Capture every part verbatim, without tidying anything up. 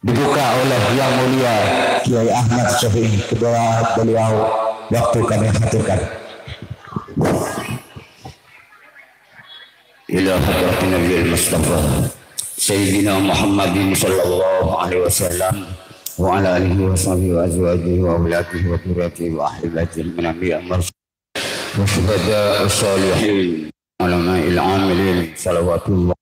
Dibuka oleh Yang Mulia Kiai Ahmad Syafi'i. Kedua beliau waktu kami haturkan. Ila hadratin Nabil Mustafa Sayyidina Muhammadin sallallahu alaihi wasallam wa ala alihi wa sahbihi wa azwajihi wa auladihi wa dzurriyyatihi wa ahli baitihi min anbiya wa syuhada wa shalihin, ulama'il amilin, salawatullah.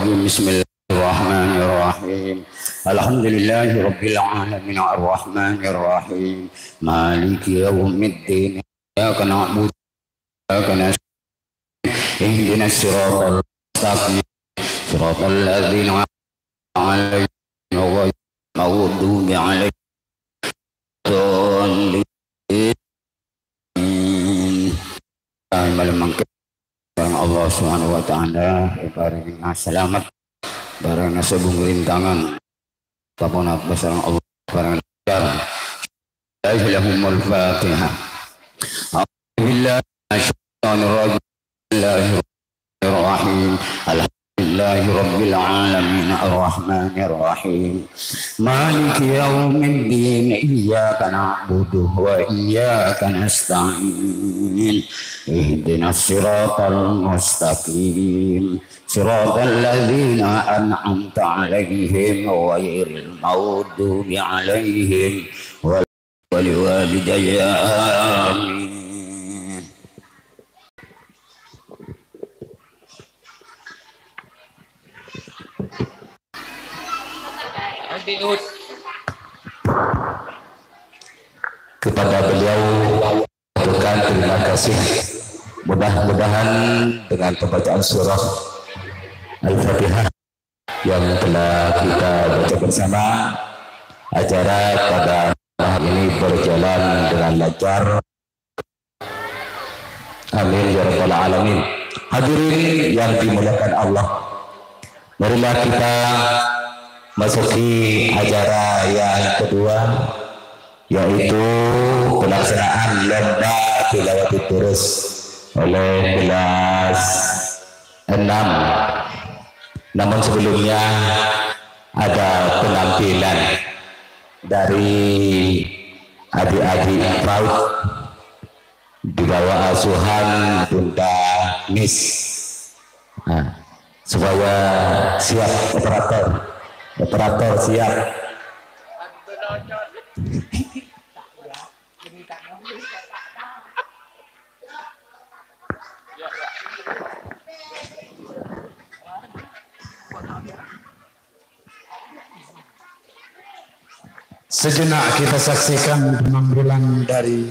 Bismillahirrahmanirrahim. Alhamdulillahi rabbil alamin, arrahmanirrahim, maliki yaumiddin. Iyyaka na'budu wa iyyaka nasta'in. Ihdinas siratal mustaqim. Siratal ladzina an'amta 'alaihim ghairil maghdubi 'alaihim waladdallin. Amin. Malem mangkèn, sareng Allah Subhanahu wa Ta'ala èparèngè salamet, parèngè sabung rintangan, tapon apa sareng Allah, parèngè lancar. Lahumul Fatihah. A'udzubillahi minasyaitonirrajim. Bismillahirrahmanirrahim. Alhamdulillahi rabbil alamin, arrahmanirrahim, maliki yaumiddin. Iyyaka na'budu wa iyyaka nasta'in. Ihdinas siratal mustaqim. Siratal ladzina an'amta 'alaihim ghairil maghdubi 'alaihim wal-, waliwalidayya. Amin. Kepada beliau, aturkan terima kasih. Mudah-mudahan dengan pembacaan surah Al-Fatihah yang telah kita baca bersama, acara pada malam ini berjalan dengan lancar. Amin ya rabbal alamin. Hadirin yang dimuliakan Allah, marilah kita masuki acara yang kedua, yaitu pelaksanaan lomba tilawati durus oleh kelas enam. Namun sebelumnya ada penampilan dari adik-adik PAUD di bawah asuhan Bunda Miss. Nah, supaya siap operator. Operator siap. Sejenak kita saksikan penampilan dari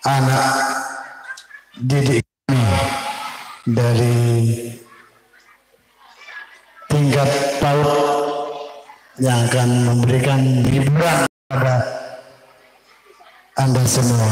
anak didik kami dari tingkat PAUD yang akan memberikan hiburan kepada Anda semua.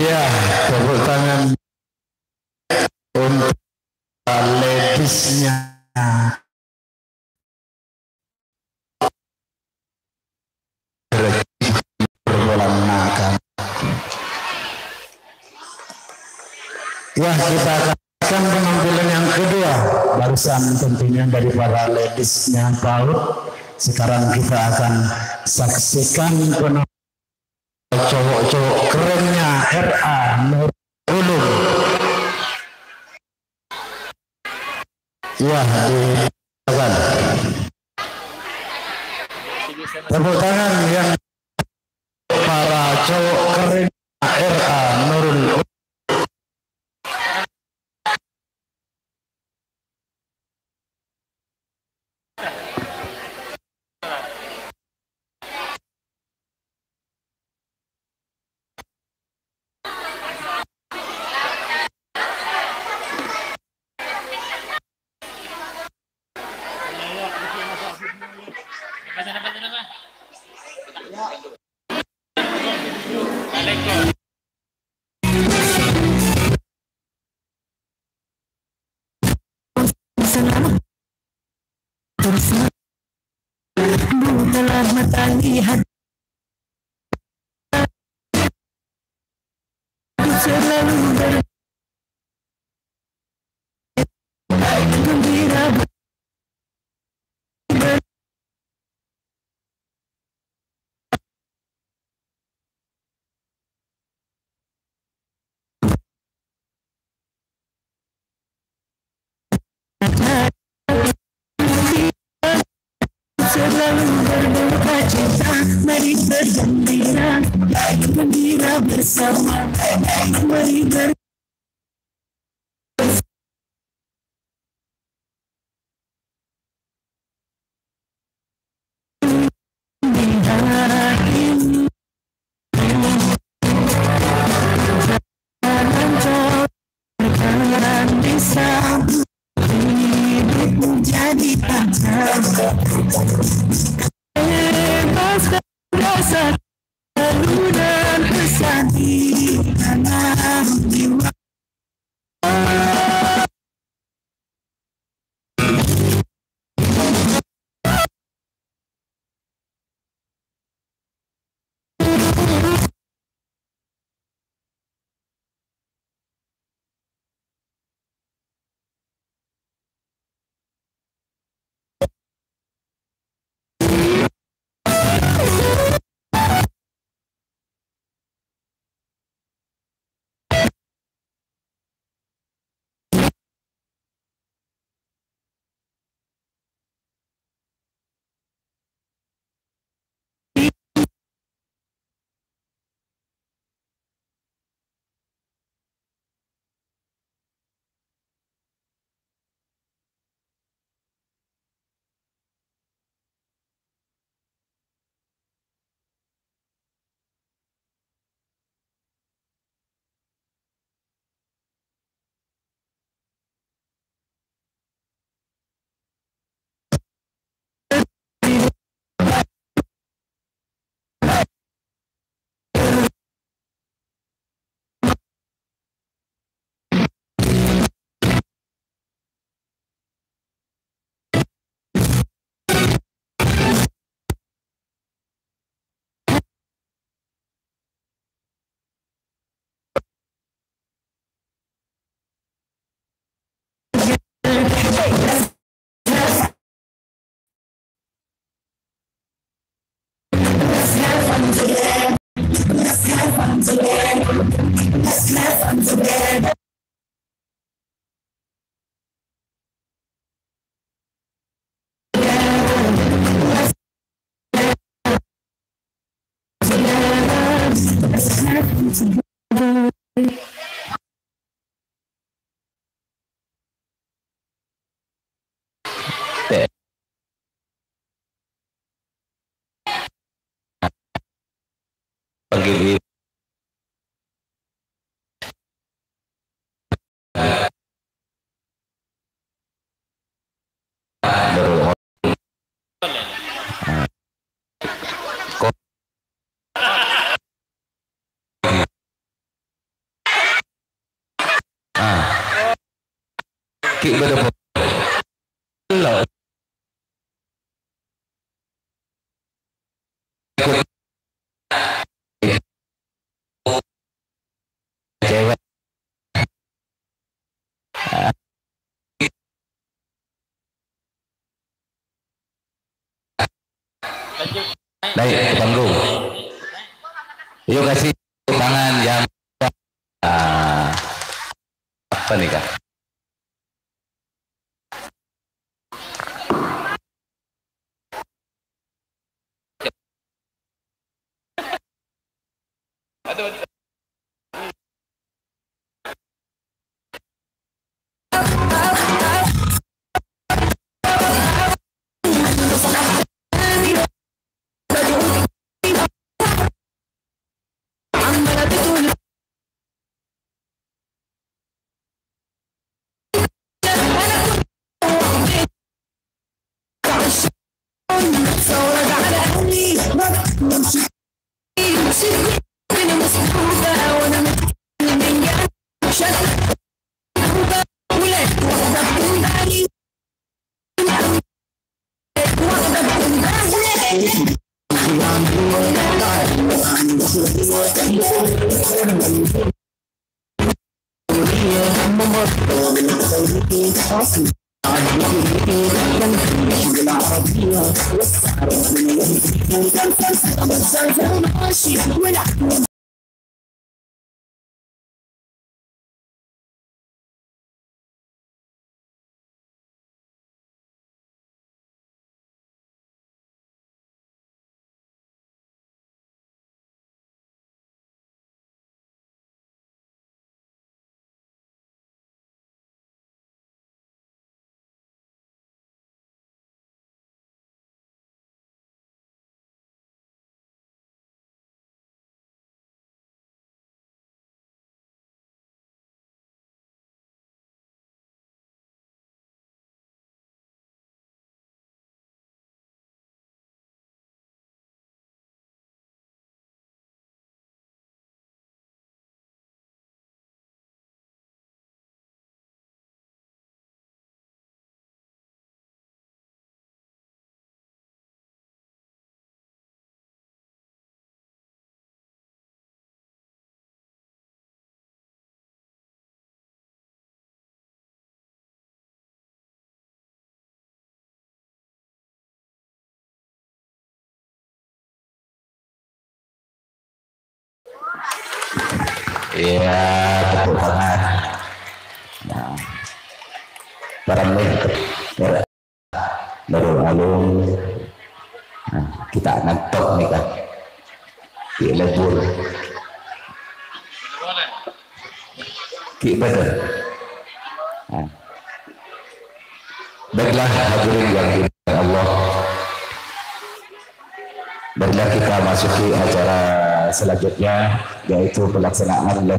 Ya, tepuk tangan untuk ladies-nya. Ya, kita akan penampilan yang kedua, barisan tentunya dari para ladies-nya PAUD. Sekarang kita akan saksikan penampilan cowok-cowok kerennya R A Nurul Ulum. Ya, di silakan. Tepuk tangan yang para cowok keren R A Nurul. Selamat. Telah matahari had-, selalu ber-, gembira ber-, Selalu berduka cita, mari bergembira, gembira bersama, mari ber- Ki' bâdâ po-, lo. Cewek. Naik ke panggung. Yuk kasih tangan yang, ah, apa nih, Kak? Iya, tepuk tangan. Nah, para meh-, Nurul Alum. Nah, kita ngantok nih, kan. Di lembur. Ki' bâdâ. Nah. Baiklah, hadirin yang dimuliakan Allah. Marilah kita masuki acara selanjutnya, yaitu pelaksanaan lomba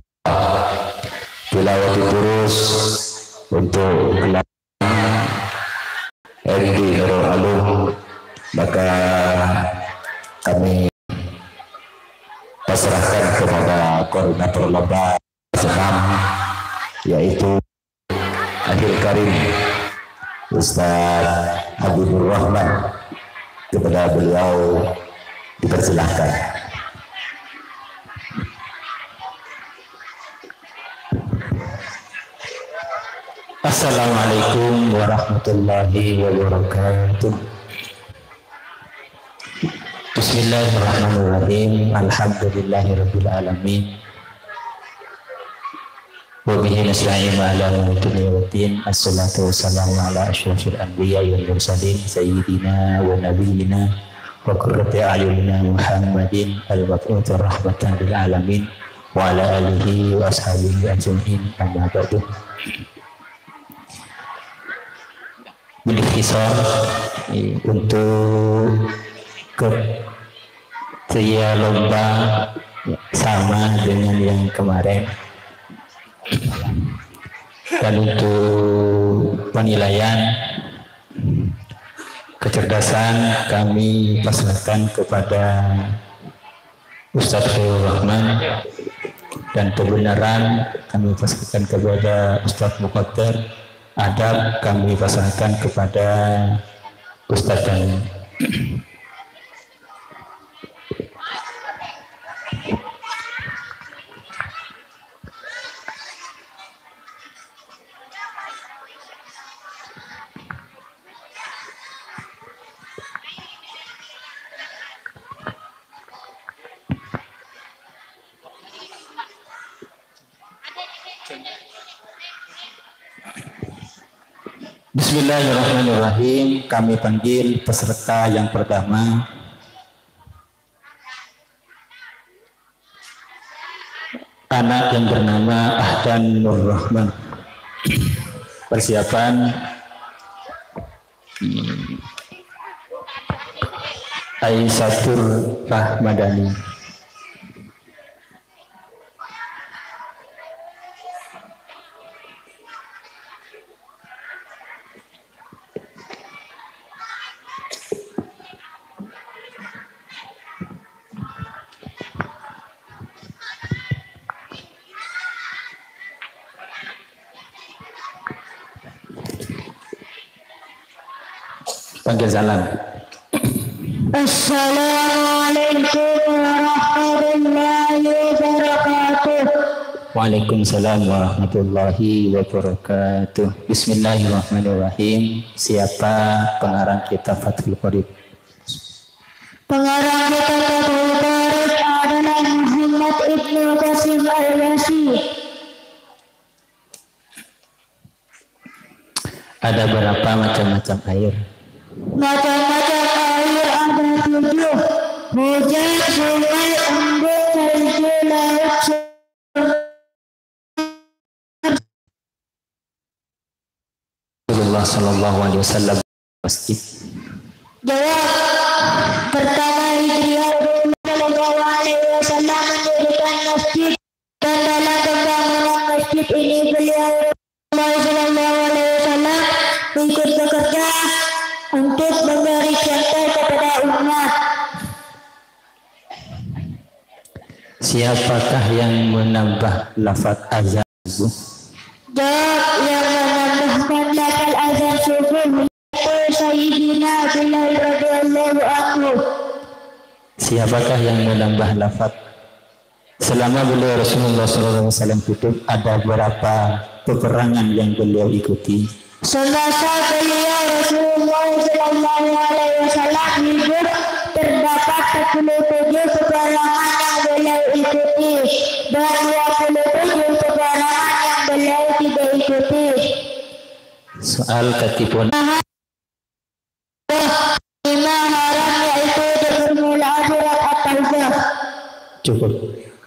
tilawati durus untuk M D Nurul Alum. Maka kami pasrahkan kepada koordinator lomba senam, yaitu Akhil Karim Ustaz Habibur Rahman. Kepada beliau dipersilahkan. Assalamualaikum warahmatullahi wabarakatuh. Bismillahirrahmanirrahim. Alhamdulillahirabbil alamin. Wa bihi nasta'inu ala umuri dunya waddin. Assalatu wassalamu ala asyrafil anbiya'i wal mursalin, sayyidina wa nabiyyina wa qurrati a'yunina Muhammadin al-mab'uts rahmatan lil alamin, wa ala alihi wa ashabihi ajma'in, amma ba'du. Berikhtisar, eh, untuk ketika lomba sama dengan yang kemarin. Dan untuk penilaian kecerdasan kami pasrahkan kepada Ustadz Khairul Rahman, dan kebenaran kami pasrahkan kepada Ustadz Muqadar. Adab kami pasrahkan kepada Ustaz kami. Bismillahirrahmanirrahim. Kami panggil peserta yang pertama, anak yang bernama Ahdan Nur Rahman. Persiapan, hmm, Aisyah Rahmadani. Panggil salam. Assalamualaikum warahmatullahi wabarakatuh. Waalaikumsalam warahmatullahi wabarakatuh. Bismillahirrahmanirrahim. Siapa pengarang kitab Fathul Qorib? Pengarang kitab Fathul Qorib adalah Muhammad Ibnu Qasim Al-Yasi. Ada berapa macam-macam air? Macam-macam air ada tujuh. Hujan, sungai, embun, salju, laut, sumber. Rasulullah sallallahu alaihi wasallam masjid. Jawab. Pertama Hijriah, Rasulullah sallallahu alaihi wasallam mendirikan masjid. Dan dalam pembangunan masjid ini beliau, Rasulullah sallallahu alaihi wasallam, ikut bekerja untuk memberi contoh kepada umat. Siapakah yang menambah lafaz azan subuh? Jawab, yang menambahkan lafaz azan subuh yaitu Sayyidina Bilal radhiyallahu anhu. Siapakah yang menambah lafaz? Selama beliau Rasulullah sallallahu alaihi wasallam hidup, ada berapa peperangan yang beliau ikuti? Semasa beliau Rasulullah sallallahu alaihi wasallam hidup, terdapat sepuluh tujuh peperangan yang beliau ikuti dan dua puluh tujuh peperangan yang beliau tidak ikuti. Soal katipun. Lima haram yaitu di permulaan surat At-Taubah. Cukup.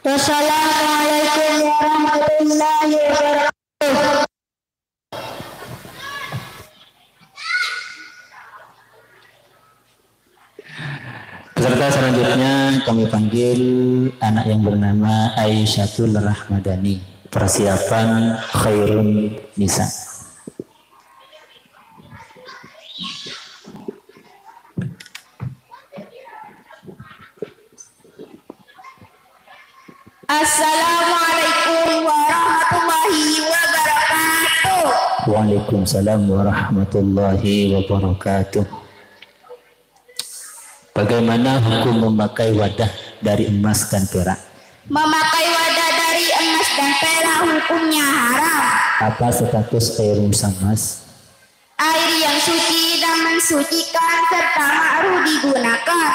Wassalamualaikum warahmatullahi wabarakatuh. Peserta selanjutnya kami panggil anak yang bernama Aisyatul Rahmadani, persiapan Khairun Nisa. Assalamualaikum warahmatullahi wabarakatuh. Waalaikumsalam warahmatullahi wabarakatuh. Bagaimana hukum memakai wadah dari emas dan perak? Memakai wadah dari emas dan perak hukumnya haram. Apa status air musammas? Air yang suci dan mensucikan serta makruh digunakan.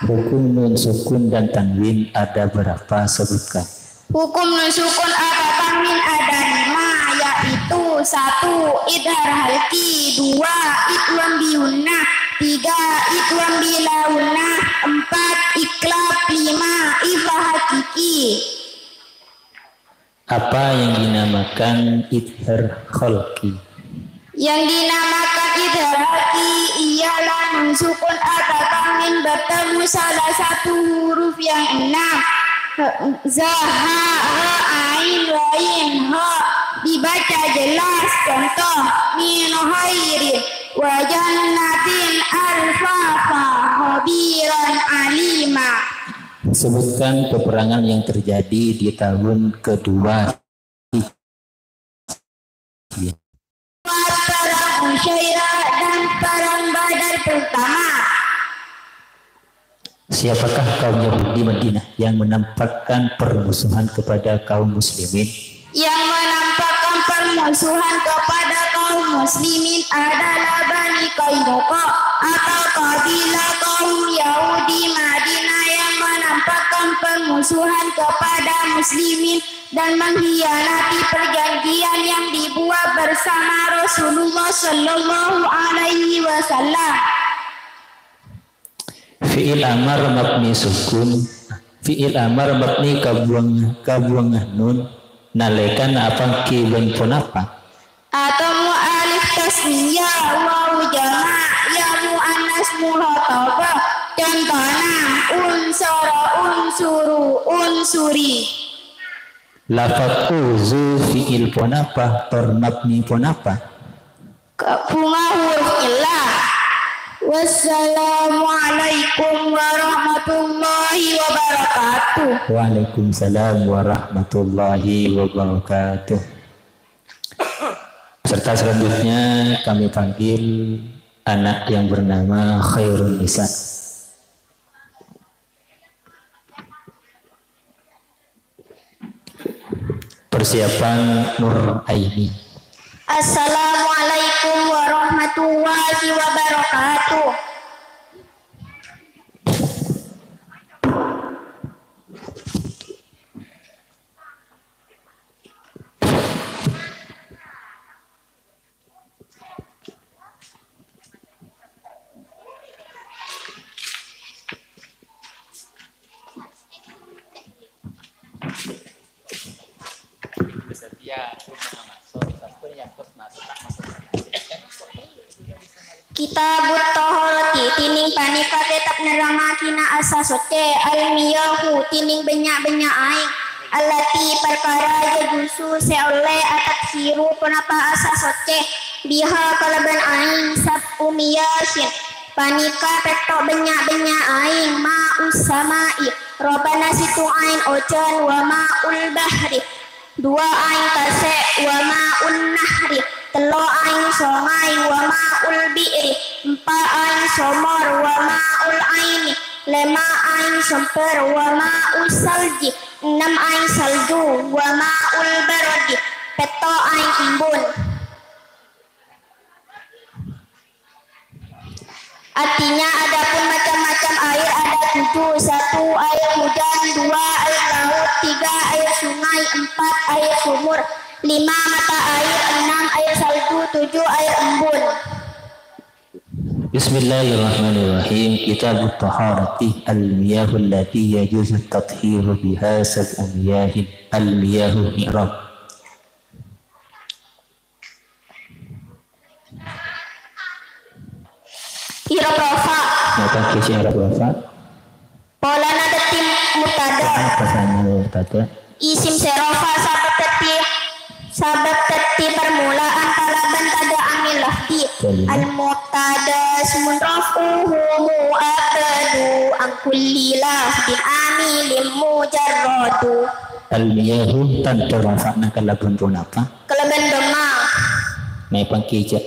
Hukum nun sukun dan tanwin ada berapa? Sebutkan. Hukum nun sukun atau tanwin ada lima, yaitu satu, idhar halqi, dua, idgham bi ghunnah, tiga, idgham bila ghunnah, empat, iqlab, lima, ikhfa haqiqi. Apa yang dinamakan idhar khalqi? Yang dinamakan idhar khalqi ialah nun sukun atau tanwin bertemu salah satu huruf yang enam. Za, ha, ha, ain, ghain, kha. Dibaca jelas. Contoh, min khairin wa jannatin alfafa khabiran alima. Sebutkan peperangan yang terjadi di tahun kedua Hijriah. Perang Badar pertama. Siapakah kaum Yahudi Madinah yang menampakkan permusuhan kepada kaum muslimin? Yang menampakkan permusuhan kepada kaum muslimin adalah Bani Qainuqa atau kabilah kaum Yahudi Madinah yang menampakkan permusuhan kepada muslimin dan mengkhianati perjanjian yang dibuat bersama Rasulullah sallallahu alaihi wasallam. Fi'il amar mabni sukun. Fi'il amar mabni kabuwang-, kabuwangan nun. Nalèkana apangghi bân ponapa? Athafu alif tasniyah, wawu jama', ya muannas mukhatabah. Contona, unsara, unsuru, unsuri. Lafat uzu fi'il ponapa, tor mabni ponapa? Ka-, bhunga huruf illah. Wassalamualaikum warahmatullahi wabarakatuh. Waalaikumsalam warahmatullahi wabarakatuh. Peserta selanjutnya kami panggil anak yang bernama Khairun Nisa. Persiapan Nur Aini. Assalamualaikum warahmatullahi wabarakatuh. Kitabut Taharati, dhinèng panèka kètab nerrangngaghi asa soccè, al-miyahu, dhinèng bânnya'-bânnya' aèng, allati, parkara, yajuzu, sè ollè, at-tathiru, ponapa asa soccè, biha, kalabân aèng, sab'u miyahin, panèka pètto' bânnya'-bânnya' aèng, ma'us sama'i, ropana sèttong aèng ojhân, wa ma'ul bahri, duwâ' aèng tasè', wa ma'un nahri, tello' aèng songay, wa ma'ul bi'ri, empa' aèng somor, wa ma'ul aini, lèma' aèng sombhâr, wa ma'us salji, ennem aèng salju, wa ma'ul barodi, pètto' aèng embun. Artinya, adapun macam-macam air ada tujuh. Satu, air hujan. Dua, air laut. Tiga, air sungai. Empat, air sumur. Lima, mata air. Enam, air salju. Tujuh, air embun. Bismillahirrahmanirrahim. Kitabut Taharati. Al-miyahu allati yajuzu tathiru biha sab'u miyahin. Al-miyahu i'rab. I'rab rafa. Napa kisi i'rab rafa? Polana dhâddhi mubtada. Apa sana mubtada? Isim sè rafa sabâb dhâddhi, sabâb dhâddhi parmula'an kalabân tadâ' amil lafdhi. Kalimat. Al-mubtada ismun raf'uhu mu'abbadu an kulli lafdin amilin mujarradu. Al-miyahu tandhâ rafa'na kalabân ponapa? Kalabân dhamma. Napa kija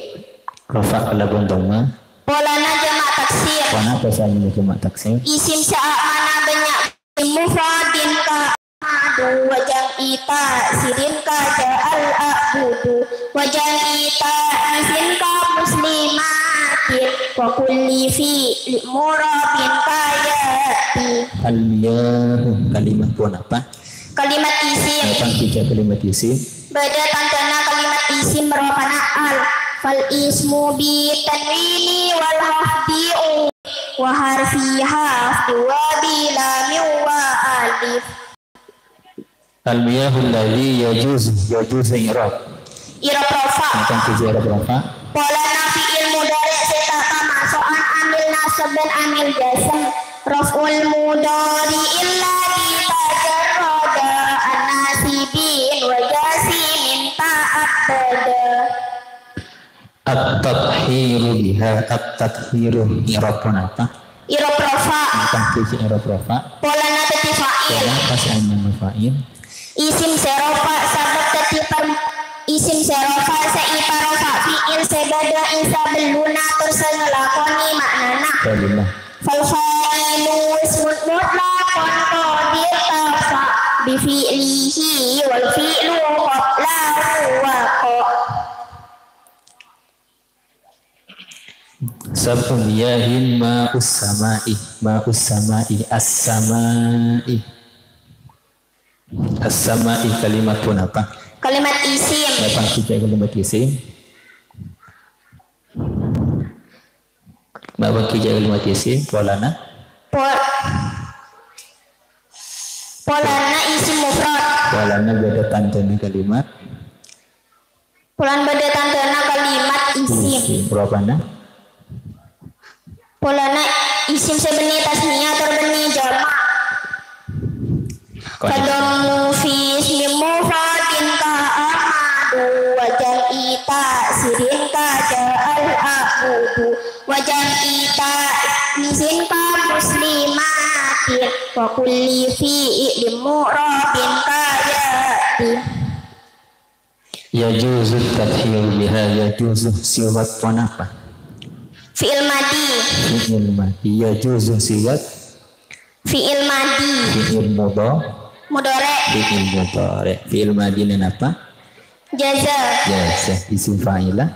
rafa kalabân dhamma? Polana jama' taksir. Ponapa sanèna jama' taksir? Isim sè a'mana bânnya', mufradin ka ahmadu, wa jam'i taksirin ka ja'al a'budu, wa jam'i ta'nisin ka muslimatin, wa kulli fi'li mu'rabin ka ya'ti. Al-miyahu kalimat ponapa? Kalimat isim. Napa kija kalimat isim? Bâdâ tandhâna kalimat isim ropana al. Fal ismu bi tanwini wal khafdi u, wa harfi khafdi wa bi lamin wa alif. Al-miyahu alladhi yajuz, yajuz i'rab. I'rab rafa. Napa kija i'rab rafa? Polana fi'il mudhari' sè ta' kamaso'an amil nasab bân amil jazm. Raf'ul mudhari'il ladzi tajarrada an nasibin wa jazmin ta'abbada. At-tathiru biha, at-tathiru i'rab ponapa? I'rab rafa. Napa kisi i'rab rafa? Polana dhâddhi fa'il. Polana pas ana fa'il. Isim sè rafa sabâb dhâddhi par-, Isim sè rofa' sè èparofa' fi'il sè bâdâ è sabellunna tor sè ngalakonè ma'nana. Kalimah. Fal fa'ilu ismun mutlaqun qad irtafa' bi fi'lihi wal fi'lu qablahu waqa'. Sab'u miyahin ma'us sama'i, ma'us sama'i, as-sama'i. As-sama'i kalimat ponapa? Kalimat isim. Napa kèya kalimat isim? Napa kèya kalimat isim? Polana? Pol-, polana isim mufrad. Polana bâdâ tandhâna kalimat. Polana bâdâ tandhâna kalimat isim. Isim. Ropana? Polana isim sè bânnè tasniyah tor bânnè jama'. Kok ada? Fadhammu fi ismin mufradin ka Ahmadu wa jam'i taksirin ka ja'al a'budu wa jam'i ta'nisin ka muslimatin wa kulli fi'lin mu'rabin ka ya'ti. Yajuzu tadhiru biha, yajuzu sighah ponapa? Fi'il madhi. Fi'il madhi. Yajuzu sighah? Fi'il madhi. Fi'il mudha-, Mudhari'. Fi'il mudhari'. Fi'il madhina napa? Jaza. Jaza. Isim fa'ila?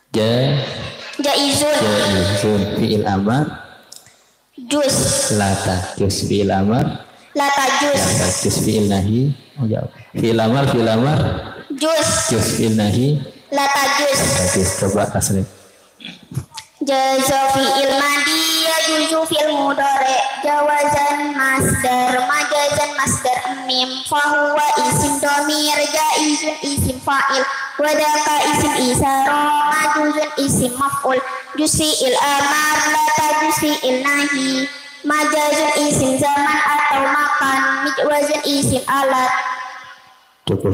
Ja-, Jaizun. Jaizun. Fi'il amar? Juz. La tajuz. Fi'il amar? La tajuz. La tajuz. Fi'il nahi? Oh, ya. Fi'il amar, fi'il amar? Juz. Juz. Fi'il nahi? La tajuz. La tajuz. Coba tasrif. Jaza fi'il madhi, yajuzu fi'il mudhari', jawazan masdar, majazan masdar, mim, fahuwa isim dhamir, jaizun isim fa'il, wa dzaka isim isyarah, majuzun isim maf'ul, juz fi'il amar, la tajuz fi'il nahi, majazun isim zaman atau makan, mijwazun isim alat. Cukup.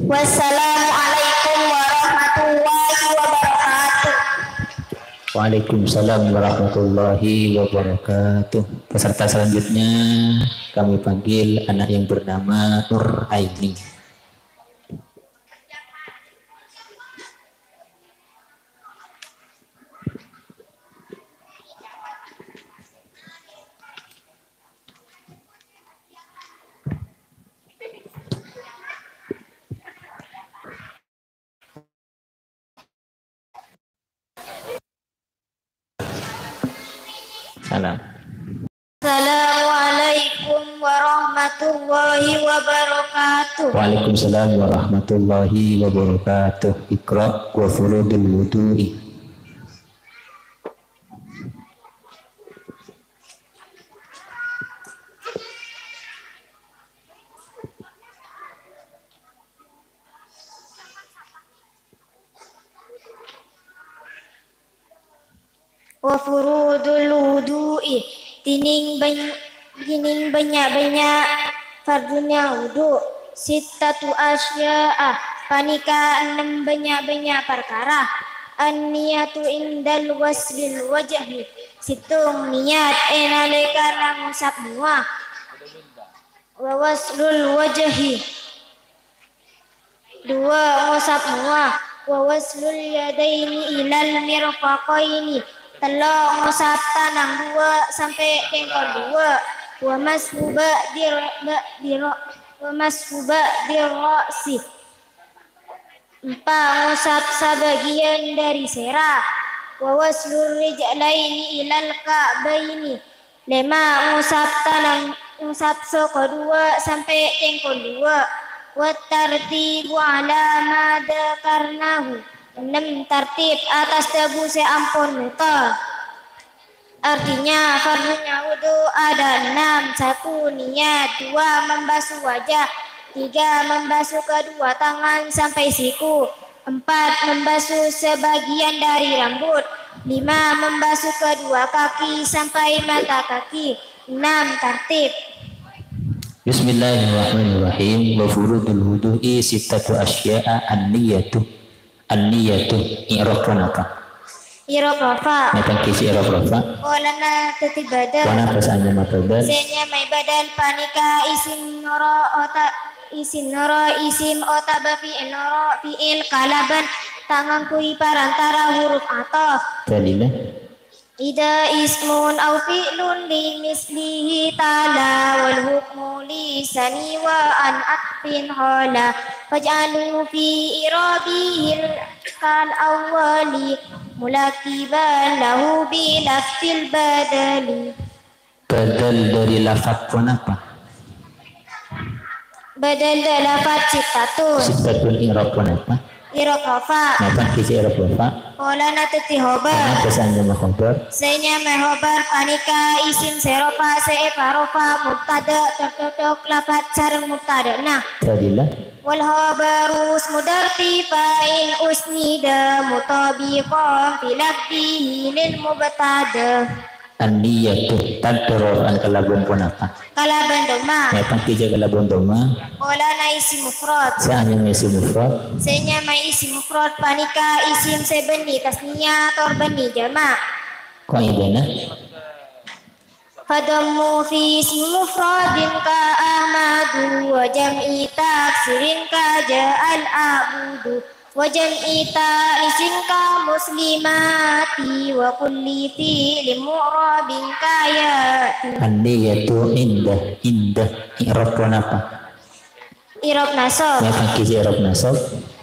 Wassalamualaikum warahmatullahi wabarakatuh. Waalaikumsalam warahmatullahi wabarakatuh. Peserta selanjutnya kami panggil anak yang bernama Nur Aini. Salam. Assalamualaikum warahmatullahi wabarakatuh. Waalaikumsalam warahmatullahi wabarakatuh. Iqra wa furudul wudu'i. Wa furudul wudu'i, dinding bany-, dinding bânnya'-bânnya' fardhuna wudu', sittatu asya'a, panèka ennem bânnya'-bânnya' parkara, an-niyatu indal ghuslil wajhi, sèttong niyat è nalèkana ngosap mowa, wa ghuslul wajhi, duwâ' ngosap mowa, wa ghuslul yadaini ilal mirfaqaini, tello' ngosap tanang duwâ' sampè' tèngkol duwâ', wa mashu ba'dir-, ba'diro-, wa mashu ba'dir ra'si, empa' ngosap sabâgiyân dhâri sèra, wa ghuslur rijlaini ilal ka'baini, lèma' ngosap tanang, ngosap soko duwâ' sampè' tèngkol duwâ'. Wat tartibu ala ma dzakarnahu. Ennem tartib atas dhâbu sè ampon mètto. Artinya, fardhunya wudu ada enam. Satu, niyat. Dua, membasuh wajah. Tiga, membasuh kedua tangan sampai siku. Empat, membasuh sebagian dari rambut. Lima, membasuh kedua kaki sampai mata kaki. Enam, tartib. Bismillahirrahmanirrahim. Wa furudul wudu'i sittatu asya'a an-niyatu. An-niyatu. I'rab napa? I'rab rafa. Napa ghi' sè i'rab rafa? Polana dhâddhi badal. Ponapa sè anyama badal? Sè nyamaè badal panèka isim noro' ota-, isim noro' isim otabâ fi'il noro' fi'il kalabân ta' ngangghuy parantara huruf atof. Dalilla. Idza ismun aw fi'lun li mislihi tala wal hukmu li sani wa an atfin hola. Faj'alu fi i'rabihil kal awwali mulaqiban lahu bi lafzil badali. Badal dâri lafat ponapa? Badal dâ lafat sittatun. Sittatun i'rab ponapa? I'rab rafa. Napa ghi' sè i'rab rafa? Polana dhâddhi khobar. Napa sè anyama khobar? Sè nyamaè khobar panèka isim sè rafa sè èparofa mubtada' tor cocok lafat sareng mubtada'na. Dalilla. Wal khobaru ismu dzarfi fa'il usnida mutabiqan fi lafzihi lil mubtada. An-niyatu, tadoror an kalabân ponapa? Kalabân dhamma. Napa ghi' jâ kalabân dhamma? Polana isim mufrad. Sè anyama isim mufrad. Sè nyamaè isim mufrad panèka isim sè bânnè tasniyah tor bânnè jama'. Qaidana. Fadhammu fi ismi mufradin ka Ahmadu wa jam'i taksirin ka ja'al a'budu. Wa jam'i ta'nisin ka muslimati wa kulli fi'lin mu'rabin ka ya'ti. An-niyatu inda, inda. I'rab ponapa? I'rab nasab. Napa ghi' sè i'rab nasab?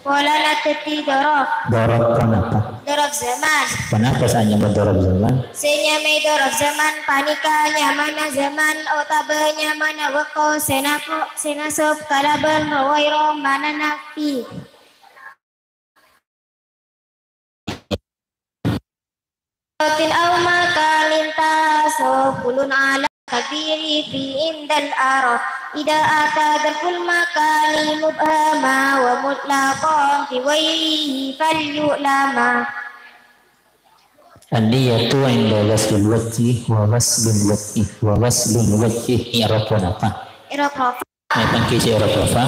Polana dhâddhi dhorof. Dhorof ponapa? Dhorof zaman. Ponapa sè anyama dhorof zaman? Sè nyamaè dhorof zaman panèka nyamana zaman otabâ nyamana bâkto sè nako-, sè nasab kalabân ro-, ghaira manana fi. Tin aw makanin tasawwulun ala takdiri fi indal araf. Idza ata dzarful makani mubhama wa mutlaqan fi ghairihi falyu'lama. An-niyatu inda ghaslil wajhi wa ghaslul wajhi wa ghaslul wajhi. I'rab ponapa? I'rab rafa. Napa ghi' sè i'rab rafa?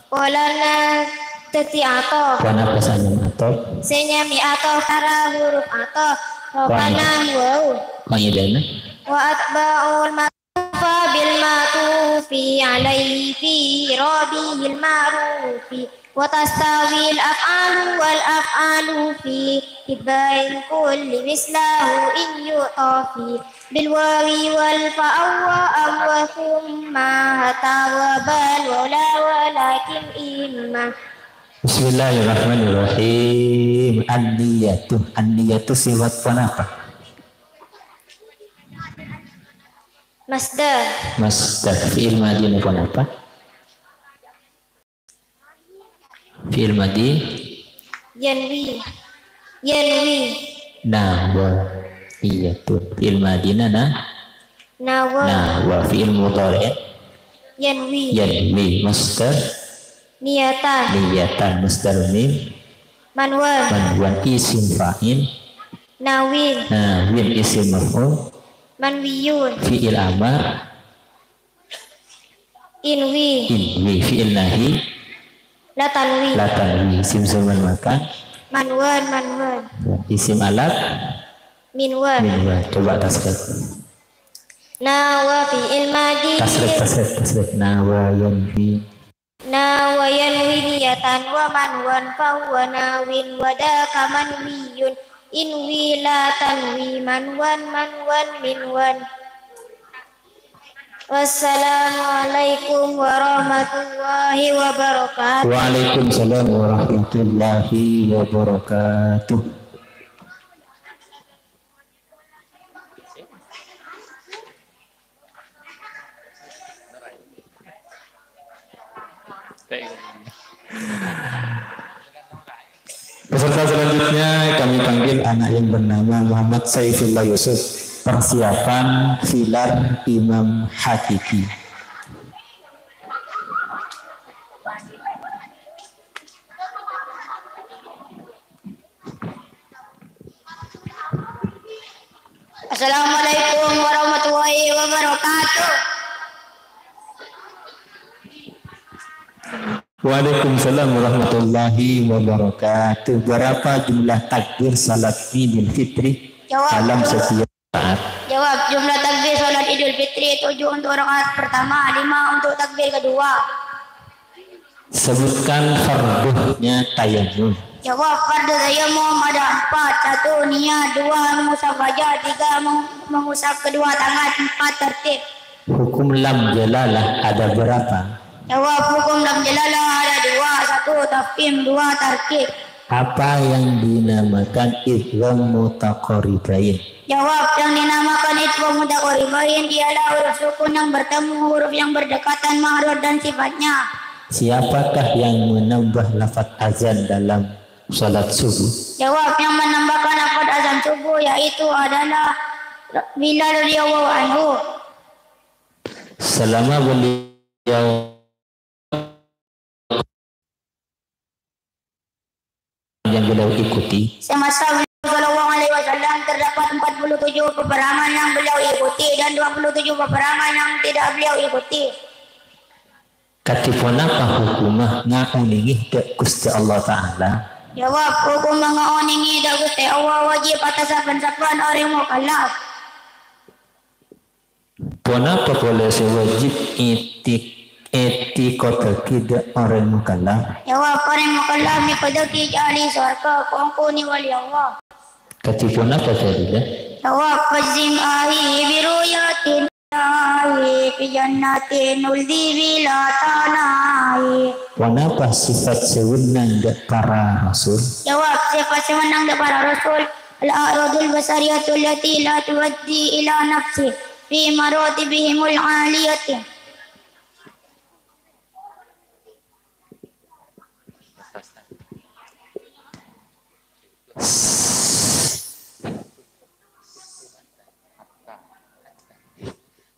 Polana dhâddhi atof. Ponapa sè anyama atof? Sè nyamaè atof para huruf atof. Ropana waw. Qaidana. Wa atba'ul ma'tufa bil ma'tufi alaihi fi i'rabihil ma'rufi. Wa tastawil af'alu wal af'alu fi itba'il kulli mislahu in yu'tafi. Bil wawi wal fa awwa awwa thumma hatta wa bal wa la walakin imma. Bismillahirrahmanirrahim. An-niyatu. An-niyatu sifat ponapa? Masdar. Masdar. Fi'il madhi napa? Fi'il madhi. Yanwi. Yanwi. Nawa. Iya, tuh. Fi'il madhina, nah. Nawa. Nawa. Fi'il mudhari'. Yanwi. Yanwi. Masdar. Niyatan. Niyatan. Masdar min. Manwan. Manwan. Isim fa'il. Nawin. Nawin. Isim maf'ul. Manwiyun. Fi'il amar. Inwi. Inwi. Fi'il nahi. La tanwi. La tanwi. Isim zaman makan. Manwan, manwan. Isim alat. Minwan. Minwan. Coba tasrif. Nawa fi'il madhi. Tasrif, tasrif, tasrif. Nawa yanwi. Nawa yanwi niyatan wa manwan fahuwa nawin wa daka manwiyun. Inwi la tanwi manwan manwan minwan. Wassalamualaikum warahmatullahi wabarakatuh. Waalaikumsalam warahmatullahi wabarakatuh. Peserta selanjutnya kami panggil anak yang bernama Muhammad Saifullah Yusuf. Persiapan filar Imam Hakiki. Assalamualaikum warahmatullahi wabarakatuh. Waalaikumsalam warahmatullahi wabarakatuh. Berapa jumlah takbir salat Idul Fitri Jawab, dalam jawab. Setiap saat? Jawab, jumlah takbir salat Idul Fitri tujuh untuk rakaat pertama, lima untuk takbir kedua. Sebutkan fardunya tayamum. Jawab, fardu tayamum ada empat. Satu, niat. Dua, mengusap wajah. Tiga, meng-, mengusap kedua tangan. Empat, tertib. Hukum lam jalalah ada berapa? Jawab, hukum lam jalalah ada dua. Satu, tafkhim. Dua, tarkib. Apa yang dinamakan idgham mutaqaribain? Jawab, yang dinamakan idgham mutaqaribain ialah huruf sukun yang bertemu huruf yang berdekatan, mahrur dan sifatnya. Siapakah yang menambah lafaz azan dalam salat subuh? Jawab, yang menambahkan lafaz azan subuh yaitu adalah Bilal radhiyallahu anhu. Selama beliau yang beliau ikuti. Semasa beliau sallallahu alaihi wasallam terdapat empat puluh tujuh peperangan yang beliau ikuti dan dua puluh tujuh peperangan yang tidak beliau ikuti. Kadhi ponapa hukumma ngaonèngè dâ' Ghustè Allah Ta'ala? Jawab, hukumma ngaonèngè dâ' Ghustè Allah wajib atas sabbhân-sabbhân orèng mukallaf. Ponapa polè sè wajib èti-, ètiqodhâghi dâ' orèng mukallaf? Jawab, orèng mukallaf ètiqodhâghi jâ' ahli sowarghâ, kongkona wali Allah. Kadhi ponapa dalilla? Jawab, fajzim akhi bi ru'yatin akhi fi jannatin khuldi bila tanahi. Ponapa sifat sè mennang dâ' para rasul? Jawab, sifat sè mennang dâ' para rasul, al-a'radul basariyatu allati la tuaddi ila nafsi fi maratibihimul aliyati.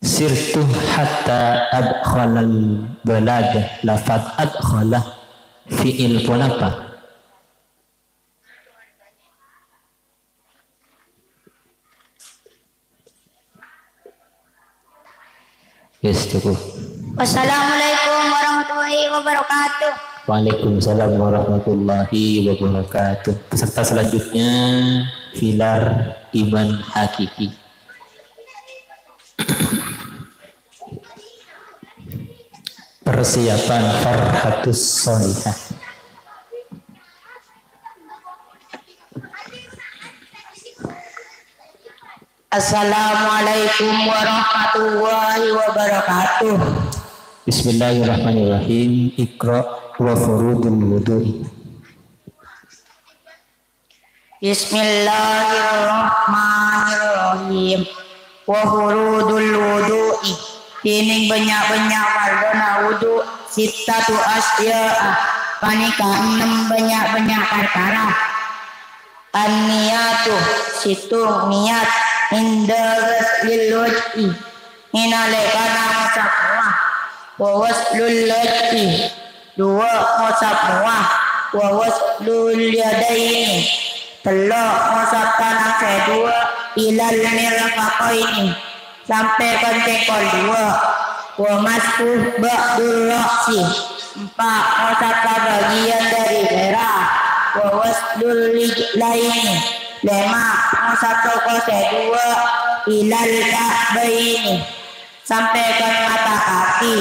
Sirtu hatta adkhalal balad. Lafaz adkhala fi'il ponapa? Wis, cukup. Wassalamualaikum warahmatullahi wabarakatuh. Waalaikumsalam warahmatullahi wabarakatuh. Peserta selanjutnya, Filar Iman Hakiki. Persiapan Farhatus Sholihah. Assalamualaikum warahmatullahi wabarakatuh. Bismillahirrahmanirrahim. Iqra wa furudul wudu'i. Bismillahirrahmanirrahim. Wa furudul wudu'i, dhinèng bânnya'-bânnya' fardhuna wudu', sittatu asya'a, panèka ennem bânnya'-bânnya' parkara. An-niyatu, sèttong niyat, inda ghaslil wajhi, è nalèkana ngosap mowa, wa ghaslul yadaini, duwâ' ngosap mowa, wa ghaslul yadaini, tello' ngosap tanang sè duwâ', ilal mirfaqaini, sampè' ka cèngkol duwâ', wa mashu ba'dhir ra'si, empa' ngosap sabâgiyân dâri pèra', wa ghaslur rijlaini, lèma' ngosap soko sè duwâ', ilal ka'baini, sampè' ka mata kakè.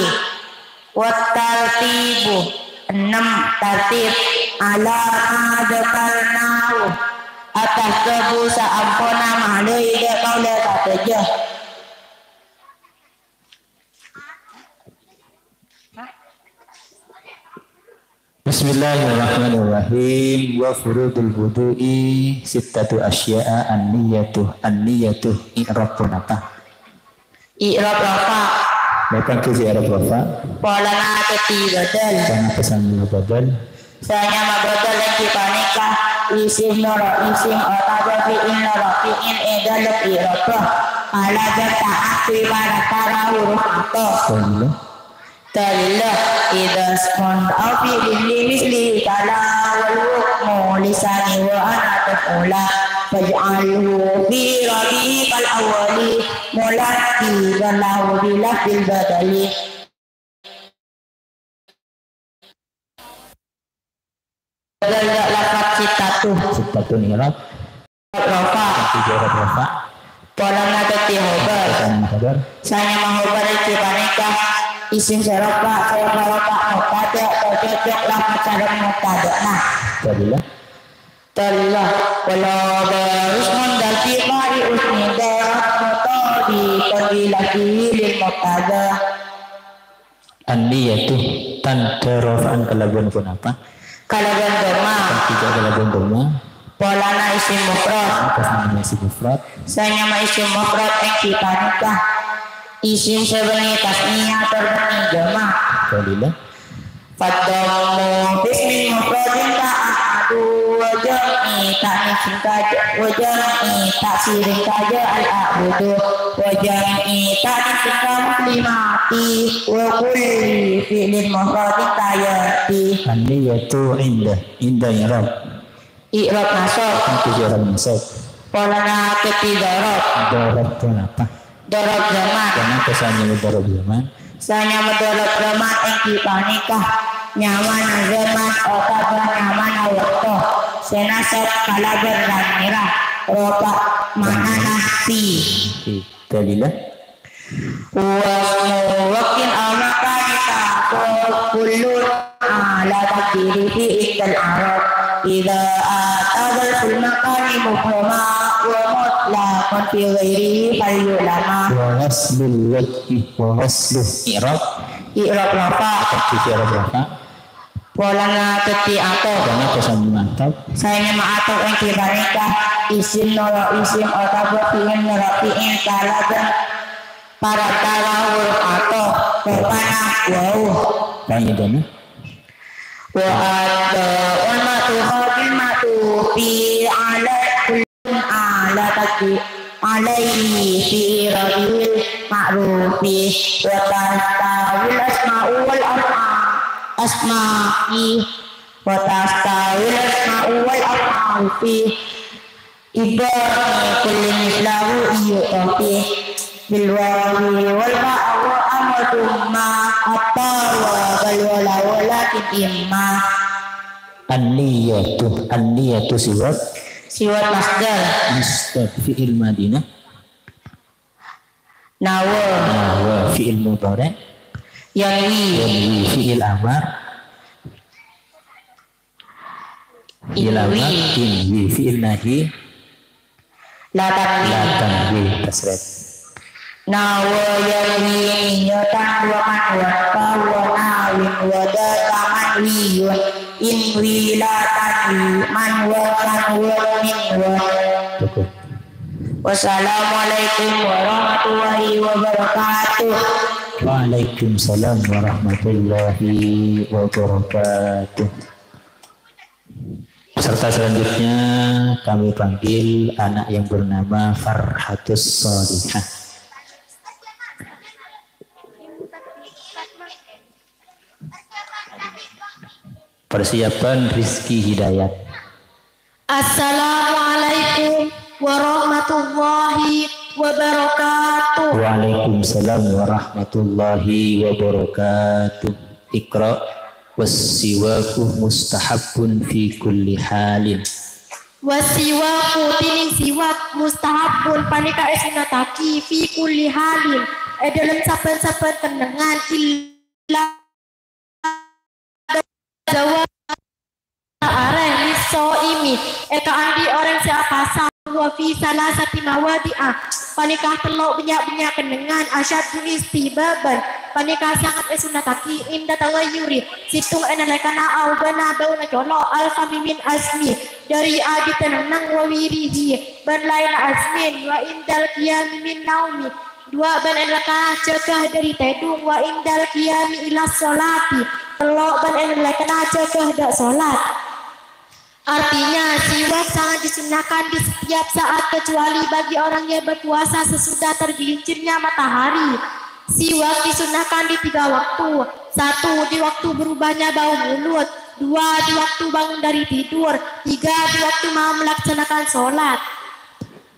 Wat tartibu, ennem, tartib, ala ma dzakarnahu, atas kèbu saamponna malè dâ' kaulâ sadhâjâ. Bismillahirrahmanirrahim. Wa furudul wudu'i sittatu asya'a, an-niyatu, an-niyatu, i'rab ponapa? I'rab rafa'. Napa ghi sè i'rab rafa'? Polana dhâddhi badal. Ponapa sè nyama badal? Sè nyama badal èngghi panèka isim noro isim otabâ fi'il noro fi'il è dhâlem i'rabhâ. Kala dhâta'aghi para-para huruf athof. Dalila. Dalila, idza ismun aw fi'lun li mislihi kala wal hukmu lisani wa ana taf'ula, faj'alhu fi rafiqal awwali mulattiban lahu bi lafzil badali. Dâ' lafat sittatu. Sittatun i'rab. Rofa. Tiga i'rab rofa. Polana dhâddhi khobar. Polana khobar. Sanyama khobar èngghi panèka isim sè rofa, sè rofa mubtada, sè cocok lafat sareng mubtadana. Dalillah. Dalillah. Wal khobar ismun dhâddhi mari usnida mutodi kondilasi lil mubtada. An-niyatu, tandhâ rofa'an kalabân ponapa? Kalabân dhamma. Tidak kalabân dhamma. Polana isim mufrad. Atas nama isim mufrad. Sanyama isim mufrad èngghi panèka isim sè bânnè tasniyah tor bânnè jamak. Dalillah. Fadhammu bismin mufradin ta'ahadu wa jam'i ta'nisin kaja-, wa jam'i taksirin kaja al-a'budu. Wa jam'i ta'nisin ka muslimati wa kulli fi'lin mufradin kayati. An-niyatu inda, inda i'rab. I'rab nasab. Itu i'rab nasab. Polana dhâddhi dhorob. Dhorob ponapa? Dhorob zaman. Ponapa sanyama dhorob zaman? Sanyama dhorob zaman èngghi panèka nyamana zaman otabâ nyamana bâkto sè nasab kalabân dhamira. Rofa ma'nana fi. Fi. Dalillah. Wasmu waqtin aw makani ta'aqqub kullun ala taqdiri fi indal arab. Idza ata dzarful makani mubhama wa mutlaqan fi ghairihi fal ulama. Wa aslul waqti, wa aslu i'rab. I'rab rafa. Taqdir i'rab rafa. Polana dhâddhi athof. Polana dhâddhi athof. Sanyama athof èngghi panèka isim nolok isim otabâ fi'il nolok fi'il kalabân parantara huruf athof, rupana wau. Kaidahna? Wa atba'ul ma'tufa bil ma'tufi ala kulli ala taqdi-, alaihi fi i'rabihil ma'rufi. Wa tastawil asma'u wal af'a-, asma'i. Wa tastawil asma'u wal af'alu fi idhami kullin mislahu iyutofi bil wawi wal fa'a wa amru thumma hatta wa bal wala walakin imma. An-niyatu, an-niyatu siwat. Siwat masdar. Masdar fi'il madinah. Nawa. Nawa fi'il mudhari'. Yanwi. Yanwi fi'il amar. Fi'il amar. Inwi. Inwi fi'il nahi. La tanwi. La tanwi tasrif. Nawa yanwi niyatan wa manwan fahuwa nawin wa dha tamanwiyun. Inwi la tanwi manwa manwan minwan. Cukup. Wassalamualaikum warahmatullahi wabarakatuh. Waalaikumsalam warahmatullahi wabarakatuh. Peserta selanjutnya kami panggil anak yang bernama Farhatus Shalihah. Persiapan Rizky Hidayat. Assalamualaikum warahmatullahi wabarakatuh. Waalaikumsalam warahmatullahi wabarakatuh. Iqra. Wassiwaku mustahabbun fi kulli halin. Wassiwaku, dhinèng siwak, mustahabbun, panèka èsunnattaghi, fi kulli halin, è dhâlem sabbhân-sabbhân kennengngan, illa Jawa arè, lissoimi, è kaangghuy orèng sè apasa, wa fi salasati mawadi'a, panèka tello' bânnya'-bânnya' kennengngan, asyaddu istihbaban, panèka sanget èsunnattaghi, inda taghayyuri, sèttong è nalèkana aobâna bâuna colo', al-fami min asmi, dhâri abidhâ nenneng, wa ghairihi, bân laènna asmin, wa indal qiyami min naumi, duwâ' bân è nalèkana jâgâ dhâri tèdung, wa indal qiyami ila sholati, tello' bân è nalèkana jâgâ dâ' sholat. Artinya, siwak sangat disunahkan di setiap saat kecuali bagi orang yang berpuasa sesudah tergelincirnya matahari. Siwak disunahkan di tiga waktu. Satu, di waktu berubahnya bau mulut. Dua, di waktu bangun dari tidur. Tiga, di waktu mau melaksanakan sholat.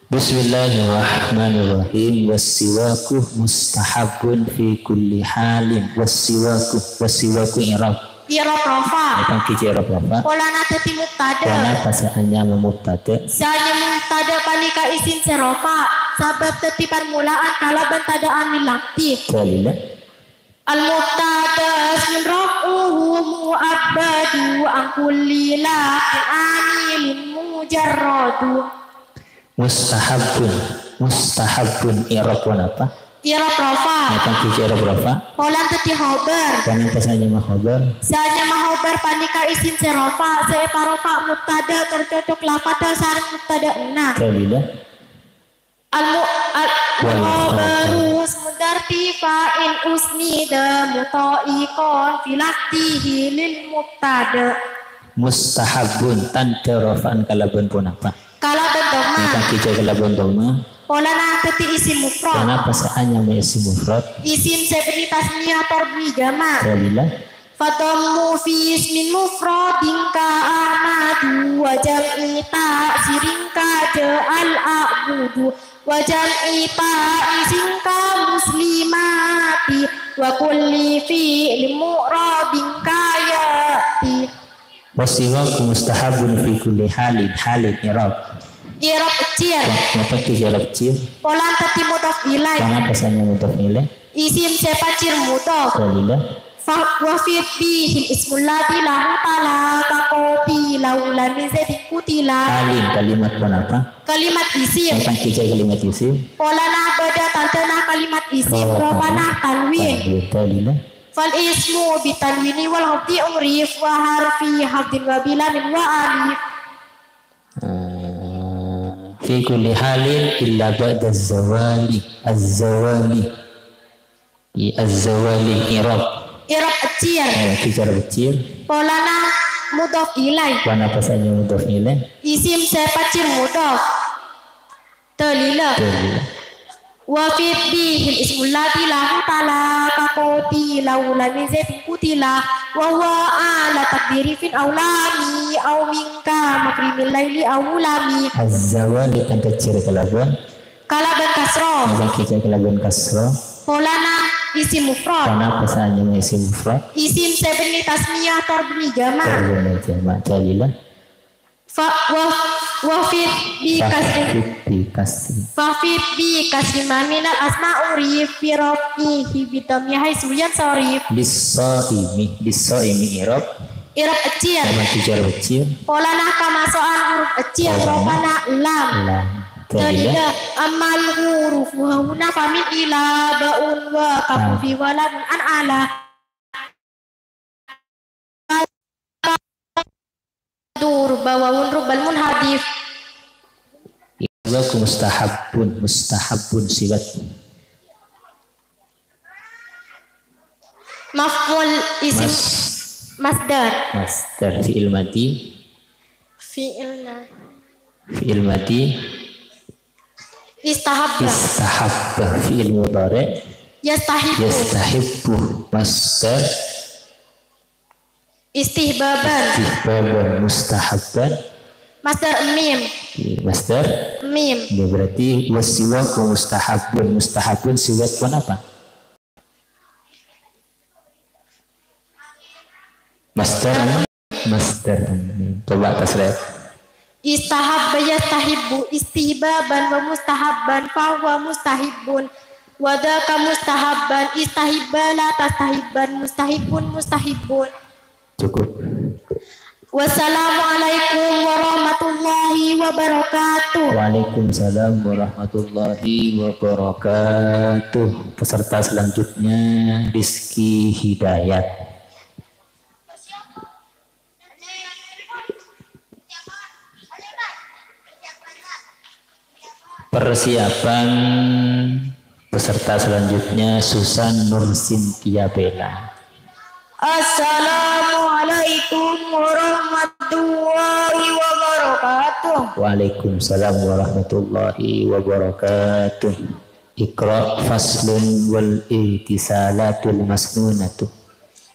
Bismillahirrahmanirrahim. Wassiwaku mustahabbun fi kulli halin. Wassiwaku, wassiwaku i'rab. I'rab rafa. Èpanggi jâ' i'rab rafa. Polana dhâddhi mubtada. Polana pas anyama mubtada. Sè anyama mubtada panèka isim sè rafa, sabâb dhâddhi parmola'an kalabân tadâ'ân lil-'abdi. Dalilla. Al-mubtada ismun raf'uhu mu'abbadu an kulli lafdhin 'amilin mujarradu. Mustahabbun. Mustahabbun. I'rab ponapa? I'rab rafa. Èpanggi jâ' i'rab rafa. Polana dhâddhi khobar. Polana pas anyama khobar. Sè anyama khobar panèka isim sè rafa, sè èparofa mubtada tor cocok lafadhâ sareng mubtada'anna. Dalilla. Al-mu-, al-, Wal khobaru ismun darti fa'il usnida mutha'iqan fi lafdhihi lil mubtada. Mustahabbun, tandhâ rafa'an kalabân ponapa? Kalabân dhamma. Èpanggi jâ' kalabân dhamma. Polana dhâddhi isim mufrad. Ponapa sè anyama isim mufrad? Isim sè bânnè tasniyah tor bânnè jama'. Dalilla. Fadhammu fi ismin mufradin ka Ahmadu wa jam'i taksirin ka ja'al a'budu wa jam'i ta'isin ka muslimati wa kulli fi'lin mu'rabin ka ya'ti. Wassiwak mustahabun fi kulli halin, halin i'rab. I'rab ecir. Wa-, napa ki i'rab ecir? Polana dhâddhi mudhof ilaih. Ponapa sè anyama mudhof ilaih? Isim sè pajhir mudhof. Dalilla. Fa-, wa fi bihil ismul ladzi lahu talaqaqati laula min Zaidin qutila. Halin kalimat ponapa? Kalimat isim. Èpanggi jâ' kalimat isim. Polana bâdâ tandhâna kalimat isim, Oh, rofana tanwin. Tanwin. Dalilla. Fal ismu bitanwini wal khafdi urif wa harfi khafdin wa bilamin wa alif. Eh, fi kulli halin illa ba'da zawali. Az-zawali. I az-zawali i'rab. I'rab ecir. Eh, i'rab ecir. Polana mudhof ilaih. Wa napa sè anyama mudhof ilaih? Isim sè pajhir mudhof. Dalilla. Dalilla. Wa fi bihil ismul ladzi lahu talaqaqati laula min Zaidin qutila. Wa huwa ala taqdiri fin aw lami aw minka makrimil laili aw ulami. Az-zawali tandhâ ecir kalabân. Kalabân kasra. Èpanggi jâ' kalabân kasra. Polana isim mufrad. Ponapa sè anyama isim mufrad? Isim sè bânnè tasniyah tor bânnè jama'. Tor bânnè jama'. Dalilla. Fa-, wa-, wa fi bi kasri. Fa fi bi kasri. Fa fi bi kasri ma minal asma urif fi raf'ihi bi dhammi haitsu yansarif. Lis-shaimi. Lis-shaimi i'rab. I'rab ecir. Èpanggi jâ' i'rab ecir. Polana kamaso'an huruf ecir, oh, rofana lam. Lam. Dalilla. Dalilla. Ammal hurufu hahuna fa min ila ba'un wa kafun Ah. fi wa lamun an ala. Dur bawawun rubal munhadif. Wa mustahabbun, mustahabbun siwat. Maf'ul isim Mas- masdar. Masdar fi'il madhi. Fi'il ma-, Fi'il madhi. Istahabba. Istahabba. Fi'il mudhari. Yastahibbu. Yastahibbu. Masdar. Istihbaban. Istihbaban. Mustahabban. Masdar mim. Masdar. Mim. Ini berarti wasiwak mustahabun. Mustahabun siwak pun apa? Masdar. Masdar. Coba tasrif. Istahabba yastahibbu istihbaban wa mustahabban fahuwa mustahibbun. Wa dzaka mustahabban istahibba la tastahibban mustahibbun mustahibbun. Cukup. Wassalamualaikum warahmatullahi wabarakatuh. Waalaikumsalam warahmatullahi wabarakatuh. Peserta selanjutnya Rizky Hidayat. Persiapan peserta selanjutnya Susan Nur Cynthia Bella. Assalamualaikum warahmatullahi wabarakatuh. Waalaikumsalam warahmatullahi wabarakatuh. Iqra faslun wal itisalatul masnunatu.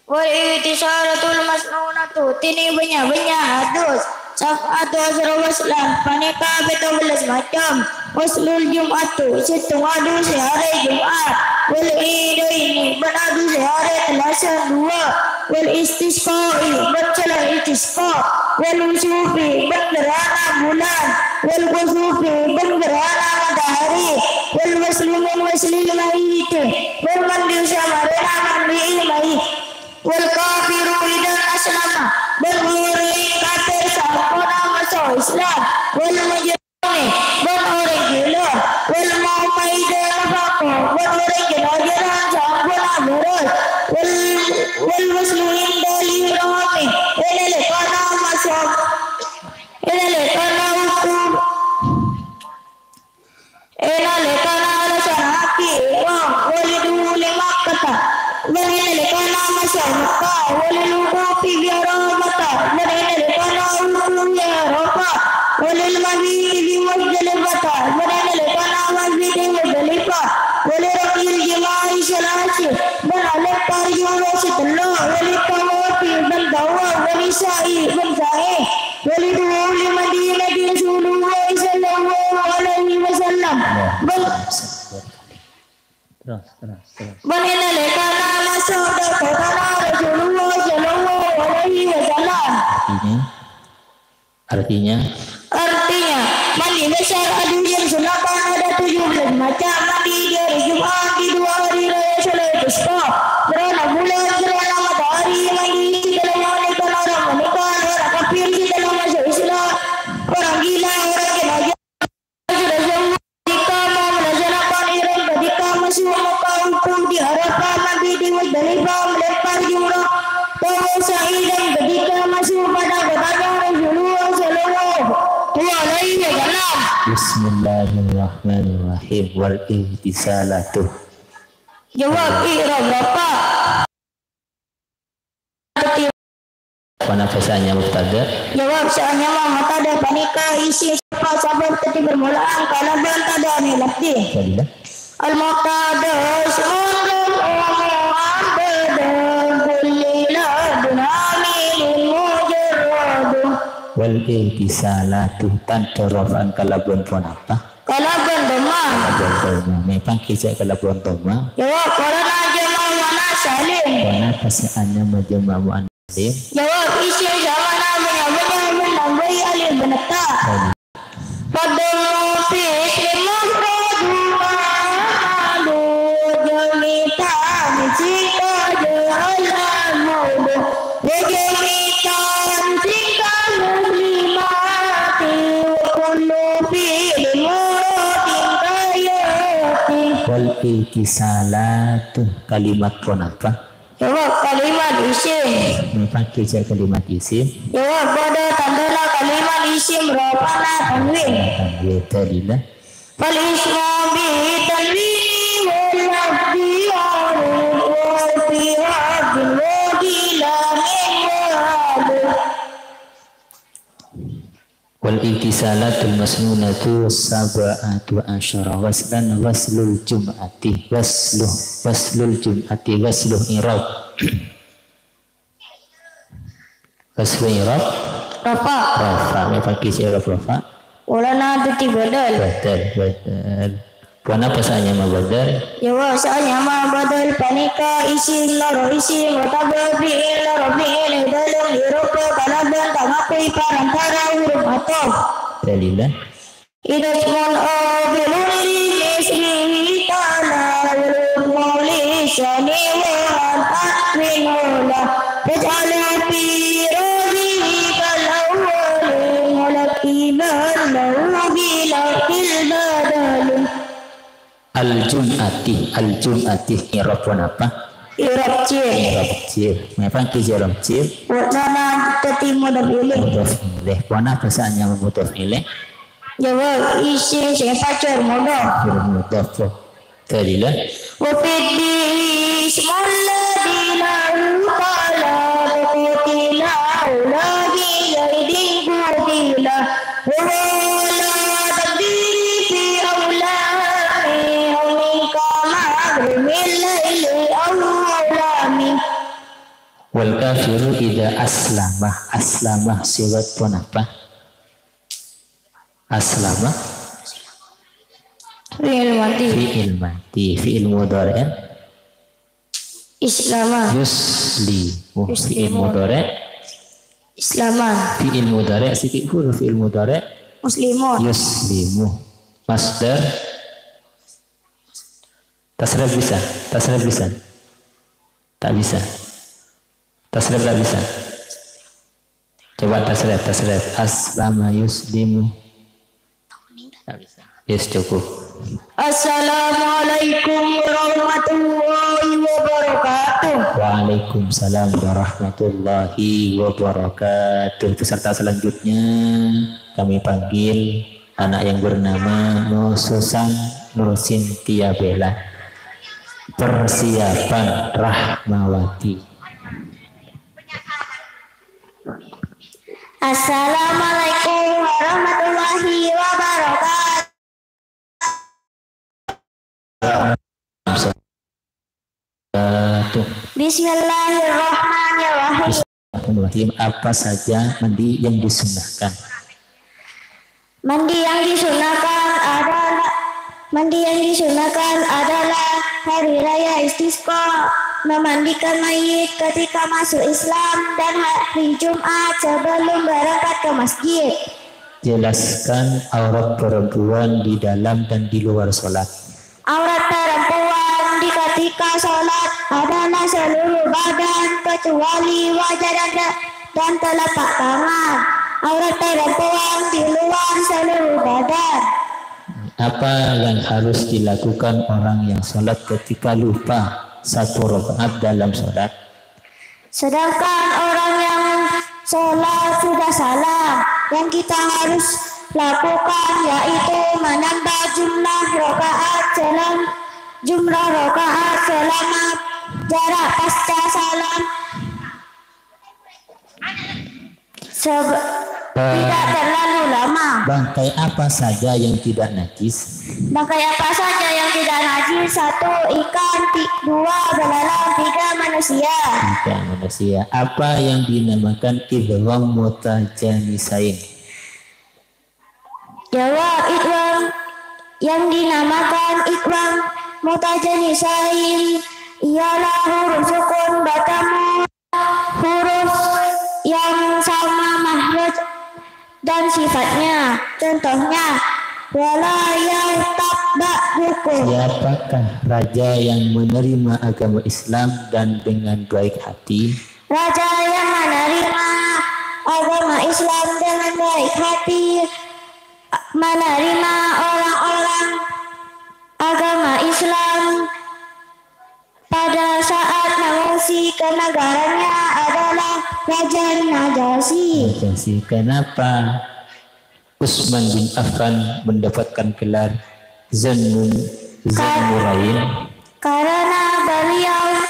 Wal itisalatul masnunatu, tini bânnya'-bânnya' adus. Sab'atu asyara waslan, panèka pètto bellâs macem. Waslul jum'atu, sèttong adus è arè Jum'at. Wal idaini, bân adus è arè Tellasa duwâ'. Wal istisqa'i, bân sala istisqa. Wal khusufi, bân gerhana bulan. Wal khusufi, bân gerhana matahari. Wal ghuslu min ghuslil mayyiti, bân mandi samarèna mandi'i mayyit. Wal kafiru idza aslama, bân orèng kafir samponna maso' Islam. Wal majnun, bân orèng gila. Wal mu'ma idza nafaqa, bân orèng gila-gila samponna bârâs. Wal, wal ghuslu indal ihrami, è nalèkana maso', è nalèkana wudu. È nalèkana alasanaghi ihram, wal dukhuli Makkata, bân è nalèkana maso' Mekkah, wal wuqufi bi Arafata, bân è nalèkana wuku' bi Arafah, wal mabiti bi Muzdalifata, bân è nalèkana mabit è Muzdalifah, wal ramyil jamari salasi, bân alempar jumroh sè tello', wal tawafi, bân tawaf, wal sa'i, bân sa'i. Wal dukhuli Madinati Rasulullah sallallahu alaihi wasallam. Bân, Terus, terus, terus. Bân è nalèkana maso' ka kotana Rasulullah sallallahu alaihi wasallam. Artinya, artinya, Artinya, mandi besar ada yang sunatan, ada tujuh belas macam mandi di hari Jumat, di dua hari raya Shalal Istisqa. Gerhana bulan, gerhana matahari, mandi segala macam orang menikah, orang kafir, segala masuk Islam, orang gila, orang gila. Sudah semua ketika mau melaksanakan ihram, ketika masuk Mekah, wukuf di Arafah, mandi di Muzdalifah, melempar jumrah, tawaf sa'i, dan ketika masuk pada kotanya Rasulullah sallallahu alaihi wasallam. Bismillahirrahmanirrahim. Wal ightisalatu. Jawab, i'rab rafa'. Ponapa sè anyama mubtada? Jawab, sè anyama mubtada panèka isim sabab dhâddhi permulaan kalabân tadâ' nèlabdi. Jadilah. Al-mubtada ismun marfu'un mu'abbadun kulli lafdhin hamilun mujarrad. Wal ightisalatu, tandhâ rafa'an kalabân ponapa? Kalabân dhamma. Kalabân dhamma. Mè' pangghi jhâ' kalabân dhamma. Jawab, qarana jama'u muannas salim. Ponapa sè anyama jama'u muannas salim? Jawab, isim sè ma'nana bânnya'-bânnya' bân nambâi alif bân ta'. Fadhammu fi ismin mufradun mu'abbadun jam'i tamyizin qad ja'al ma'budu. Wa jam'i tamyizin kal muslimati wa kullu fi'lin muradin kal yati. Wal ightisalatu, kalimat ponapa? Jawab, kalimat isim. Mè' pangghi jhâ' kalimat isim. Jawab, padâ tandhâna kalimat isim rafa'na tanwin. Tanwin, dalilla. Fal ismu bi tanwini wal lafzi ma'ruf wa fi hadzal waqti la min wahid. Wal ightisalatul masnunatu sab'atu asyara ghuslan ghuslul jum'ati. Ghuslu, ghuslul jum'ati, ghuslu i'rab. Ghuslu i'rab. Rafa'. Rafa', mè' pangghi jhâ' i'rab rafa'. Polana dhâddhi badal. Badal, badal. Ponapa sè anyama badal? Jawab, sè anyama badal panèka isim loro isim otabâ fi'il loro fi'il è dâlem i'rabhâ kalabân ta' ngakoy parantara huruf athof. Dalilla. Idza ismun 'abidun li mislihi kana wal hukmu li sani wa an atfin hula. Faj'al fi rafi'ihi kal awwali mulaqqaban lahu bi lafzil badali. Al-jum'ati, al-jum'ati, i'rab ponapa? I'rab jhâr. I'rab jhâr. Mè' pangghi jhâr i'rab jhâr. Wa kana dhâddhi mudhaf ilaih. Mudhaf ilaih. Ponapa sè anyama mudhaf ilaih? Jawab, isim sè èpajhâr mudhaf. Jhâr mudhaf. Dalilla. Wa fid dihri ismul ladzi lahu talab qutila aula bi zaidin qutila. Wa huwa la taqdiri fi aula min aw min kama min laili aw aula min. Wal kafiru idza aslama. Aslama sifat ponapa? Aslama. Fi'il madhi. Fi'il madhi. Fi'il mudhari'. Islama. Yuslimu. Yuslimu. Fi'il mudhari'. Islaman. Fi'il mudhari', sithik huruf fi'il mudhari'. Muslimun. Yuslimu. Masdar. Tasrif bisa? Tasrif bisa? Tak bisa. Tasrif tak bisa. Coba tasrif, tasrif. Aslama yuslimu. Tak bisa. Yes, cukup. Assalamualaikum warahmatullahi wabarakatuh. Waalaikumsalam warahmatullahi wabarakatuh. Peserta selanjutnya kami panggil anak yang bernama Nur Susan Nur Cynthia Bella. Persiapan Rahmawati. Assalamualaikum warahmatullahi wabarakatuh. Bismillahirrahmanirrahim. Bismillahirrahmanirrahim. Apa saja mandi yang disunahkan? Mandi yang disunahkan adalah, mandi yang disunahkan adalah hari raya istisqa, memandikan mayit ketika masuk Islam, dan hari Jumat sebelum berangkat ke masjid. Jelaskan aurat perempuan di dalam dan di luar sholat. Aurat perempuan di ketika sholat adalah seluruh badan kecuali wajah dan, dan telapak tangan. Aurat perempuan di luar seluruh badan. Apa yang harus dilakukan orang yang sholat ketika lupa satu rakaat dalam sholat? Sedangkan orang yang sholat sudah salam, yang kita harus lakukan yaitu menambah jumlah rakaat selam-, jumlah rakaat selama jarak pasca salam. Seb-, Eh, tidak terlalu lama. Bangkai apa saja yang tidak najis? Bangkai apa saja yang tidak najis? Satu, ikan. Ti-, dua, belalang. Tiga, manusia. Tiga, manusia. Apa yang dinamakan idgham mutajanisain? Jawab, idgham yang dinamakan idgham mutajanisain ialah huruf sukun bertemu huruf yang sama makhraj dan sifatnya. Contohnya, wala yartab ba'dukum. Siapakah raja yang menerima agama Islam dan dengan baik hati? Raja yang menerima agama Islam dengan baik hati, menerima orang-orang agama Islam pada saat mengungsi ke negaranya adalah Raja Najasyi. Najasyi. Kenapa Utsman bin Affan mendapatkan gelar Zannun-, Ka-, Zannurain? Karena beliau,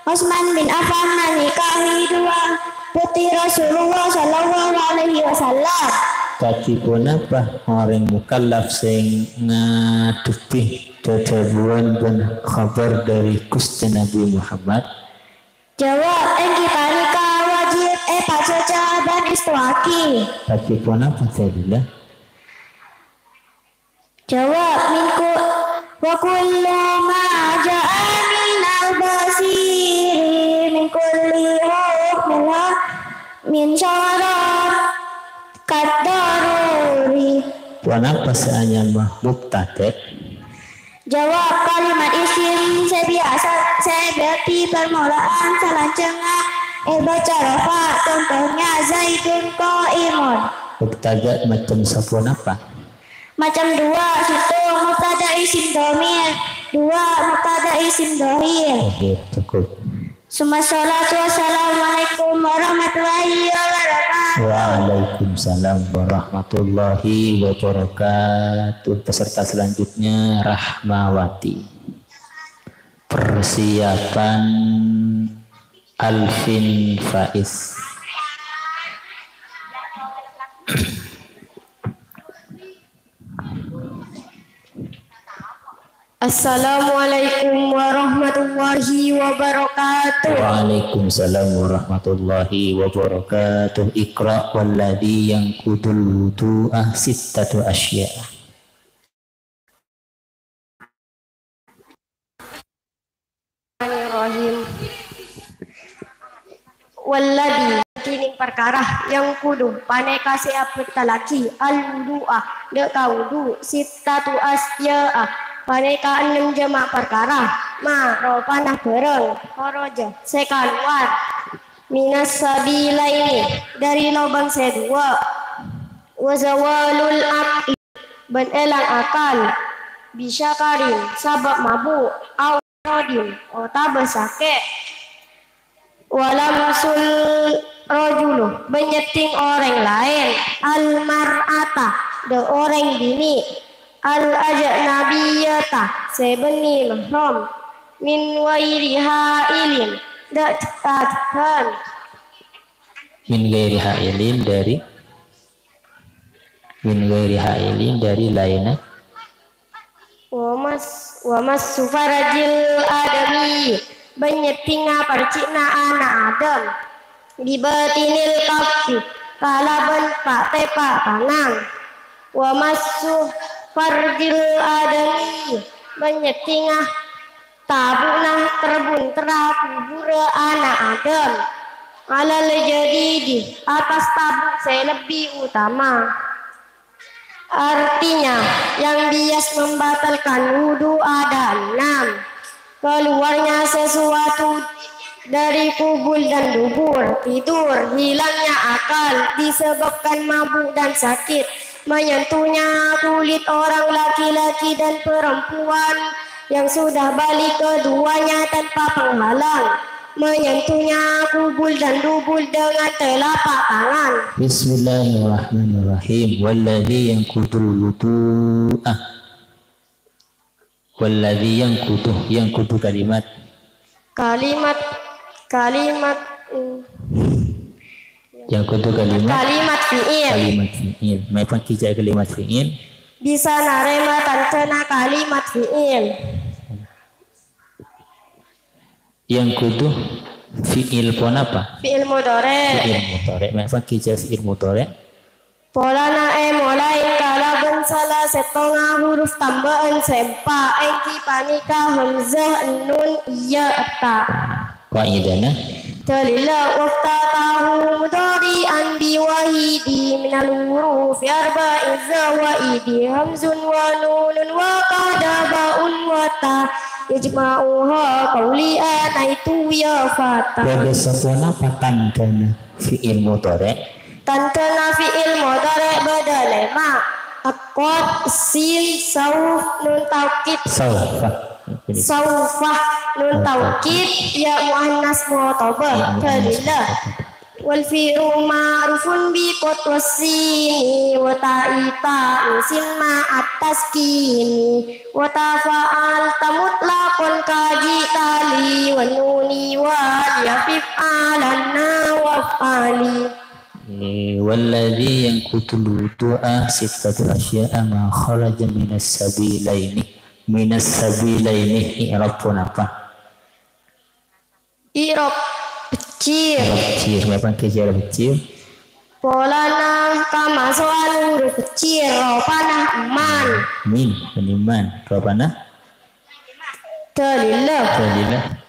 Utsman bin Affan, menikahi dua putri Rasulullah sallallahu alaihi wasallam. Kadhi ponapa orèng mukallaf sè ngadhebbhi dhâdhâbuwân bân khabar dhâri Ghustè Nabbhi Muhammad? Jawab, èngghi panèka wajib èpajhâjhâ bân èstowaghi. Kadhi ponapa dhâlilla? Jawab, min ku-, wa kullu ma ja'a minal basiri min kulli hukmin min syara kad daruri. Ponapa sè anyama mubtada? Jawab, kalimat isim sè biyasa, sè dhâddhi parmola'an salanjhângnga èbâca rafa', contohnya Zaidun qaimun. Mubtada macem saponapa? Macem dua, sèttong mubtada isim dhamir, dua mubtada isim dhohir. Oke, cukup. Summa sholatu wassalamualaikum warahmatullahi wabarakatuh. Waalaikumsalam warahmatullahi wabarakatuh. Peserta selanjutnya, Rahmawati. Persiapan Alvin Faiz. Assalamualaikum warahmatullahi wabarakatuh. Waalaikumsalam warahmatullahi wabarakatuh. Iqra walladzi yanqudul wudu'a sittatu asya'. Bismillahirrahmanirrahim. Walladzi, dhinèng parkara, yanqudu, panèka sè abhâtallaghi, al-wudu'a, dâ' ka wudu, sittatu asya'a, panèka ennem jhâma' parkara, ma, ropana bhârâng, kharaja, sè kalowar, minas sabilaini, dâri lobâng sè duwâ', wa zawalul aqli, bân èlang akal, bisakarin, sabâb mabu', au maradin, otabâ sakè'. Walamsul rajulu, bân nyèddhing orèng laèn, al mar'ata, dâ' orèng binè', al ajnabiyyata, sè bânnè mahram, min ghairi hailin, dâ' tadhân. Min ghairi hailin, dâri, min ghairi hailin, dâri laènna. Wa mas-, wa massu farjil adami, bân nyèddhingnga parjhi'na ana' Adam, bi batinil kaffi, kalabân pa'-tepa' tangan. Wa massu farjil adami, bân nyèddhingnga tabu'na terbun terra kuburrâ ana' Adam. Alal jadidi, attas tabu' sè lebbi utama. Artinya, yang bias membatalkan wudu ada enam. Keluarnya sesuatu dari kubul dan dubur, tidur, hilangnya akal, disebabkan mabuk dan sakit, menyentuhnya kulit orang laki-laki dan perempuan yang sudah balik keduanya tanpa penghalang, menyentuhnya kubul dan dubur dengan telapak tangan. Bismillahirrahmanirrahim. Walladzi yanqudul wudu'a. Walladzi yanqudu, yanqudu kalimat. Kalimat, kalimat, mm. Yanqudu kalimat. Kalimat fi'il. Kalimat fi'il. Mèpon kèya kalimat fi'il. Bisa narèma tandhâna kalimat fi'il. Yanqudu fi'il ponapa? Fi'il mudhari'. Fi'il mudhari'. Mèpon kèya fi'il mudhari'. Polana èmolaè kalabân sala sèttonga huruf tambâ'ân sè empa', èngghi panèka hamzah, nun, ya, ta'. Qaidana. Dalilla, waftatahu mudhari'an bi wahidi minal hurufi arba'i zawaidi, hamzun wa nunun wa qad ba'un wa ta', yajma'uha qawli anaitu ya fata. Padâ saponapa tandhâna fi'il mudhari'? Tandhâna fi'il mudhari' bâdâ lèma'. Qad, sin, sauf, nun taukid. Saufa. Saufa, nun taukid, ya muannas mukhatabah. Ya muannas mukhatabah. Dalilla. Wal fi'lu ma'rufun bi qad was sini wa ta'i ta'nisin ma'at taskini. Wa tafa'alta mutlaqan ka ji'tali wa nuni wal yaf'alanna waf'ali. Eh, walladzi yanqudul wudu'a sittatu asya'a ma kharaja minas sabilaini. Minas sabilaini, i'rab ponapa? I'rab beccir. I'rab beccir. Mèpon kèya i'rab beccir. Polana kamaso'an huruf beccir, ropana man. Min, ini man. Ropana? Dalilla. Dalilla.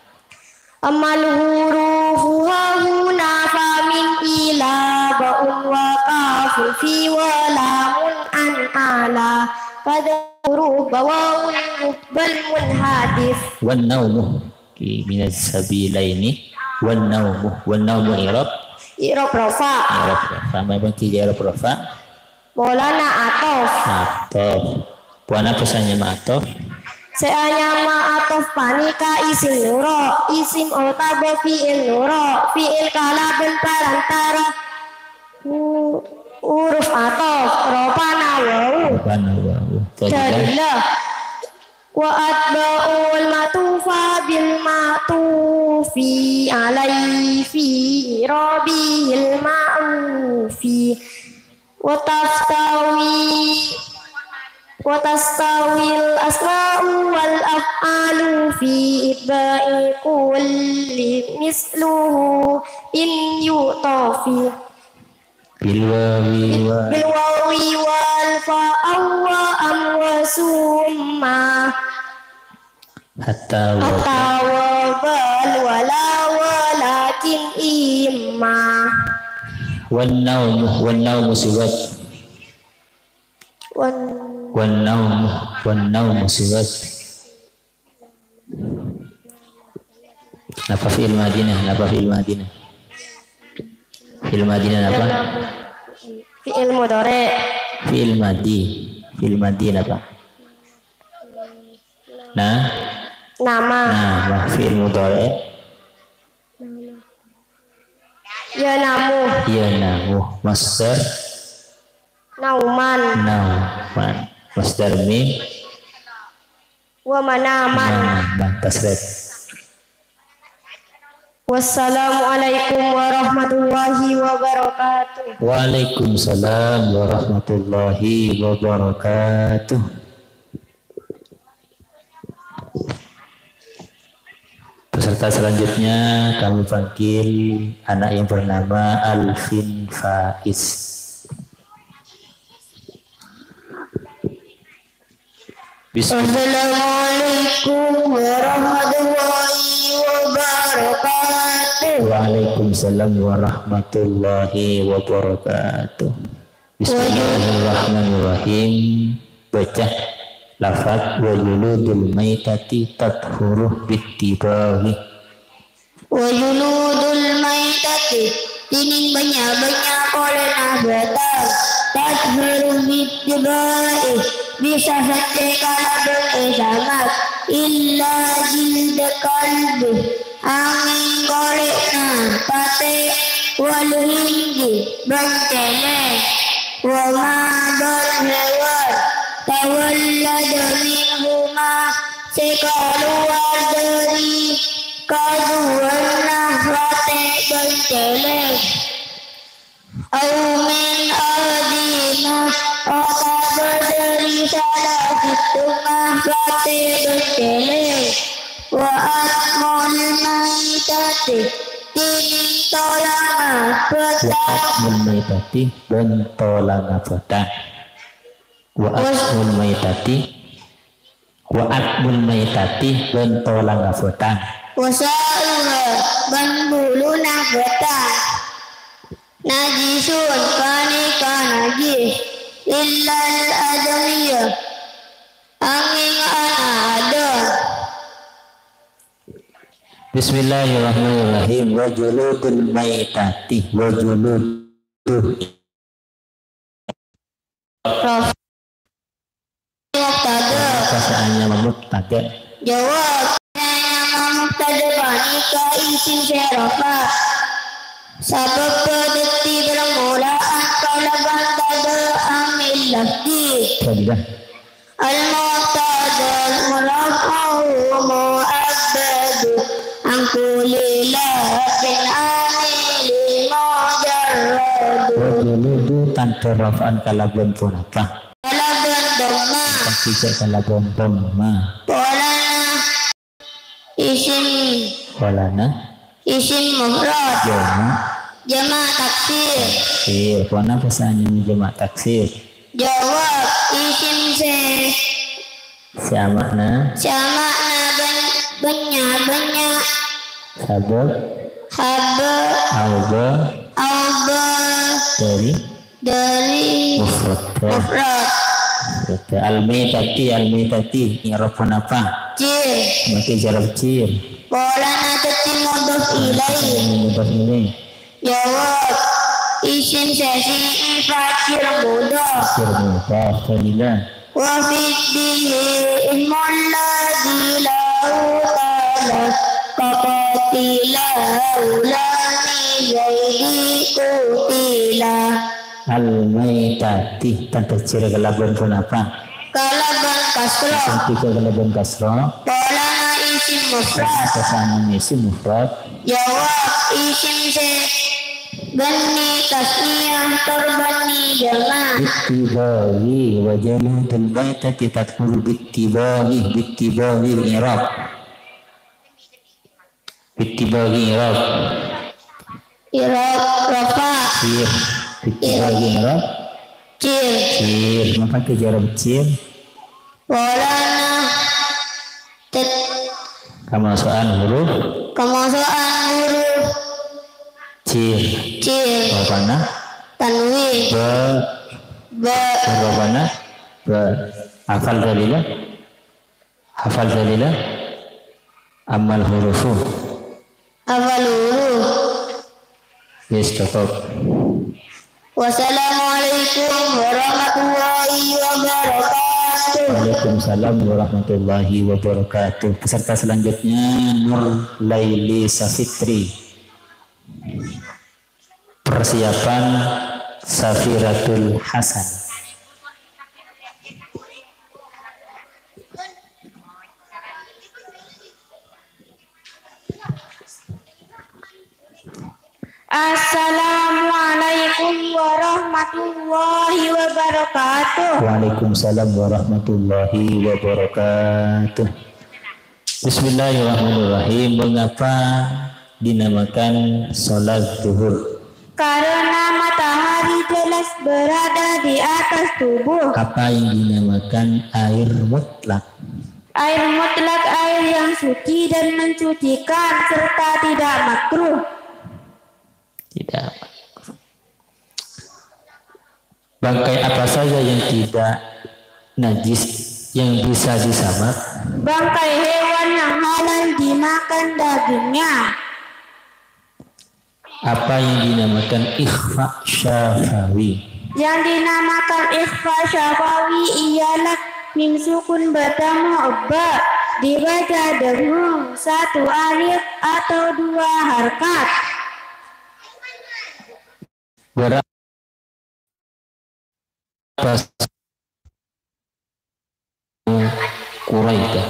Ammal hurufu hahuna fa min ila ba'un wa qafun fi wa lamun an ala. Kadza huruf wa wawun muhmal munhadif. Wan naumu. Ki minas sabilaini. Wan naumu. Wan naumu i'rab. I'rab rafa. I'rab rafa. Mèpon kèya i'rab rafa. Polana atof. Atof. Polana sè anyama atof. Sè anyama atof panèka isim noro', isim otabâ fi'il noro', fi'il kalabân parantara hu-, huruf atof, ropana wau. Ropana wau. Dalilla. Dalilla. Wa atba'ul ma'tufa bil ma'tufi alaihi fi i'rabihil ma'rufi. Wa tastawi, wa tastawil asma'u wal af'alu fi itba'i kulli misluhu in yu'tafi. Bil wawi wa. Bil wawi wal fa awwa am wa summa. Hatta wa. Hatta wa bal wa la Wan naumu, wan naumu siwat. Wan Wan naumu, wan naumu siwat. Napa fi'il madina? Napa fi'il madina? Fi'il madina napa? Fi'il mudhari'. Fi'il madi. Fi'il madi napa? Nah? Nama. Nah, nah, fi'il mudhari'. Yanamu. Yanamu. Masdar. Nauman. Nauman. Masdar min. Wa manaman. Manaman. Tasrif. Wassalamualaikum warahmatullahi wabarakatuh. Waalaikumsalam warahmatullahi wabarakatuh. Peserta selanjutnya kami panggil anak yang bernama Alvin Faiz. Bismillah. Assalamualaikum warahmatullahi wabarakatuh. Waalaikumsalam warahmatullahi wabarakatuh. Bismillahirrahmanirrahim. Baca lafaz wa juludul maitati tathuru bittibaghi. Wa juludul maitati, dhinèng bânnya'-bânnya' polèna bhâtang, tathuru bittibaghi, bisa sèccè kalabân èsamak, illa jilda qalbi, angèng kolè'na patè, wal khindi, bân cèlèng, wa ma dhal hèwan, tawallada minhuma, sè kalowar dhâri kaduwâna patè bân cèlèng. Au min ahadihima, otabâ dhâri sala sèttonga patè bân cèlèng. Wa atmul maitati, dhinèng tolana bhâtang. Wa atmul maitati, bân tolana bhâtang. Wa atmul maitati, wa atmul maitati, bân tolana bhâtang. Wa sa'ruha, bân buluna bhâtang. Najisun, panèka najis. Illal adamiya, angèng ana adâ'. Bismillahirrahmanirrahim. Wa juludul maitati, wa juludu. Raf-, mubtada. Pertanyaan mubtada. Jawab. Pertanyaan mubtada panèka isim sè rafa'. Sabâb dhâddhi bermulaan kalabân tadâ' amil lafzi. Fadilah. Al-mubtada murafa'u mu'abbadu an kulli lafzin amili mujarradu. Wa juludu tandhâ rafa'an kalabân ponapa? Kalabân dhamma. Pasti cek kalabân dhamma. Polana isim. Polana isim mufrad. Jama'. Jama' taksir. Taksir. Ponapa sanyana jama' taksir? Jawab, isim sè. Sè ama'na. Sè ama'na bân-, bânnya'-bânnya'. Sabâb. Habâ. Aobâ. Aobâ. Dhâri. Dhâri. Mufrad. Mufrad. Mufrad. Al-maitati, al-maitati. I'rab ponapa? Jir. Makkè i'rab jir. Polana dhâddhi mudhof ilaih. Mudhof ilaih. Jawab, isim sè sifatil mudhof. Sifatil mudhof, dalila. Wa fid dihri ismul ladzi lahu tala, ka qatila, ulani zaidi qutila. Al-maitati, tandhâ jir kalabân ponapa? Kalabân kasra. Isim tiga kalabân kasra. Polana isim mufrad. Polana isim mufrad. Jawab, isim sè bânnè tasniyah tor bânnè jama'. Bittibaghi, wa juludul maitati tathuru bittibaghi, bittibaghi i'rab. Bittibaghi i'rab. I'rab rafa'. Jir. Bittibaghi i'rab. Jir. Jir. Napa kè i'rab jir? Polana tet- Kamaso'an huruf. Kamaso'an huruf. Jir. Jir. Polana Wi. Ba. Ba. Huruf apa, nah? Ba. Hafal dalila? Hafal dalila? Ammal hurufu. Hafal huruf. Yes, cukup. Wassalamualaikum warahmatullahi wabarakatuh. Waalaikumsalam warahmatullahi wabarakatuh. Peserta selanjutnya, Nur Laili Safitri. Persiapan Safiratul Hasan. Assalamualaikum warahmatullahi wabarakatuh. Waalaikumsalam warahmatullahi wabarakatuh. Bismillahirrahmanirrahim. Mengapa dinamakan sholat zuhur? Karena matahari jelas berada di atas tubuh. Apa yang dinamakan air mutlak? Air mutlak air yang suci dan mensucikan serta tidak makruh. Tidak. Bangkai apa saja yang tidak najis yang bisa disamak? Bangkai hewan yang halal dimakan dagingnya. Apa yang dinamakan ikhfa syafawi? Yang dinamakan ikhfa syafawi ialah mim sukun bertemu ebba, dibaca dengung satu alif atau dua harkat. Berapa Quraidah?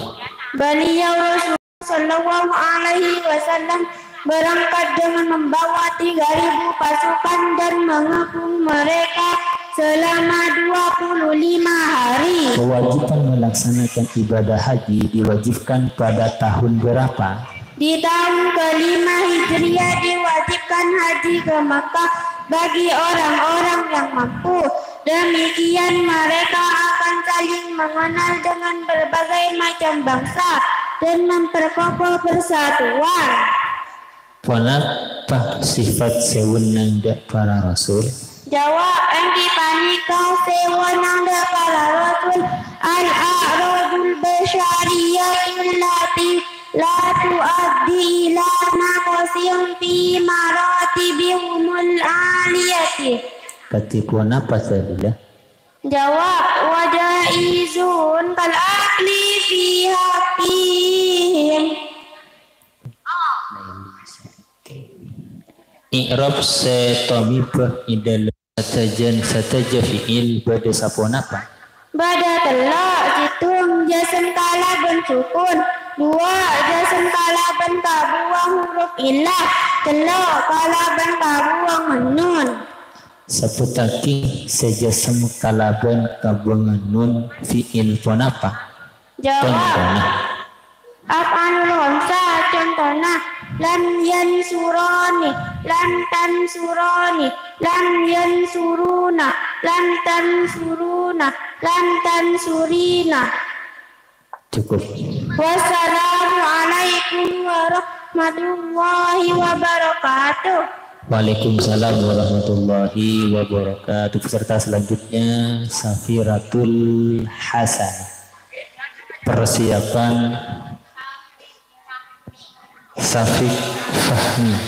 Beliau Rasulullah sallallahu alaihi wasallam berangkat dengan membawa tiga ribu pasukan dan mengepung mereka selama dua puluh lima hari. Kewajiban melaksanakan ibadah haji diwajibkan pada tahun berapa? Di tahun kelima Hijriah diwajibkan haji ke Makkah bagi orang-orang yang mampu. Demikian mereka akan saling mengenal dengan berbagai macam bangsa dan memperkokoh persatuan. Ponapa sifat sè wennang dâ' para rasul? Jawab, èngghi panèka sè wennang dâ' para rasul, al-a'radul basyariyatul lati la tuaddi ila naqsin fi maratibihumul aliyati. Kadhi ponapa, Saidah? Jawab, wa jaizun kal akli fi haqqihim. I'rab sè tomibâ è dâlem sadhâjâna, sadhâjâ fi'il bâdâ saponapa? Bâdâ tello', sèttong jazm kalabân sukun, duwâ' jazm kalabân kabuwâng huruf illah, tello' kalabân kabuwâng nun. Sebbhuttaghi sè jazm kalabân kabuwangan nun fi'il ponapa? Jawab. Contona. Af'alul khamsah, contona, lam yansurani, lan tansurani, lam yansuruna, lan tansuruna, lan tansurina. Cukup. Wassalamualaikum warahmatullahi wabarakatuh. Waalaikumsalam warahmatullahi wabarakatuh. Peserta selanjutnya, Safiratul Hasan. Persiapan Safik Fahmi.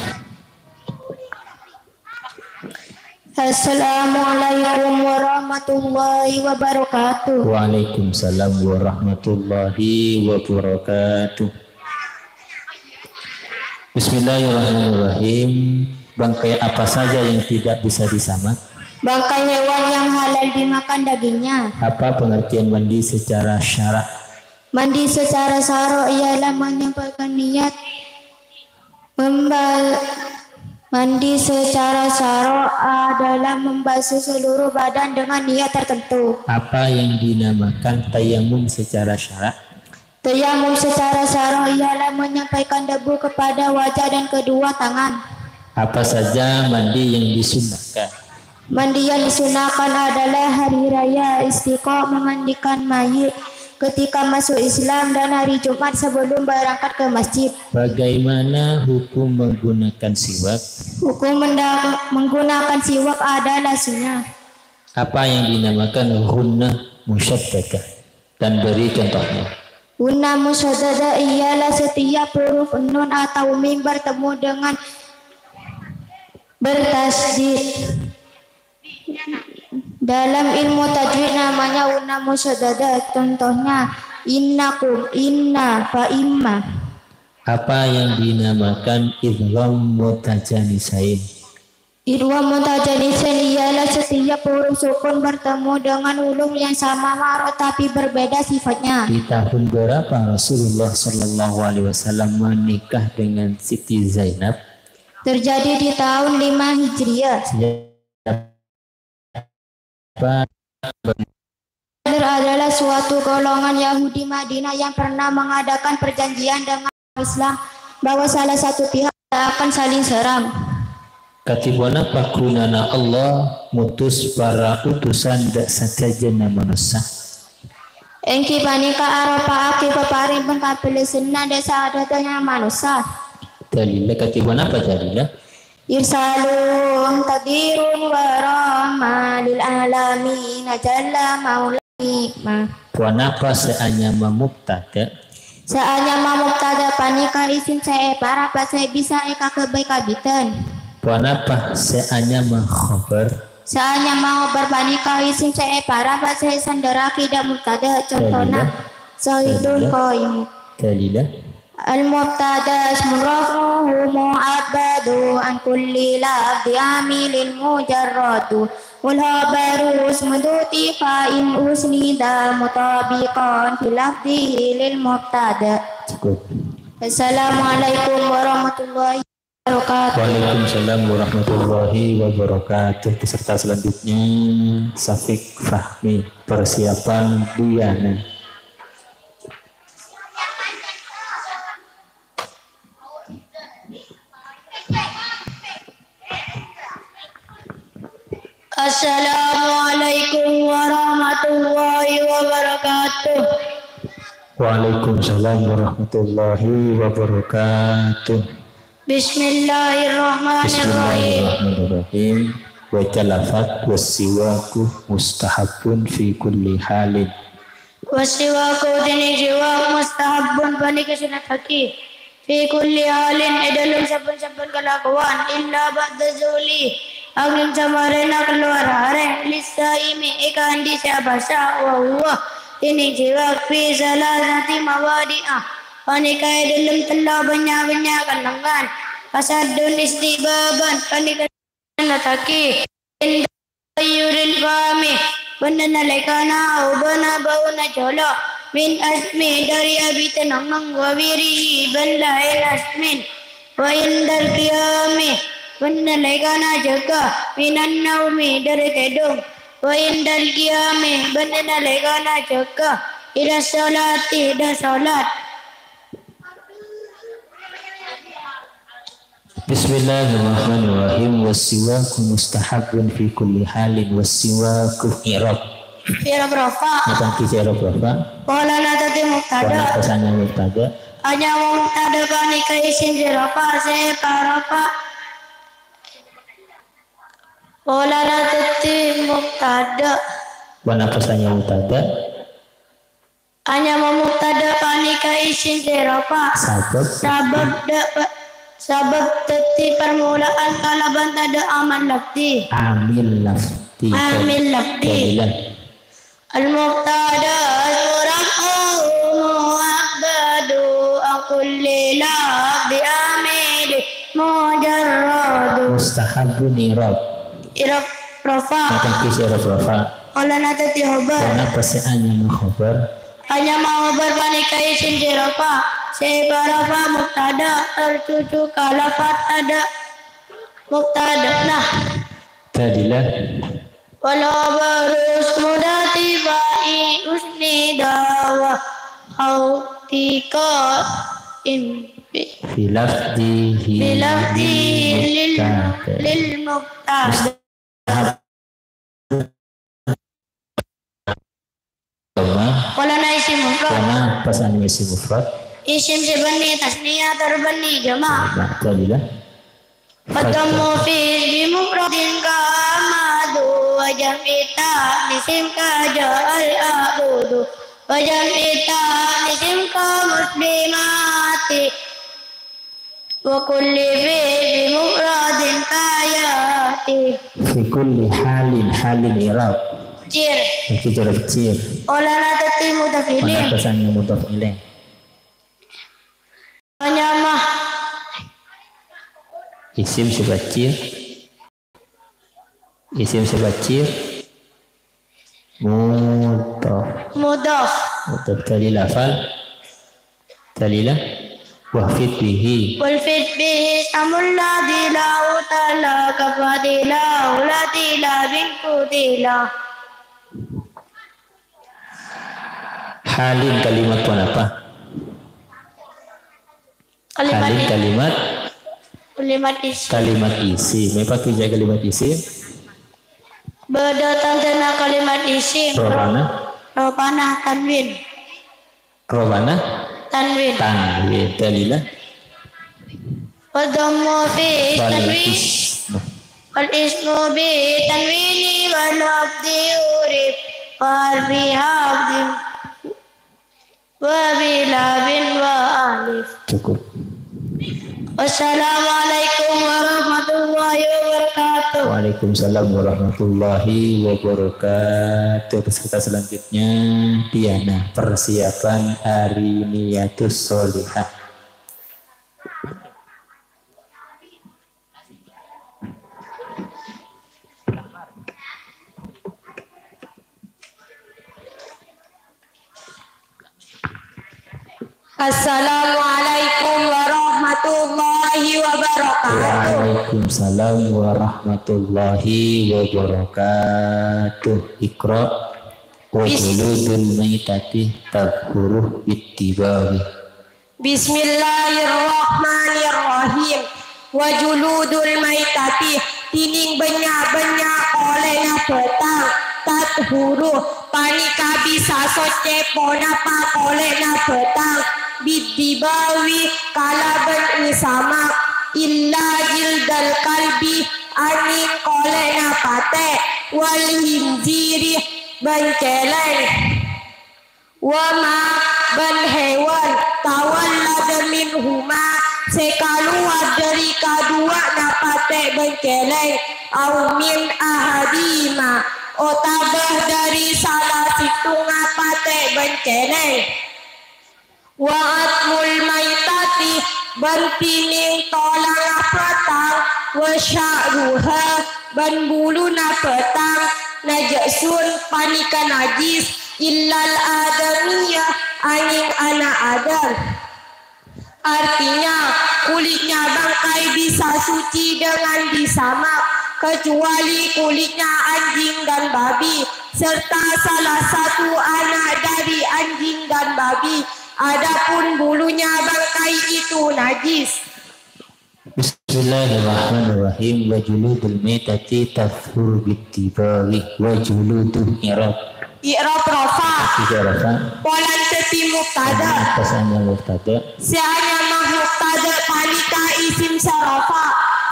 Assalamualaikum warahmatullahi wabarakatuh. Waalaikumsalam warahmatullahi wabarakatuh. Bismillahirrahmanirrahim. Bangkai apa saja yang tidak bisa disamak? Bangkai hewan yang halal dimakan dagingnya. Apa pengertian mandi secara syarak? Mandi secara syarak ialah menyampaikan niat. Memba-, mandi secara syarak adalah membasuh seluruh badan dengan niat tertentu. Apa yang dinamakan tayamum secara syarak? Tayamum secara syarak ialah menyampaikan debu kepada wajah dan kedua tangan. Apa saja mandi yang disunnahkan? Mandi yang disunahkan adalah hari raya istisqa, memandikan mayit, ketika masuk Islam dan hari Jumat sebelum berangkat ke masjid. Bagaimana hukum menggunakan siwak? Hukum menda-, menggunakan siwak adalah sunnah. Apa yang dinamakan ghunnah musyaddadah? Dan beri contohnya. Ghunnah musyaddadah ialah setiap huruf nun atau mim bertemu dengan bertasydid. Dalam ilmu tajwid namanya ghunnah musyaddadah. Contohnya, innakum, inna, fa imma. Apa yang dinamakan idgham mutajanisain? Idgham mutajanisain ialah setiap huruf sukun bertemu dengan huruf yang sama makhraj tapi berbeda sifatnya. Di tahun berapa Rasulullah Shallallahu Alaihi Wasallam menikah dengan Siti Zainab? Terjadi di tahun lima Hijriah. Sejak Badr adalah suatu golongan Yahudi Madinah yang pernah mengadakan perjanjian dengan Islam bahwa salah satu pihak tidak akan saling serang. Kadhi ponapa ghunana Allah ngutus para utusan dha' sadhâjâna manossa? Èngghi panèka aropa'aghi paparèng bân kabellasânna dha' sadhâjâna manossa. Dalilla kadhi ponapa dalilla? Irsalun tadhirun wa rahma lil alamina jalla maula nikmah. Ponapa sè anyama mubtada? Sè anyama mubtada panèka isim sè èparapa sè bisa èkaghâbây kabidhân. Ponapa sè anyama khobar? Sè anyama khobar panèka isim sè èparapa sè èsandhârraghi dha' mubtada. Contona, Dalila. Zaidun Dalila. Qaimun. Dalila. Al-mubtada ismun raf'uhu mu'abbadu an kulli lafdhi amilin mujarradu. Wal khabaru ismun dhu tifa'in usnida mutabiqan fi lafdhihi lil mubtada. Cukup. Assalamualaikum warahmatullahi wabarakatuh. Waalaikumsalam warahmatullahi wabarakatuh. Peserta selanjutnya, Syafiq Fahmi, persiapan Diana. Assalamualaikum warahmatullahi wabarakatuh. Waalaikumsalam warahmatullahi wabarakatuh. Bismillahirrahmanirrahim. Bismillahirrahmanirrahim. Waca lafat, "Wassiwaku mustahabun fi kulli halin." Wassiwaku, dene siwak, mustahabun, paneka sunnatagi. Fi kulli halin, e dhalem saben-saben kalakowan, illa ba'da zuhli, anging samarena kalowar are, lissaimi, e kandi se apasa, wa huwa, dene siwak, fi salasati mawadi'a, paneka e dhalem tello bannya'-bannya' kennengngan, asaddun istihbaban, paneka sunnatagi. Inda taghayyuril fami, bân nalekana aobana bauna colo', min asmi, dhari abit neng-neng, wa ghairihi, bân laen asmin, wa indal qiyami, bân nalekana jâgâ, minan naumi, dhari tèdung, wa indal qiyami, bân nalekana jâgâ, ila sholati, dâ' sholat. Bismillahirrahmanirrahim. Wassiwaku mustahabun fi kulli halin. Wassiwaku i'rab. I'rab rafa. Napa nggih i'rab rafa? Pola nadati mubtada. Pola kesannya mubtada. Anyama mubtada paneka isim rafa, se parafa. Pola nadati mubtada. Pola kesannya mubtada. Anyama mubtada paneka isim se rafa. Sabab. Sabab da-, sabab daddi parmulaan kalaban tadha' amil lafdi. Amil lafdi. Amil lafdi. Jadilah. Al-mubtada ismu raf'uhu mu'abbadu an kulli lafdi amili mujarradu. Mustahabun i'rab. I'rab rafa. Napa nggih i'rab rafa? Ola nadati khobar. Napa se anyama khobar? Anyama khobar paneka isim se rafa. Se parafa mubtada, tertuju ka lafat tadha' mubtadana. Jadilah. Wal khabaru ismu dati fa'i usnida wa hautika in fi lafdihi, fi lafdihi lil, lil mubtada. Pola na isim, Pas anu isim mufrad. Isim sè bânnè tasniyah, tor bânnè jama'. Nah, qalila. Wa dhammu fi ismi mufradin ka ahmadu, wa jam'i ta'nisin ka ja'al a'budu, wa jam'i ta'nisin ka muslimati, wa kulli fi'li mufradin ka ya'ti. Fi kulli halin, halin i'rab. Jir. Itu jir, jir. Olana dhâddhi mudhaf ilaih. Mana pesannya mudhaf ilaih? Nyama. Isim sifat jir. Isim sifat jir. Mudhaf. Mudhaf. Mudhaf dalil hafal. Dalila. Wahfid bihi. Wahfid bihi ismul ladzi lahu ta'ala kafadila, ladzi la min qutila. Halin kalimat ponapa? Kalimat Halin i-, kalimat kalimat isim. Kalimat isim. Mè' pakkè jâ' kalimat isim. Bâdâ tandhâna kalimat isim. Robana. Robana tanwin. Robana. Tanwin. Tanwin. Dalila. Wa dhammu fi Wal tanwin. Ismu. Wal ismu bi tanwini wal hafdhi urif. Wa harfi hafdhin. Wa bilabin wa alif. Cukup. Wassalamualaikum warahmatullahi wabarakatuh. Waalaikumsalam warahmatullahi wabarakatuh. Peserta selanjutnya, Diana, persiapan hari niyatus sholihah. Assalamualaikum warahmatullahi wabarakatuh. Waalaikumsalam warahmatullahi wabarakatuh. Iqra. Wa Bis- juludul maitati tathuru bittibawi. Bismillahirrahmanirrahim. Wa juludul maitati, dhinèng bânnya'-bânnya' kolèna bhâtang, tathuru, panèka bisa soccè ponapa kolèna bhâtang, biddibawi, kalabân èsamak, illa jildal kalbi, angèng kolèna patè', wal khinziri, bân cèlèng. Wa ma bân hèwan, tawallada minhuma, sè kalowar dhâri kaduwâ'na patè' bân cèlèng, au min ahadihima, otabâ dhâri sala sèttonga patè' bân cèlèng. Wa 'azmul maitati, bân dhinèng tolangnga bhâtang, wa sya'ruha, bân buluna bhâtang, najsun, panèka najjhis, illal adamiyya, angèng ana' Adam. Artinya, kulitnya bangkai bisa suci dengan disamak, kecuali kulitnya anjing dan babi, serta salah satu anak dari anjing dan babi. Adapun bulunya bangkai itu najis. Bismillahirrahmanirrahim. Wa juludul maitati tathuru bittibawi. Wa juludu i'rab. I'rab rafa. Tiga rafa. Polana dhâddhi mubtada. Atas hanya mubtada. Sè anyama mubtada panèka isim sè rafa.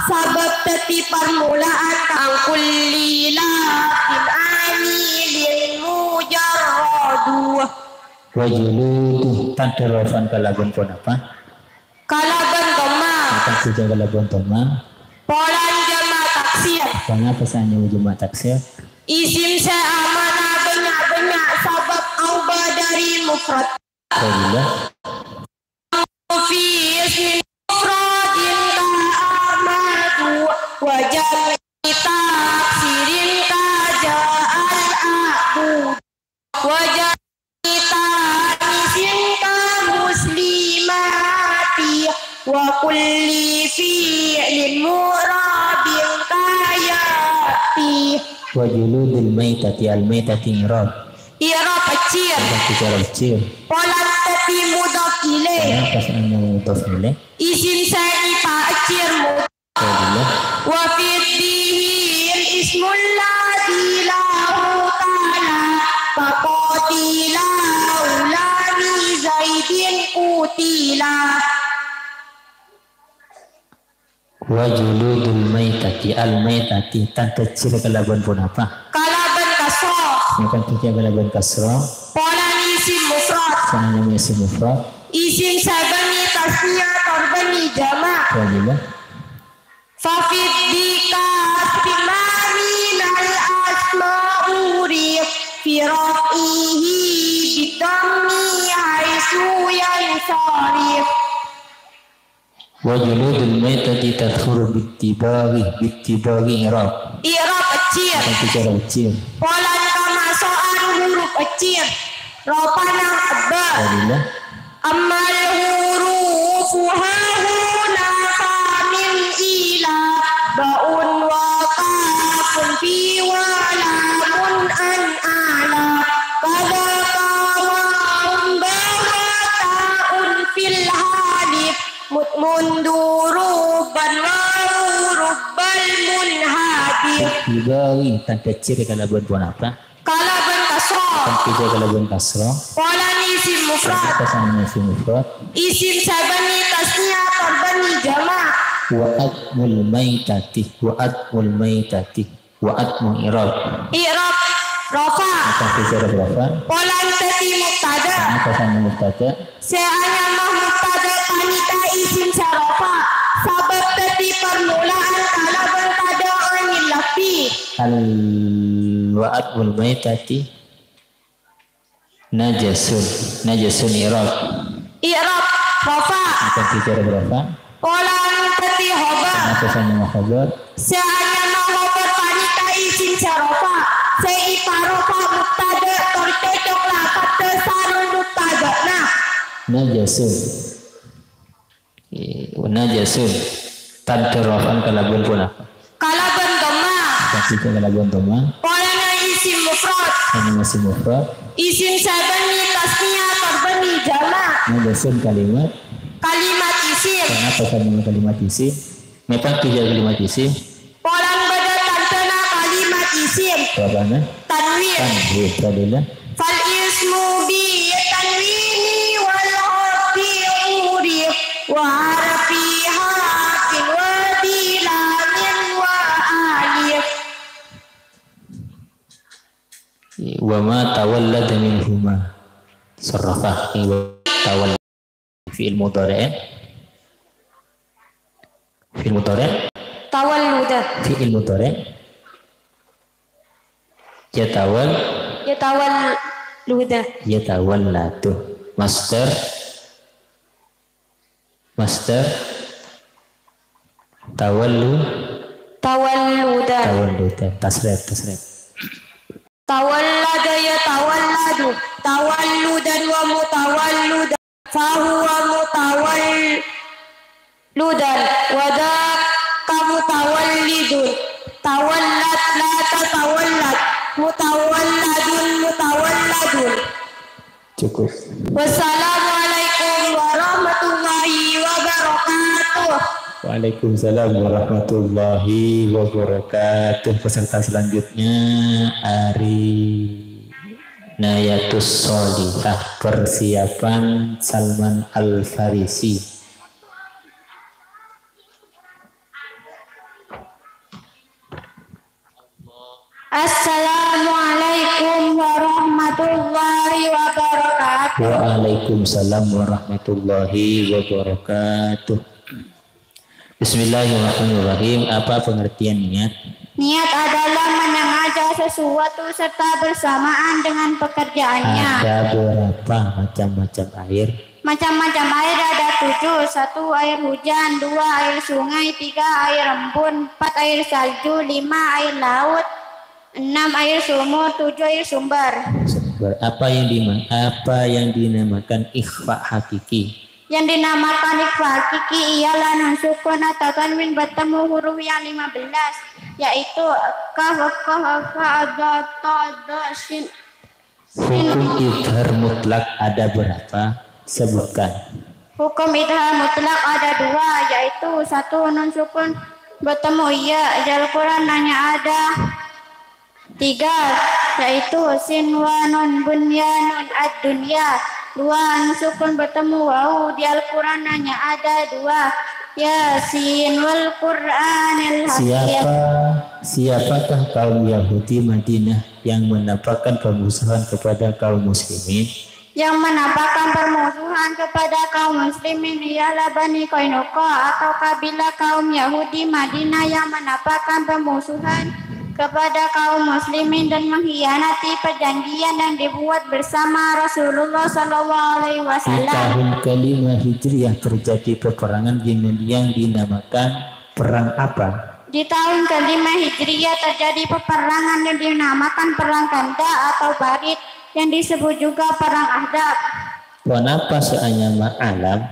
Sabâb dhâddhi parmola'an an kulli lafdhin 'amilin mujarradu. Wa juludu, tandhâ rafa'an kalabân ponapa? Kalabân dhamma. Apa saja kalabân dhamma? Polana jama' taksir. Ponapa sè anyama jama' taksir? Isim sè amana bânnya'-bânnya' sabâb aobâ dhâri mufrad. Alhamdulillah. Fi ismin mufradin ka Ahmadu wa jam'i taksirin ka ja'al a'budu. Wa jam'i ta'nisin ka muslimati wa kulli fi'lin mu'rabin ka ya'ti. Wa juludul maitati, al maitati i'rab. I'rab ejjhir. I'rab ejjhir. Polana dhâddhi mudhaf ilaih. Polana pas ana mudhaf ilaih. Isim sè èpa ejjhir mudhaf. Alhamdulillah. Wa fiddihil ismul ladzi lahu ta'ala faqatila ulami zai. Ila. Wa juludul maitati, al maitati, tandhâ jhir kalabân ponapa? Kalabân kasra. Napa dhika kalabân kasra? Polana isim mufrad. Sanana isim mufrad. Isim sè bânnè tasniyah tor bânnè jama'. Wa lila. Fa fid dikasri ma minal asma urif fi raf'ihi bidhammi haitsu yansarif. Wa juludul maitati tadkhulu bittibaghi, bittibaghi i'rab. I'rab ejjhir. Apa bicara ejjhir? Polana kamaso'an huruf ejjhir. Rafa'na ebba. Alhamdulillah. Ammal hurufu hahuna fa min ila, ba'un wa qafun fi wa lamun an ala. Kadza ka wawun ba wa ta'un fil halif. Mut mundu rubban wa rubbal munhadir. Ibawi tandhâ jhir kalabân ponapa? Kalabân kasra. Kan tidak kalabân kasra. Polana isim mufrad. Kenapa sama isim mufrad? Isim sè bânnè tasniyah tor bânnè jama'. Wa admul maitati. Wa admul maitati. Wa admu i'rab. I'rab rafa. Apa sisi i'rab rafa? Polana dhâddhi mubtada. Kenapa sama mubtada? Sè anyama mubtada panèka isim sè rafa. Sabâb dhâddhi parmula'an kalabân tadâ' anil lafzi. Al wa admul maitati. Najasun. Najasun i'rab. I'rab rafa. Apa sisi i'rab rafa? Polana dhâddhi khobar. Kenapa sama khobar? Sè anyama khobar panèka isim sè rafa. Sè èparofa mubtada tor cocok lafadhâ sareng mubtadana. Najasun. Eh, najasun. Tandhâ rafa'an kalabân ponapa? Kalabân dhamma. Tapi kalabân dhamma. Polana isim mufrad. Hanya masih mufrad. Isim sè bânnè tasniyah tor bânnè jama'. Najasun kalimat. Kalimat isim. Kenapa sama kalimat isim? Napa tiga kalimat isim? Polana bâdâ tandhâna kalimat isim. Apana? Tanwin. Tanwin, alhamdulillah. Fal ismu bi tanwini wal harfi urif wa harfi hakin wa bi lamin wa alif. Wa ma tawallada minhuma. Sarrafa. Wa tawallada. Fi'il mudhari'. Fi'il mudhari'. Tawalluda. Fi'il mudhari'. Yatawal. Yatawalluda. Yatawalladu. Masdar. Masdar. Tawallu. Tawalluda. Tawalluda. Tasrif, tasrif. Tawallada yatawalladu. Tawalludan wa mutawalludan. Fahuwa mutawalludan wa dzaka mutawallidun. Tawallat la tatawallat. Mutawalladun mutawalladun. Cukup. Wassalamualaikum warahmatullahi wabarakatuh. Waalaikumsalam warahmatullahi wabarakatuh. Peserta selanjutnya, Ari Nayatus Sholihah, persiapan Salman Al Farisi. Assalamualaikum warahmatullahi wabarakatuh. Waalaikumsalam warahmatullahi wabarakatuh. Bismillahirrahmanirrahim. Apa pengertian niat? Niat adalah menyengaja sesuatu serta bersamaan dengan pekerjaannya. Ada berapa macam-macam air? Macam-macam air ada tujuh. Satu, air hujan. Dua, air sungai. Tiga, air embun. Empat, air salju. Lima, air laut. Enam, air sumur. Tujuh, air sumber. Sumber. Apa yang dima-, apa yang dinamakan ikhfa hakiki? Yang dinamakan ikhfa hakiki ialah nun sukun atau tanwin bertemu huruf yang lima belas, yaitu kaf, kha, kha, dha, ta, dha, sin. Hukum idhar mutlak ada berapa? Sebutkan. Hukum idhar mutlak ada dua, yaitu satu, nun sukun bertemu ya. Di Al-Quran hanya ada tiga, yaitu sin wa nun bunyanun ad-dunya. Dua, sukun bertemu wawu di Al-Quran hanya ada dua. Yasin wal Quranil Hakim. Siapa, siapakah kaum Yahudi Madinah yang menampakkan permusuhan kepada kaum muslimin? Yang menampakkan permusuhan kepada kaum muslimin ialah Bani Qainuqa atau kabilah kaum Yahudi Madinah yang menampakkan permusuhan kepada kaum muslimin dan mengkhianati perjanjian yang dibuat bersama Rasulullah sallallahu alaihi wasallam. Di tahun kelima Hijriah terjadi peperangan yang, yang dinamakan perang apa? Di tahun kelima Hijriah terjadi peperangan yang dinamakan Perang Khandaq atau Parit, yang disebut juga Perang Ahzab. Ponapa sè anyama alam?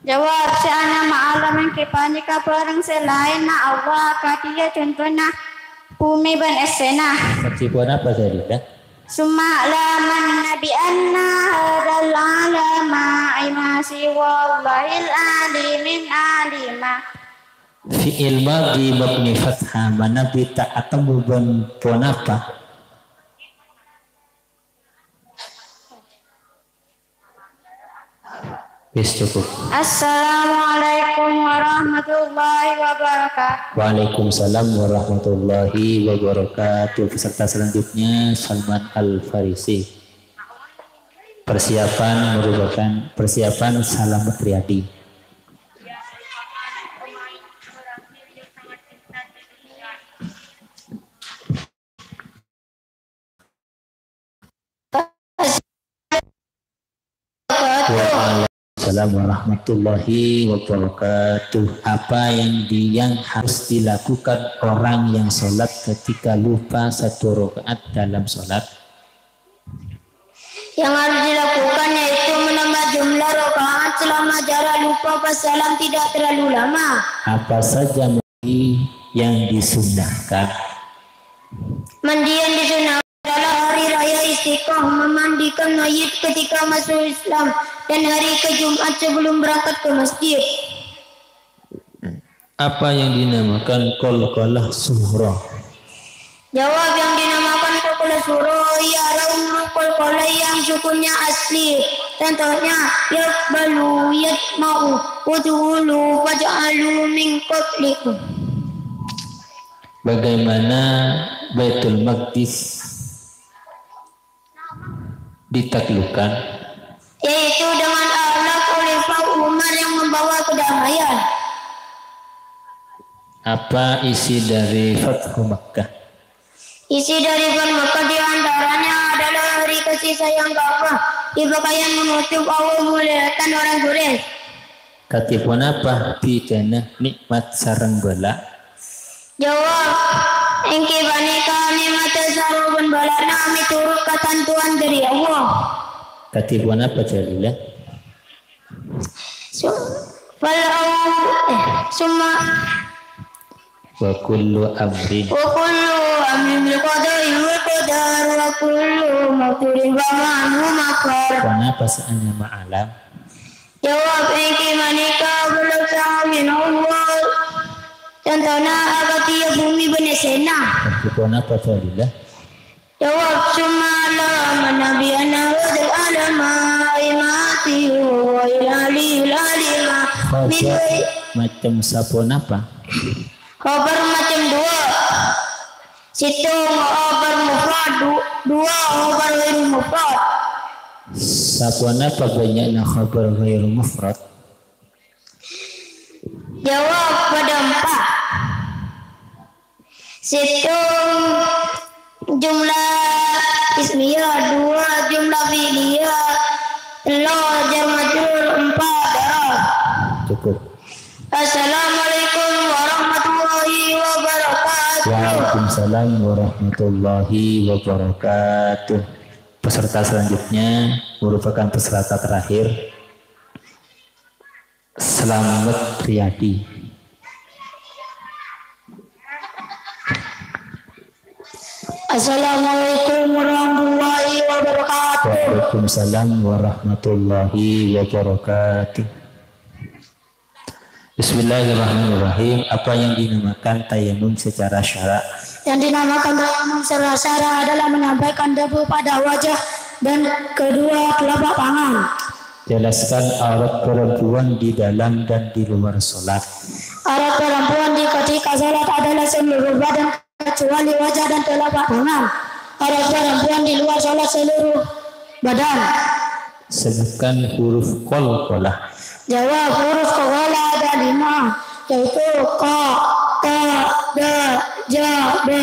Jawab, sè anyama alam ènggi panèka bhârâng sè laènna Allah, akadhi contona bhumè bân essèna. Kadhi ponapa dhâlilla? Summa 'lama bi anna hadzal 'alama 'alima siwallahil 'alimin 'alima. Fi'il madhi mabni fathah manabi ta' atemmo bân ponapa? Wis cukup. Assalamualaikum warahmatullahi wabarakatuh. Waalaikumsalam warahmatullahi wabarakatuh. Peserta selanjutnya Salman Al-Farisi. Persiapan merupakan persiapan Salamet Riyadi. Waalaikumsalam warahmatullahi wabarakatuh. Apa yang di-, yang harus dilakukan orang yang sholat ketika lupa satu rakaat dalam sholat? Yang harus dilakukan yaitu menambah jumlah rakaat selama jarak lupa pas salam tidak terlalu lama. Apa saja yang disunnahkan? Mandi yang disunnahkan adalah hari raya Istiqah, memandikan mayit ketika masuk Islam, dan hari ke Jumat sebelum berangkat ke masjid. Apa yang dinamakan qalqalah sughra? Jawab, yang dinamakan qalqalah sughra ialah huruf qalqalah yang sukunnya asli. Contohnya, yaqbalu, yatma'u, udkhulu, faj'alu min qablikum. Bagaimana Baitul Maqdis ditaklukkan? Yaitu dengan ahlak Khalifah Umar yang membawa kedamaian. Apa isi dari Fathu Makkah? Isi dari Fathu Makkah di antaranya adalah hari kasih sayang Ka'bah, di pakaian menutup aurat mulia orang Quraisy. Kadhi ponapa bhidhâna nikmat sareng bâlâ? Jawab, ènggi panèka nikmat sareng bân bâlâna miturut katantowan dhâri Allah. Kadhi ponapa dhâlilla? Su-, fal au-, eh, summa. Wa kullu amrin. Wa kullu amrin bil qada'i wal qadar, wa kullu maqdurin fa ma'lumun maqdar. Ponapa sè anyama alam? Jawab, ènggi panèka bâlâ sè amin Allah. Contona akadhi bhumè bân essèna. Kadhi ponapa dhâlilla? Jawab, summa 'allamana bi anna hadzal 'alama 'alima siwallahil 'aliyyil 'alima. Khabar macem saponapa? Khabar macem dua. Sèttong khabar mufrad, du-, dua khabar ghairu mufrad. Saponapa bânnya'na khabar ghairu mufrad? Jawab, padâ empa'. Sèttong jumlah ismiyah, dua jumlah fi'liyah, tello' jar majrur, empa' daraf. Cukup. Assalamualaikum warahmatullahi wabarakatuh. Waalaikumsalam warahmatullahi wabarakatuh. Peserta selanjutnya merupakan peserta terakhir. Slamet Riyadi. Assalamualaikum warahmatullahi wabarakatuh. Waalaikumsalam warahmatullahi wabarakatuh. Bismillahirrahmanirrahim. Apa yang dinamakan tayamum secara syara'? Yang dinamakan tayamum secara syara' adalah menyampaikan debu pada wajah dan kedua telapak tangan. Jelaskan aurat perempuan di dalam dan di luar sholat. Aurat perempuan di ketika sholat adalah seluruh badan kecuali wajah dan telapak tangan. Aurat perempuan di luar sholat seluruh badan. Sebutkan huruf qalqalah. Jawab, huruf qalqalah ada lima, yaitu qa, ta, da, ja, ba.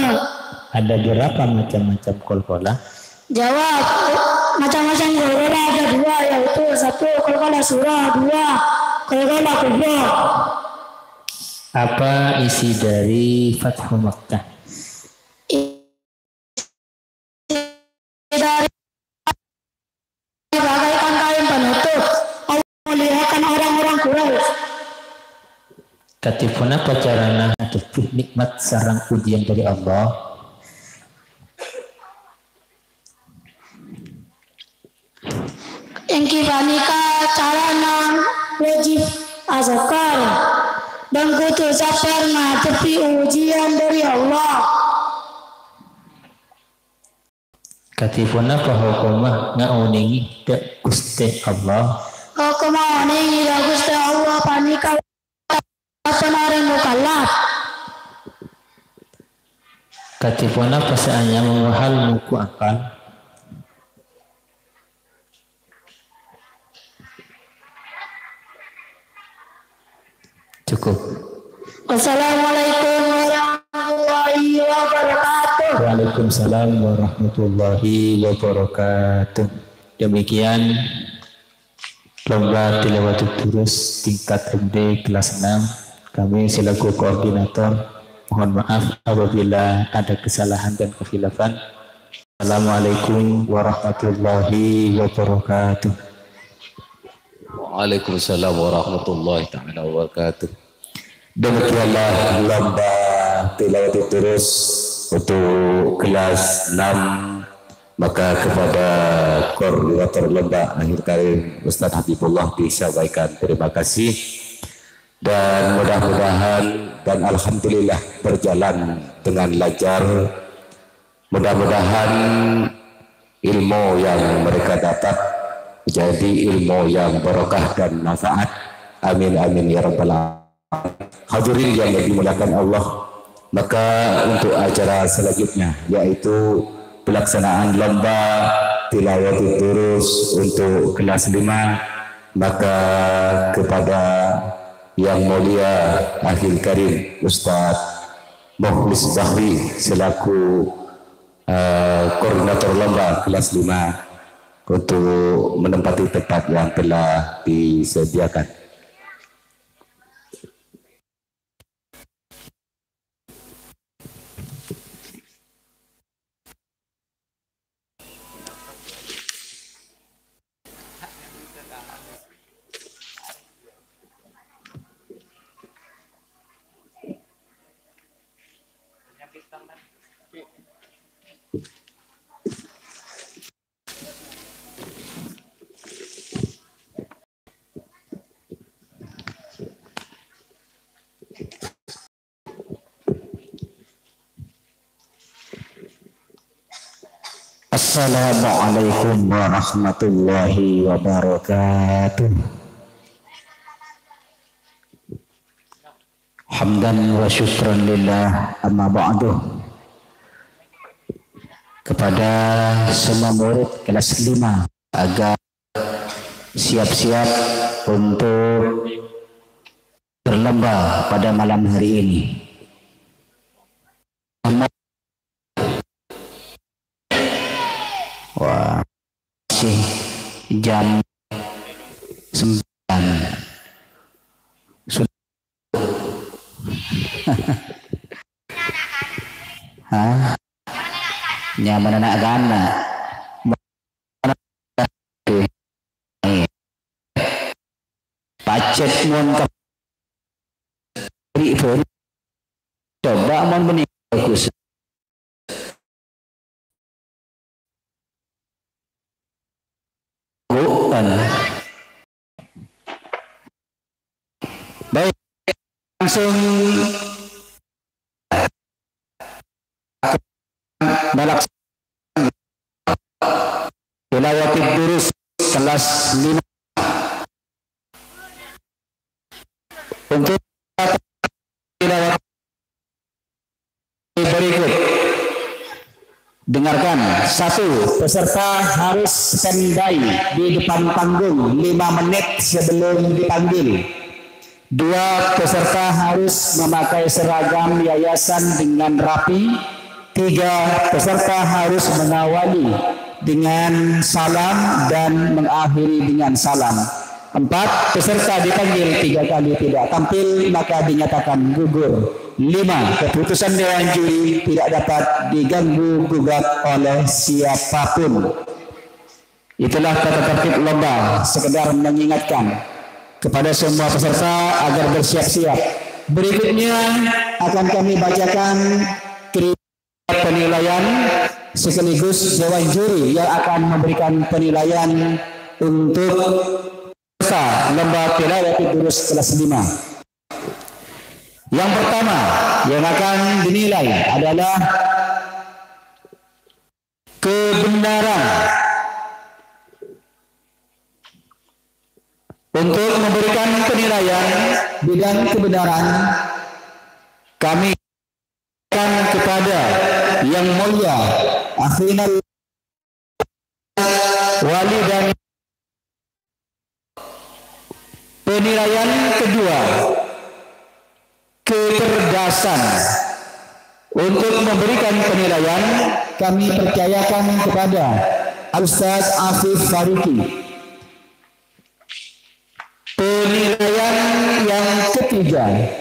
Ada berapa macam-macam qalqalah? Jawab, macam-macam qalqalah ada dua, yaitu satu qalqalah sughra, dua qalqalah kubra. Apa isi dari Fathu Makkah? Isi dari bagaikan kain penutup. Allah memuliakan orang-orang Quraisy. Kadhi ponapa carana ngadebbhi nikmat sareng ujian dhâri Allah? Èngghi panèka carana wajib asokkor, bân kodhu sabbhâr ngadebbhi ujian dhâri Allah. Kadhi ponapa hokomma ngaonèngè dhâ' Ghustè Allah? Hokomma onèngè dhâ' Ghustè Allah panèka Sabbhân orèng mukallaf. Kadhi ponapa sè anyama mahal mongghu akal? Cukup. Wassalamualaikum warahmatullahi wabarakatuh. Waalaikumsalam warahmatullahi wabarakatuh. Demikian lomba tilawatud durus tingkat M D kelas enam. Kami selaku koordinator mohon maaf apabila ada kesalahan dan kekhilafan. Assalamualaikum warahmatullahi wabarakatuh. Waalaikumsalam warahmatullahi taala wabarakatuh. Demikianlah lomba tilawatud durus untuk kelas enam. Maka kepada koordinator lomba akhir karir Ustaz Habibullah disampaikan terima kasih. Dan mudah-mudahan dan alhamdulillah berjalan dengan lancar. Mudah-mudahan ilmu yang mereka dapat jadi ilmu yang barokah dan manfaat. Amin, amin, ya rabbal alamin. Hadirin yang dimuliakan Allah, maka untuk acara selanjutnya, yaitu pelaksanaan lomba tilawatud durus untuk kelas lima, maka kepada Yang Mulia Akhil Karim Ustaz Mukhlis Bahri selaku, eh, koordinator lomba kelas lima untuk menempati tempat yang telah disediakan. Assalamualaikum warahmatullahi wabarakatuh. Hamdan wa syukran lillah, amma ba'du. Kepada semua murid kelas lima, agar siap-siap untuk berlomba pada malam hari ini. Wah, masih jam sembilan. Sudah. Hah? Nyaman anak-anak. Pacet mon ka-, beri-beri. Coba mon bânnè bagus. Bukan. Baik, langsung melaksanakan Tilawatid durus kelas lima. Untuk tilawat berikut. Dengarkan, satu, peserta harus standby di depan panggung lima menit sebelum dipanggil. Dua, peserta harus memakai seragam yayasan dengan rapi. Tiga, peserta harus mengawali dengan salam dan mengakhiri dengan salam. Empat, peserta dipanggil tiga kali tidak tampil, maka dinyatakan gugur. Lima, keputusan dewan juri tidak dapat diganggu gugat oleh siapapun. Itulah tata tertib lomba, sekedar mengingatkan kepada semua peserta agar bersiap-siap. Berikutnya akan kami bacakan kriteria penilaian sekaligus dewan juri yang akan memberikan penilaian untuk peserta lomba tilawat durus kelas lima. Yang pertama yang akan dinilai adalah kebenaran. Untuk memberikan penilaian bidang kebenaran, kami akan kepada Yang Mulia Akhina Wali dan penilaian kedua, kecerdasan. Untuk memberikan penilaian, kami percayakan kepada Ustaz Afif Fariki. Penilaian yang ketiga,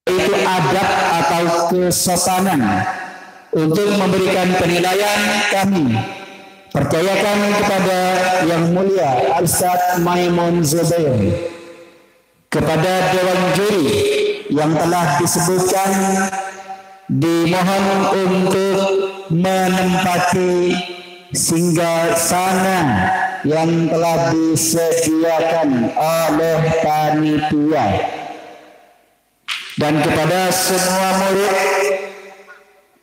yaitu adab atau kesopanan. Untuk memberikan penilaian, kami percayakan kepada Yang Mulia Ustaz Maimun Zubair. Kepada dewan juri yang telah disebutkan, dimohon untuk menempati singgasana yang telah disediakan oleh panitia. Dan kepada semua murid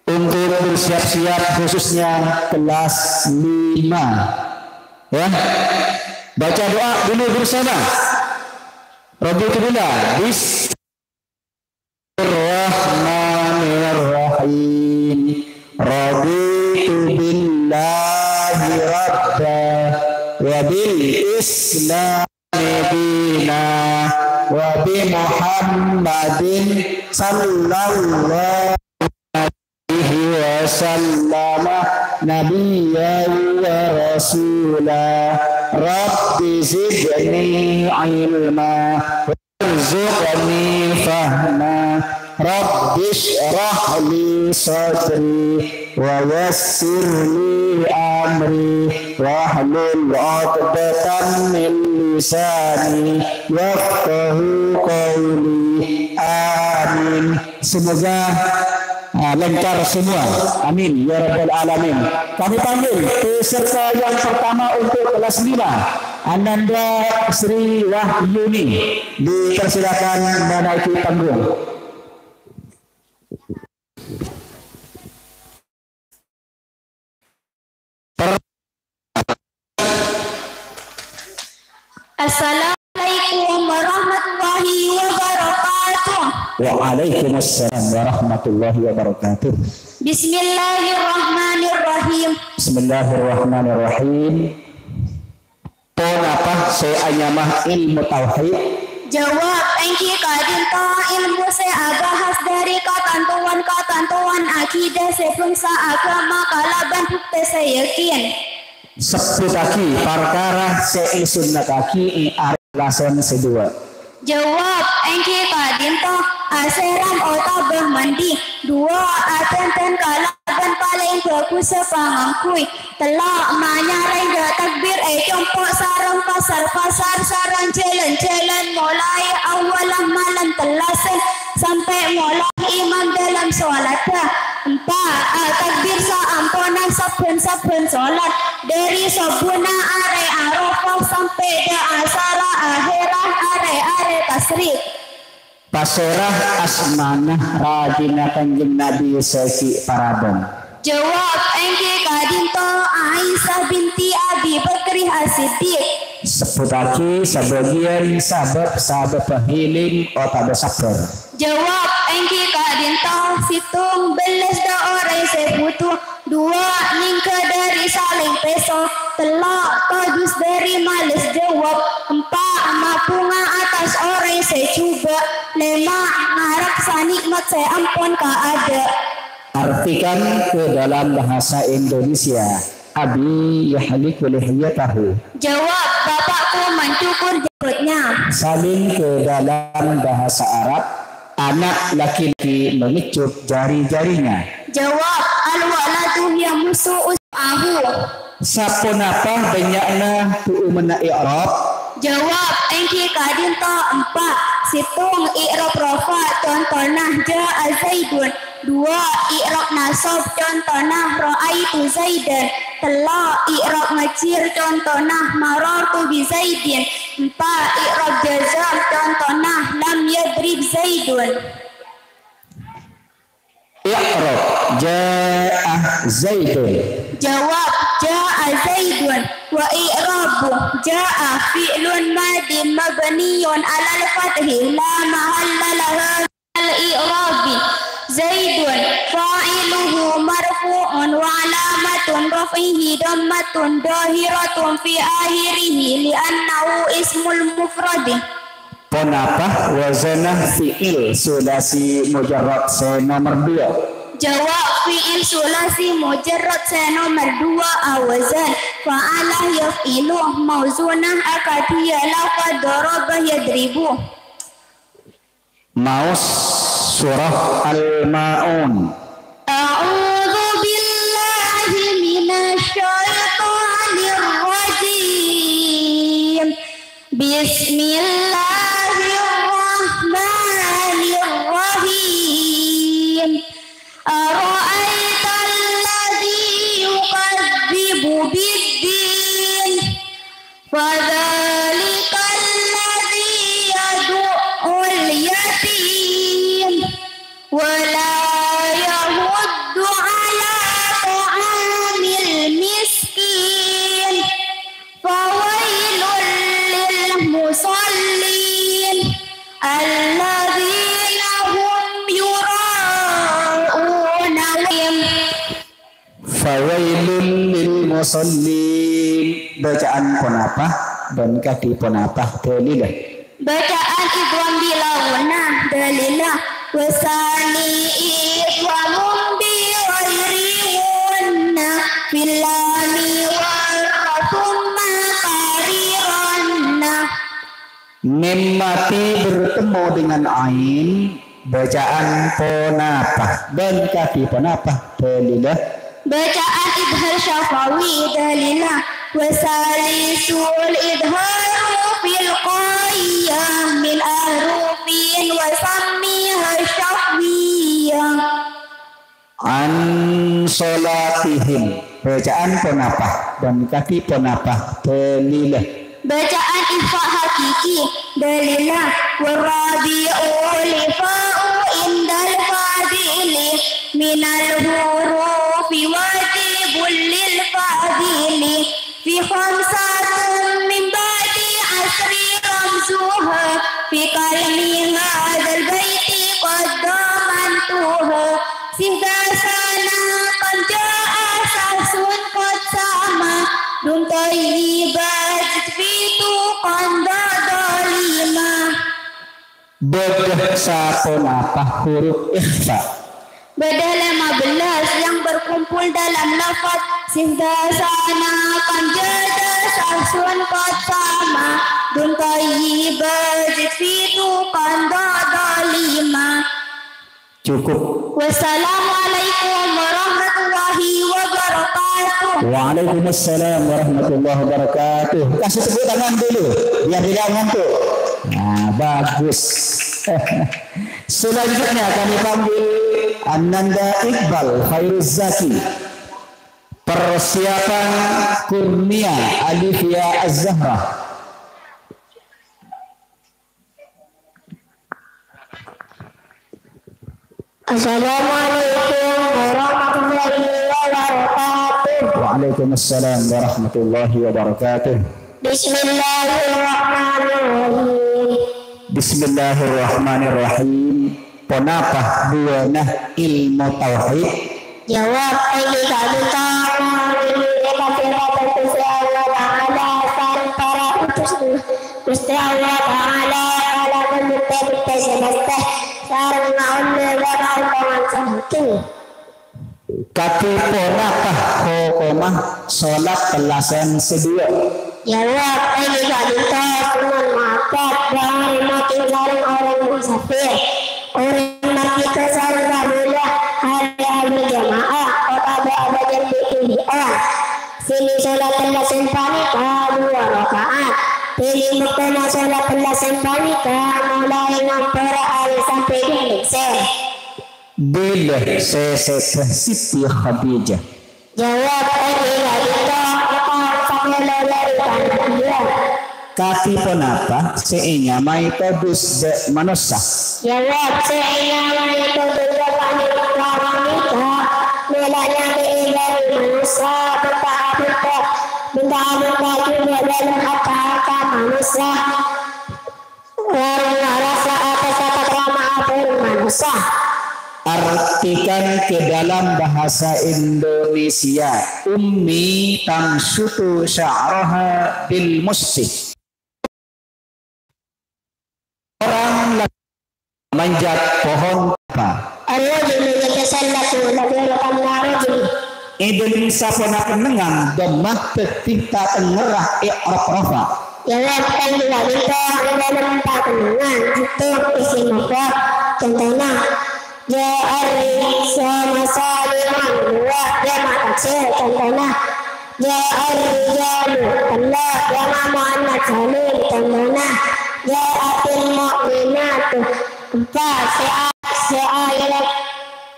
untuk bersiap-siap, khususnya kelas lima. Ya. Baca doa dulu bersama. Raditu billah. Bismillahirrahmanirrahim. Raditu billahi rabba wa bil Islam dina wa bi Muhammadin sallallahu alaihi wasallam nabiyya wa rasula. Rabbi zidni ilma warzuqni fahma. Rabbi shrah li sadri wa yassir li amri wahlul 'uqdatam min lisani yafqahu qawli. Amin. Semoga, ah, lancar semua. Amin ya rabbal alamin. Kami panggil peserta yang pertama untuk kelas lima, Ananda Sri Wahyuni. Dipersilakan menaiki panggung. Assalamualaikum warahmatullahi wabarakatuh. Waalaikumsalam warahmatullahi wabarakatuh. Bismillahirrahmanirrahim. Bismillahirrahmanirrahim. Ponapa sè anyama ilmu tauhid? Jawab, èngghi ka'dinto ilmu sè abahas dhâri katantowan-katantowan akidah sè bhângsa aghâma kalabân buktè sè yakin. Sebbhuttaghi parkara sè èsunnattaghi è arè lasèn sè duwâ'. Jawab, èngghi ka'dinto, asèram otabâ mandi. Duwâ', adhândhân kalabân palèng bhâghussâ pangangghuy. Tello', manyarè jhâ' takbir è compo' sareng pasar-pasar sareng jhâlân-jhâlân molaè awwalla malem tellasè sampè' molaè imam dâlem solatta. Empa', atakbir saamponna sabbhân-sabbhân solat, dhâri sobbhuna arè Arafah sampè' dâ' asarra ahèrra arè-arè tasyrik. Pasèra asmana rajina Kanjeng Nabi sè ghi' parabân? Jawab, èngghi ka'dinto Aisyah binti Abi Bakri As-Siddiq. Sebbhuttaghi sabâgiyân sabâb-sabâbbhâ hilèng otabâ sabbhâr. Jawab, èngghi ka'dinto sèttong bellâs dâ' orèng sè bhuto, duwâ' nèngghâ dâri salèng pèso, tello' todus dâri malès jawab, empa' mabhunga attas orèng sè jhubâ', lèma' ngarep sanè'mat sè ampon kaadâ'. Artikan ke dalam bahasa Indonesia, Abi yahliku lihyatahu. Jawab, bapakku mencukur jenggotnya. Salin ke dalam bahasa Arab, anak laki-laki mengecup jari-jarinya. Jawab, al-waladu yamussu usbu'ahu. Saponapa bânnya'na tu'umanna i'rab? Jawab, èngghi ka'dinto empa'. Sèttong i'rab rafa', contona ja'a Zaidun. Duwâ' i'rab nasab, contona ra'aitu Zaidan. Tello' i'rab ngajhir, contona marartu bi Zaidin. Empa' i'rab jazam, contona lam yadrib Zaidun. I'rab ja'a Zaidun. Jawab, ja'a Zaidun. Wa i'rabu ja'a fi'lun madin mabniyun 'alal fathi la mahalla lahu minal i'rabi. Zaidun fa'iluhu marfu'un wa 'alamatu raf'ihi dhammatun dhahiratun fi akhirihi li'annahu ismul mufradi. Ponapa wazanna fi'il sulasi mujarrad sè nomer duwâ'? Jawab, fi'il sulasi mujarrad sè nomer duwâ' awazan fa'ala yaf'ilu, mauzunah akadhi ya lafad daraba yadribu. Maos surah Al-Ma'un. A'udzu billahi minasy syaithanir rajim. Bismillahirrahmanirrahim. Ara'aital ladzi yukadzibu biddin. Fadzalikal ladzi yadu'ul yatim wa la yahuddu 'ala ta'amil miskin. Fawailul lil musallin alladzina hum yura'una. Fawailul lil musallin. Bacaan ponapa bân kadhi ponapa dalilla? Bacaan idgham bila ghunnah dalilla. Wasani idghamun bi ghairi ghunnah fil lami wa tsumma qariranna. Mim mati bertemu dengan ain, bacaan ponapa? Bân kadhi ponapa dalilla? Bacaan idhar syafawi dalilla. Wa salisul idharu fil qaiyah min ahrufin wa sammiha syafwiyah. An shalatihim. Bacaan ponapa? Bân kadhi ponapa dalilla? Bacaan ikhfa hakiki dalilla. Wa rabi'u lifa'u indal fadili minal hurufi wajibul lil fadili. Fi khamsatun min ba'di asri ramzuha, fi kalmi hadzal baiti qad dhamantuha. Sihda sana qad ja'a sahsun qad sama, dum thayyiba jitfitu qad dhalima. Bâdâ saponapa huruf ikhfa? Bâdâ lima belas yang berkumpul dalam lafaz sihda sana qad ja'a sahsun qad sama, dum thayyiba jitfitu qad dhalima. Cukup. Wassalamualaikum warahmatullahi wabarakatuh. Waalaikumsalam warahmatullahi wabarakatuh. Kasih tepuk tangan dulu, biar tidak ngantuk. Nah, bagus. Selanjutnya kami panggil Ananda Iqbal Fairuz Zaki. Persiapan Kurnia Alifia Az-Zahra. Assalamualaikum warahmatullahi Waalaikumsalam warahmatullahi wabarakatuh. Bismillahirrahmanirrahim. Bismillahirrahmanirrahim. Ponapa buwâna ilmu tauhid? Jawab, èngghi ka'dinto, manabi èpasèra ka Ghustè Allah Ta'ala, santara utus Ghustè Allah Ta'ala, kalaban bhuktè-bhuktè sè pastè, sareng maolla bhâkal panganca'aghi. Kadhi ponapa hokomma solat tellasan sè duwâ'? Jawab, èngghi ka'dinto sunnah muakkad, bân mati sareng orèng musafir. Orèng mati ka sareng kabulâ hari aberjamaah, otabâ abâjâng bi' dhibi'ân. Sini solat tellasan panèka duwâ' raka'at. Dhâri bâktona solat tellasan panèka molaè ngampor arè sampè' dhâlem sèr. Bilâ sè sèdhâ Siti Khadijah? Jawab, èngghi ka'dinto, ètaon sapolo dhâri panabiyân. Kadhi ponapa sè ènyamaè todus dâ' manossa? Jawab, sè ènyamaè todus dâ' panabiyân panèka mèla nyabâ'è dhâri manossa, bhunta-abhunta, bhunta-abhunta jhughân dâlem ata-ata manossa. Orèng arassa atassa takrama ator manossa. Artikan ke dalam bahasa Indonesia, Ummi tamshutu sya'raha bil musti. Orang laki manjat pohon kelapa. Ar-rajulu yatasallatu ladhairal qamari. È dhâlem sapona kennengngan dhammah dhâddhi tatengngerra i'rab rafa. Jawab, èngghi ka'dinto, è dhâlem pakennengngan jhughân isim mufrad. Contona, ja'ar rijalu saliman duwâ', jama' taksir. Contona, ja'ar rijalu tello', jama' muannats salim. Contona, ja'atil mu'minatu empa', sè a-, sè akhèr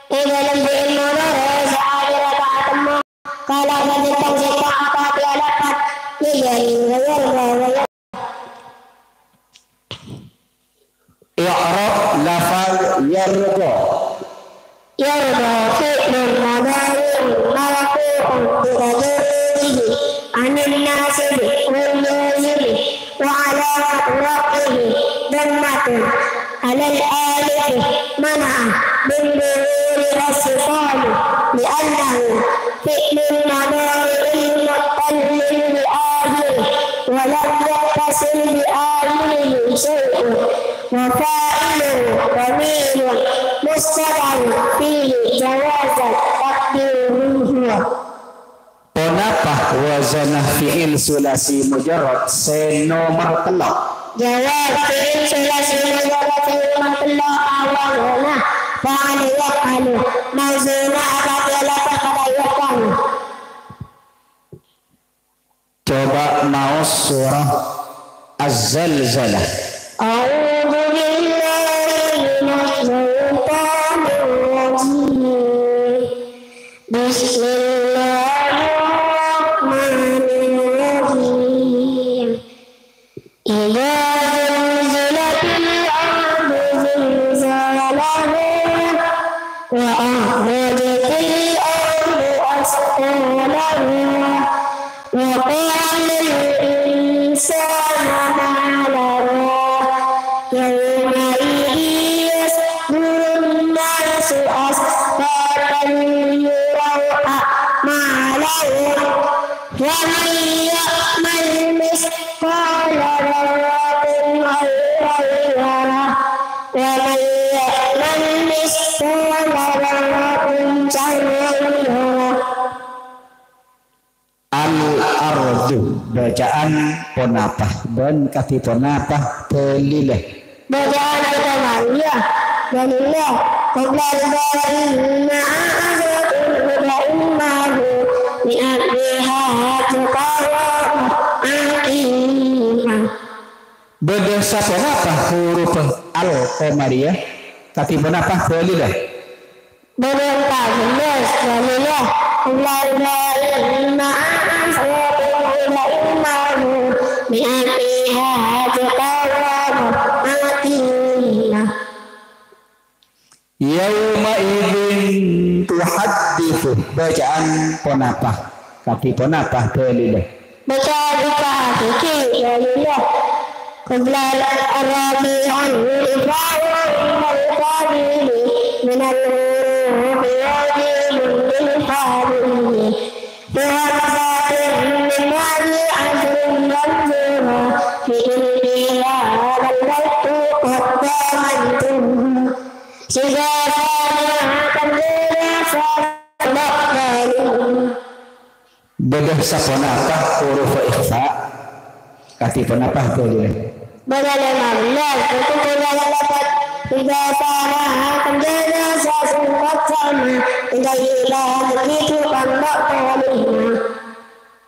è dhâlem fi'il mudhari' sè akhèrra ta' atemmo. Kala sajjhâ-sajjhâ akadi alafat, li dhâri ghayar, ghayar. I'rab lafal yardha. Yardha fi'lun mudhari'un marfu'un bi tajarrudihi 'anil nasibi wal jazimi wa 'alamatu raf'ihi dhammatun 'alal alifi mana'ah min dhuhuriha thiqalu li'annahu fi'lun mudhari'un muttallun bi akhirih wa lam yattasil bi akhirih syai'un wa fa'iluhu dhamirun mustatirun fihi jawazan taqdiruhu huwa. Ponapa wazanna fi'il sulasi mujarrad sè nomer tello'? Jawab, fi'il sulasi mujarrad sè nomer tello' awazana fa'ala yaf'alu, mauzunna akadi alafat fa'ala yaf'alu. Coba maos surah Az-Zalzalah. A'udzu billahi minasy syaithanir rajim. Bismillahirrahmanirrahim. Idza zulzilatil ardu zilzalaha wa akhrajatil ardu athqalaha wa qalal insanu ma laha yawma idzin yasdurun nasu ashyatan liyuraw a'malahum faman ya'mal mithqala dzarratin khairan yarah wa man ya'mal mithqala dzarratin syarran yarah. Al-ardu, bacaan ponapa? Bân kadhi ponapa dalilla? Bacaan Al-Qamariyah, dalilla, qabla ridha inna a'adhakum ridha innahu mi'at biha tuqawa aqimah. Bâdâ saponapa huruf Al-Qamariyah? Kadhi ponapa dalilla? Bâdâ empat belas dalilla. Qabla ridha inna a'adhakum ridha innahu mi'at biha tuqawa aqimah. Yauma idzin tuhadditsu. Bacaan ponapa? Kadhi ponapa dalilla? Baca buka fikih dalilla. Qabla al-arabi an ibrahim al-qabil min al-huruf wajibun lil fadil. Fi hamzatin min wali asrin manzura. Fi ilmiha bal waktu qaddamantum. Sehingga saya akan berasa. Bâdâ saponapa huruf ikhfa? Kadhi ponapa dalilla? Bâdâ lima belas, itu bâdâ lapat. Tiga sana akan jadi sasungguh sama. Tiga hilang itu pondok kelima.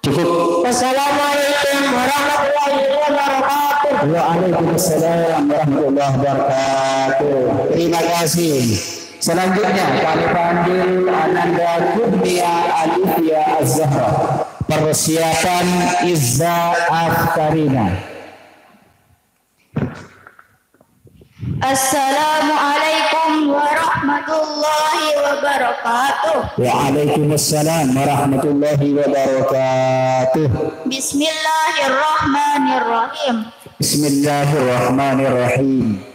Cukup. Wassalamualaikum warahmatullahi wabarakatuh. Waalaikumsalam warahmatullahi wabarakatuh. Terima kasih. Selanjutnya kami panggil Ananda Kurnia Alifia Az-Zahra. Persiapan Izza Aftarina. Assalamualaikum warahmatullahi wabarakatuh. Waalaikumsalam warahmatullahi wabarakatuh. Bismillahirrahmanirrahim. Bismillahirrahmanirrahim.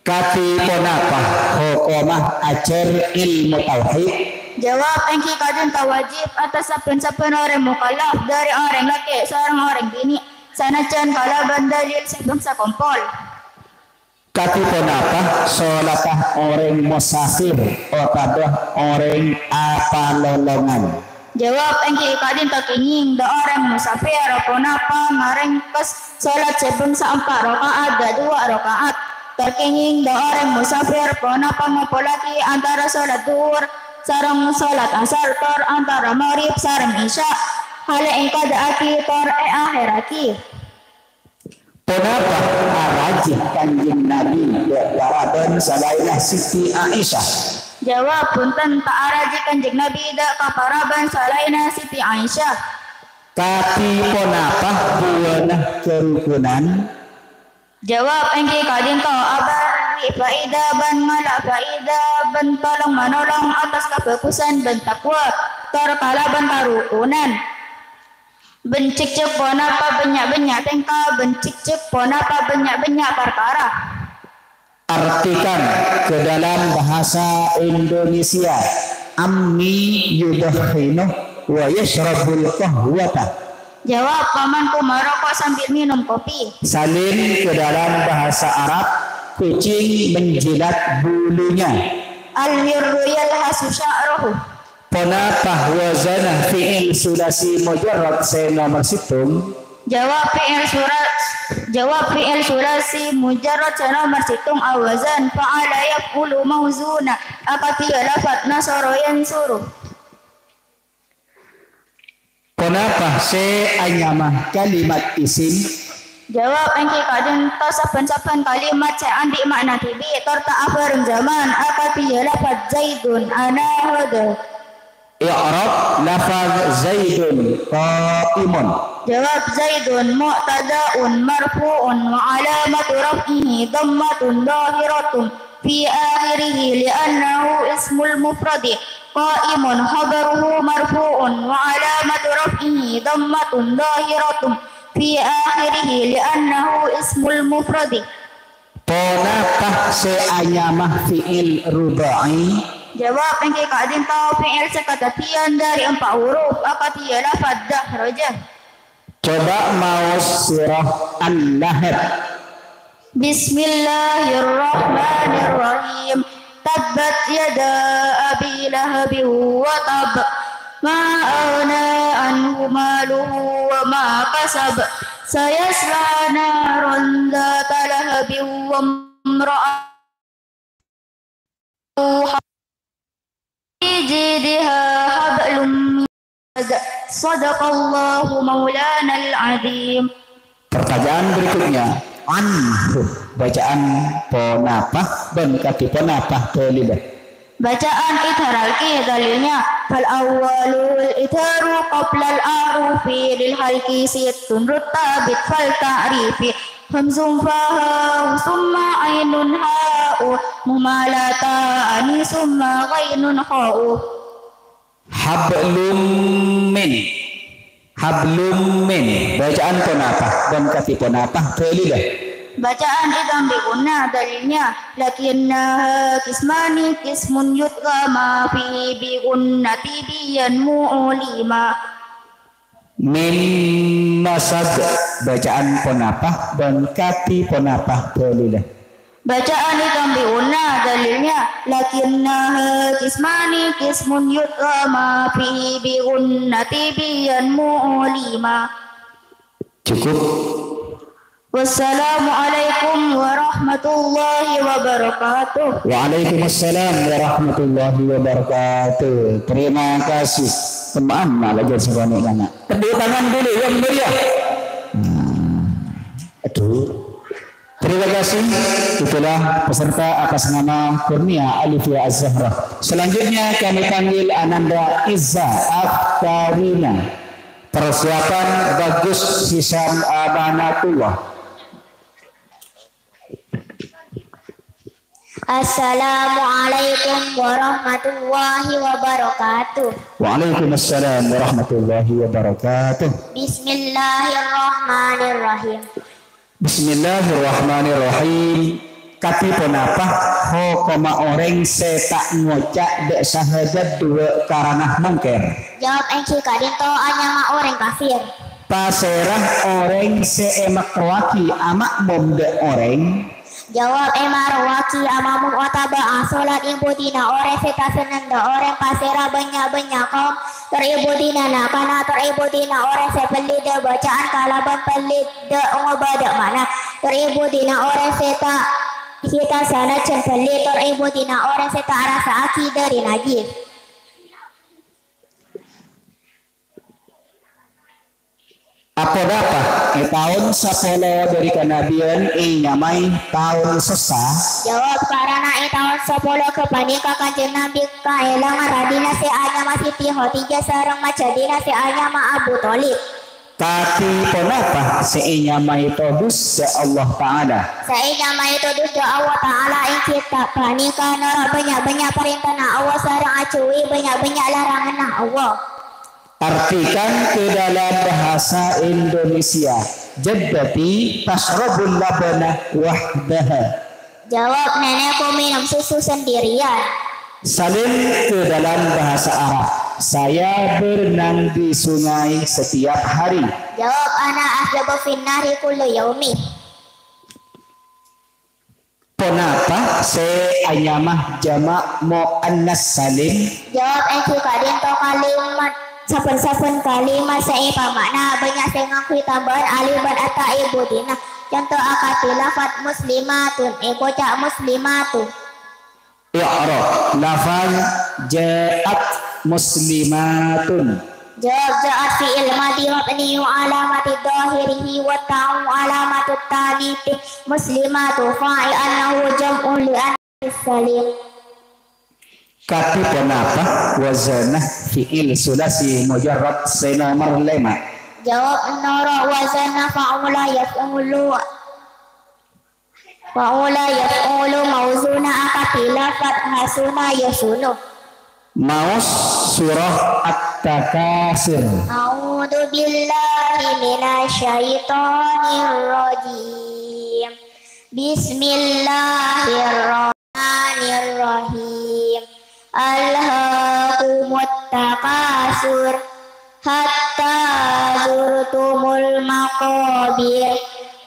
Kadhi ponapa hokomma ajhâr ilmu tauhid? Jawab, èngghi ka'dinto wajib atas sabbhân-sabbhân orèng mukallaf, dhâri orèng lakè' sareng orèng binè', sanajjhân kalabân dalil sè bângsa kompol. Kadhi ponapa sholatta orèng musafir otabâ orèng apalolongan? Jawab, èngghi ka'dinto kèngèng, dhâ' orèng musafir ponapa marèngkes sholat sè bângsa empa' raka'at dhâ' duwâ' raka'at. Tor kèngèng dhâ' orèng musafir ponapa ngompolaghi antara sholat dhuhur sareng sholat asar, tor antara maghrib sareng isya. Hal èngkadâ'aghi tor èakhèrraghi. Ponapa arajhi Kanjeng Nabi dhâ' parabân salaènna Siti Aisyah? Jawab, bhunten, ta' arajhi Kanjeng Nabi dhâ' ka parabân salaènna Siti Aisyah. Kadhi ponapa buwâna karukunan? Jawab, èngghi ka'dinto abâghi faèdah bân ngala' faèdah bân tolong-manolong atas kabhâghusân bân taqwa, tor kalabân karukunan. Bân cekcek ponapa bânnya'-bânnya' tèngka, bân cekcek ponapa bânnya'-bânnya' parkara. Artikan ke dalam bahasa Indonesia, Ammi yudkhinu wa yashrabul qahwata. Jawab, pamanku maroko' sambil minum kopi. Salin ke dalam bahasa Arab, kucing menjilat bulunya. Al-hirru yalhasu sya'rahu. Ponapa wazanna fi'il sulasi mujarrad sè nomer sèttong? Jawab fi'il sura-, jawab fi'il sulasi mujarrad sè nomer sèttong awazan fa'ala yaf'ulu mauzuna, akadhi lafadz nasara yansuru. Ponapa sè anyama kalimat isim? Jawab, èngghi ka'dinto sabbhân-sabbhân kalimat sè andi' ma'na dhibi', tor ta' abhâreng jhâman, akadhi lafadz Zaidun, ana, hadha. I'rab lafadz Zaidun qa'imun. Jawab, Zaidun mubtada'un marfu'un wa alamatu raf'ihi dhammatun dhahiratun fi akhirihi li'annahu ismul mufradi. Qa'imun khabaruhu marfu'un wa alamatu raf'ihi dhammatun dhahiratun fi akhirihi li'annahu ismul mufradi. Ponapa sè anyama fi'il ruba'i? Jawab, èngghi ka'dinto fi'il sè kadhâddhiyân dhâri empa' huruf, akadhi lafadz dakhraja. Coba maos surah Al-Lahab. Bismillahirrahmanirrahim. Tabbat yada Abi Lahabin wa tab. Ma aghna anhu maluhu wa ma kasab. Sayasla naran dzata lahabin wa imra'atuhu fi jidha hablum min masad. Sadaqallahu maulanal adzim. Pertanyaan berikutnya, anhu, bacaan ponapa bân kadhi ponapa dalilnya? Bacaan idhar halqi dalilnya, fal awwalul idharu qablal ahrufi lil halqi sittun ruttabit fal ta'rifi. Hamzun fa ha'u summa ainun ha'u muhmalatani summa ghainun kha'u. Hablum min. Hablum min. Bâca'an ponapa? Bân kadhi ponapa dalilla? Bâca'an èkambi ghunna dalilnya. Lakinnaha qismani, qismun yudgha ma fihi bi ghunnati biyan mu'lima. Min masad. Bâca'an ponapa bân kadhi ponapa dalilla? Bâca'an èkambi ghunna dalilnya. Lakinnaha qismani, qismun yudgha ma fihi bi ghunnati biyan mu'lima. Cukup. Wassalamualaikum warahmatullahi wabarakatuh. Waalaikumsalam warahmatullahi wabarakatuh. Terima kasih. Maaf, malah jadi sebanyak anak. Tepuk tangan dulu yang meriah. Hmm. Aduh. Terima kasih. Itulah peserta atas nama Kurnia Alifia Az-Zahra. Selanjutnya kami panggil Ananda Izza Akhtarina. Persiapan bagus, Hisam Amanatullah. Assalamualaikum warahmatullahi wabarakatuh. Waalaikumsalam warahmatullahi wabarakatuh. Bismillahirrahmanirrahim. Bismillahirrahmanirrahim. Kadhi ponapa hokomma orèng sè ta' ngoca' dâ' sahadat duwâ' karana mongkèr? Jawab èngghi ka'dinto anyama orèng kafir. Pasèra orèng sè èmakroaghi ama'mom dâ' orèng? Jawab, èmakroaghi ama'mom otabâ asolat è budina orèng sè ta' senneng dâ' orèng, pasèra bânnya'-bânnya' kaom, tor è budina na'-kana', tor è budina orèng sè pellid dâ' bâca'an kalabân pellid dâ' ngobâ dâ' ma'na, tor è budina orèng sè ta', sè ta' sanajjhân pellid, tor è budina orèng sè ta' arassa'aghi dâri najjhis. Aponapa è taon sapolo dâri kanabiyân ènyamaè taon sossa? Jawab, karana è taon sapolo ghâpanèka Kanjeng Nabi kaèlang radhina sè anyama Siti Khadijah sareng majhâdhina sè anyama Abu Thalib. Kadhi ponapa sè ènyamaè todus dâ' Allah Ta'ala? Sè ènyamaè todus dâ' Allah Ta'ala èngghi ta' panèka noro' bânnya'-bânnya' parèntana Allah sareng ajhâuwi bânnya'-bânnya' laranganna Allah. Artikan ke dalam bahasa Indonesia, jaddati tasyrabul labana wahdaha. Jawab, nenekku minum susu sendirian. Salim ke dalam bahasa Arab, saya berenang di sungai setiap hari. Jawab, ana asjabu fin nahri kullu yaumi. Ponapa sè anyama jama' muannas salim? Jawab èngghi ka'dinto kalimat, sabbhân-sabbhân kalimat sè èpama'na bânnya' sè ngangghuy tambâ'ân alif bân atta è budina. Conto akadhi lafad muslimatun, èkoca' muslimatu. I'rab lafad ja'at muslimatun. Jawab, ja'at fi'il madhi mabniyu alamati dhahirihi wa ta'u alamatu ta'nitsi, muslimatu fa'il annahu jam'un li annahu salim. Kadhi ponapa wazanna fi'il sulasi mujarrad sè nomer lèma'? Jawab, noro' wazanna fa'ula yaf'ulu. Fa'ula yaf'ulu mauzuna akadhi lafad hasuna yahsunu. Maos surah At-Takasur. A'udzu billahi minasy syaithanir rajim. Bismillahirrahmanirrahim. Alhaakumut takasur. Hatta zurtumul maqabir.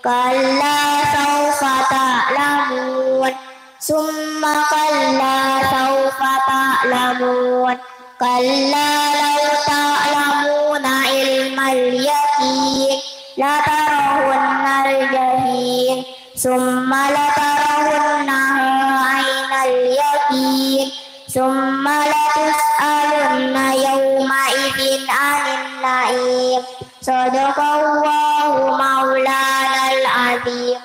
Kalla saufa ta'lamun. Summa kalla saufa ta'lamun. Kalla law ta'lamuna ilmal yaqin. Latarawunnal jahim. Summa latarawunnaha ainal yaqin. Summa latus'alunna yawma idzin 'anin na'im. Shadaqallahu maulanal adzim.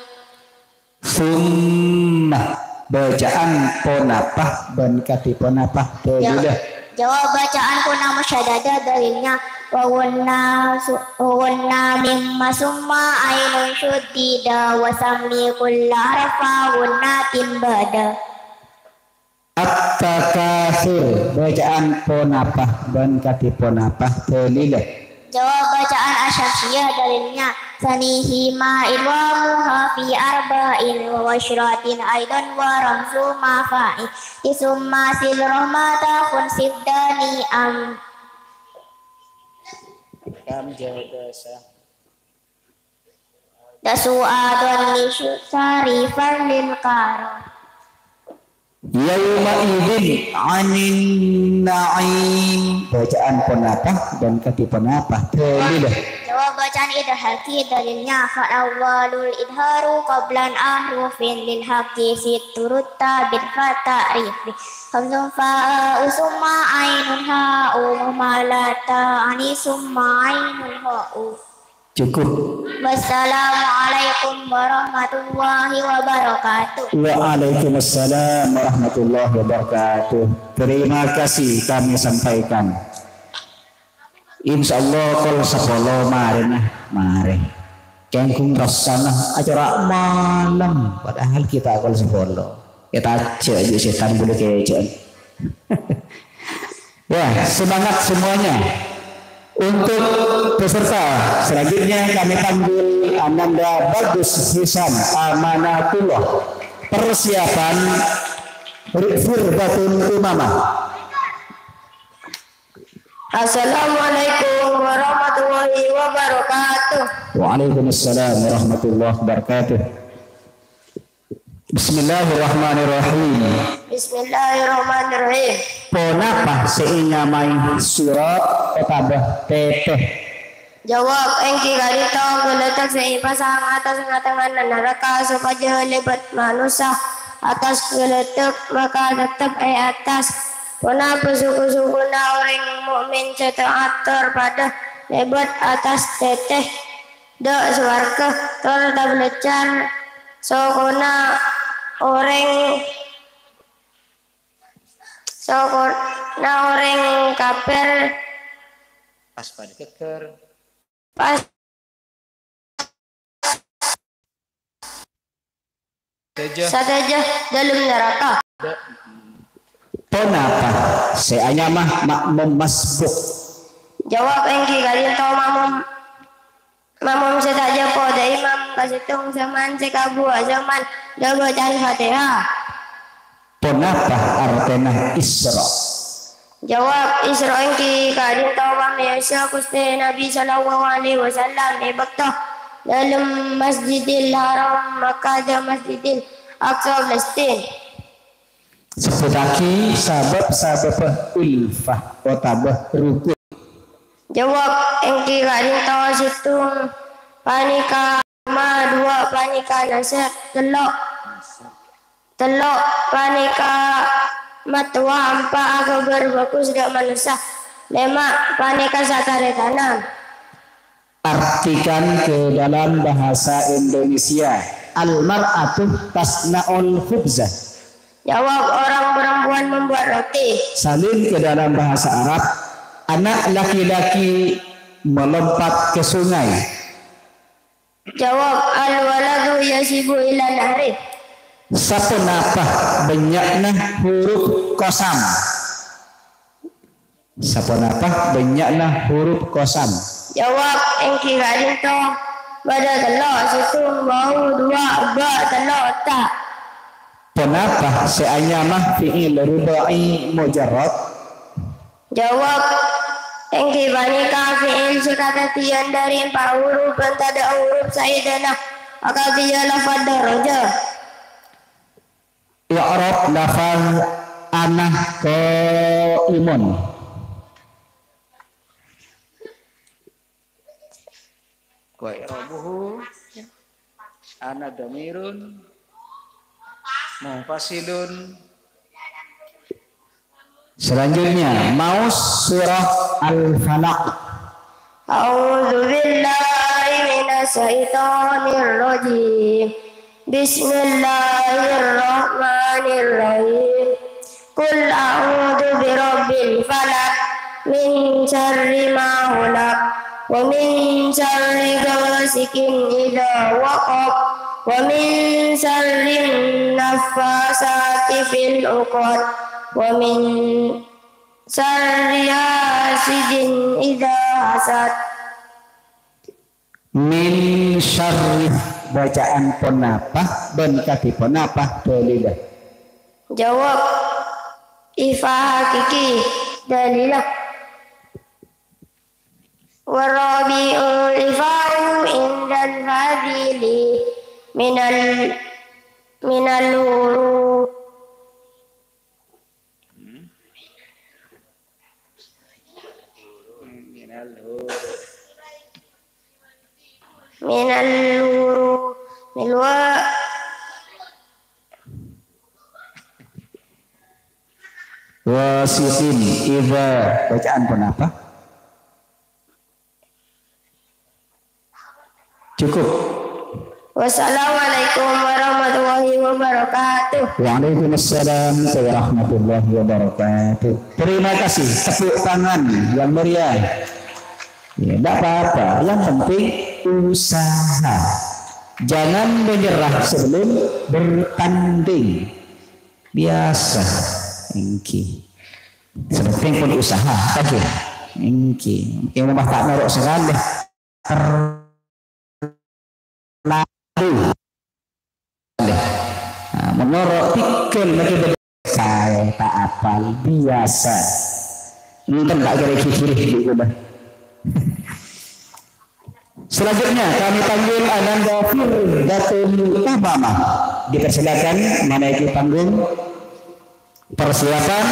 Summa, bacaan ponapa bân kadhi ponapa dalilnya? Jawab bacaan kunna musyaddadah dalilnya. Wa ghunna su-, wa ghunna mimma summa ainun syuddida wa sammi kulla harfa ghunnatin ba'da. At-takatsur, bacaan ponapa bân kadhi ponapa dalilnya? Jawab bacaan Asy-Syamsiyah dalilnya. Sanihima idghamuha fi arba'in wa asyratin aidan wa ramzu ma fa'i. Isumma sil rahmata khun sibdani am. Kam jadasa. Dasu adon nisu sarifan lil karo. Yauma idzin anin na'im. Bacaan ponapa dan kadhi ponapa? Dalil. Jawab bacaan idhar haqqi dalilnya. Fal awwalul idharu qablan ahrufin lil haqqi sitturutta bil fatarifi. Khamsun fa'u summa ainun ha'u muhmalata ani summa ainun ha'u. Cukup. Wassalamualaikum warahmatullahi wabarakatuh. Waalaikumsalam warahmatullahi wabarakatuh. Terima kasih kami sampaikan. Insyaallah kol sapolo marèna, marè. Kèng ghun rassana acara malem, padahal kita kol sapolo. Ètajâ' jâ' sètan bulâ kèjâ'ân. Ya, semangat semuanya. Untuk peserta selanjutnya kami panggil Ananda Bagus Hisan Amanatullah. Persiapan Ri-, Firbatun Umamah. Assalamualaikum warahmatullahi wabarakatuh. Waalaikumsalam warahmatullahi wabarakatuh. Bismillahirrahmanirrahim. Bismillahirrahmanirrahim. Ponapa sè ènyamaè sira otabâ tètè? Jawab, èngghi ka'dinto ghâlâdhâk sè èpasang attas nga-tengnganna naraka sopajâ lèbât manossa attas ghâlâdhâk, maka tettep è attas. Ponapa soko-sokona orèng mu'min sè ta' ator padâ lèbât attas tètè? Dâ' sowarghâ, tor tabâlâjâr sokona orèng, sokona orèng kafir. Pas padâ ghâggâr. Pas sadhâjâ. Sadhâjâ dâlem naraka. Ponapa sè anyama makmum masbuk? Jawab, èngghi ka'dinto makmum, makmum sè ta' jâ' padâ imam ka sèttong jhâman sè kabuwâ jhâman dâ' bâcaan Fatihah. Ponapa artèna Isra? Jawab, Isra èngghi ka'dinto pamèyosa Ghustè Nabbhi sallallahu alaihi wasallam è bâkto dâlem Masjidil Haram Makkah dâ' Masjidil Aqsa Palestina. Sebbhuttaghi sabâb-sabâbbhâ ulfah otabâ rukun. Jawab, èngghi ka'dinto sèttong panèka ma, duwâ' panèka nasèt, tello', tello' panèka mattowa, empa' aghâbâr bhâghus dâ' manossa, lèma' panèka satarètanan. Artikan ke dalam bahasa Indonesia, al-mar'atu tasna'ul khubza. Jawab, orang perempuan membuat roti. Salin ke dalam bahasa Arab, anak laki-laki melompat ke sungai. Jawab, al-waladu yasibu ila nahri. Saponapa bânnya'na huruf qasam? Saponapa bânnya'na huruf qasam? Jawab, èngghi ka'dinto bâdâ tello', sèttong wau, duwâ' bâ, tello' ta'. Ponapa sè anyama fi'il ruba'i mujarrad? Jawab, èngghi panèka fi'il sè kadhâddhiyân dâri empa' huruf bân tadâ' huruf saèdâna, akadhi lafadz daraja. I'rab lafaz ana qaimun. Wa i'rabuhu ana dhamirun munfasilun. Selanjutnya, maos surah Al-Falaq. A'udzu billahi minasy syaithanir rajim. Bismillahirrahmanirrahim. Qul a'udzu birabbil falaq. Min syarri ma khalaq. Wa min syarri ghasiqin idza waqab. Wa min syarrin naffasati fil 'uqad. Wa min syarri hasidin idza hasad. Min syarri, bacaan ponapa bân kadhi ponapa dalilla? Jawab, ifa hakiki dalilla. Wa rabi'ul ifa'u indal fadili minal, minal huru. Minal huru. Milwa. Wasitin idza, bacaan ponapa? Cukup. Wassalamualaikum warahmatullahi wabarakatuh. Waalaikumsalam warahmatullahi wabarakatuh. Terima kasih. Tepuk tangan yang meriah. Ya, tidak apa-apa. Yang penting usaha. Jangan menyerah sebelum bertanding. Biasa. Engghi. Sepenting pun usaha. Oke. Engghi. Mungkin rumah tak norok sekali. Terlalu. Nah, menurut pikir lagi beda. Saya tak apal biasa. Enten tak kira-kira di rumah. Selanjutnya kami panggil Ananda Firdatul Umamah. Dipersilakan menaiki panggung. Persiapan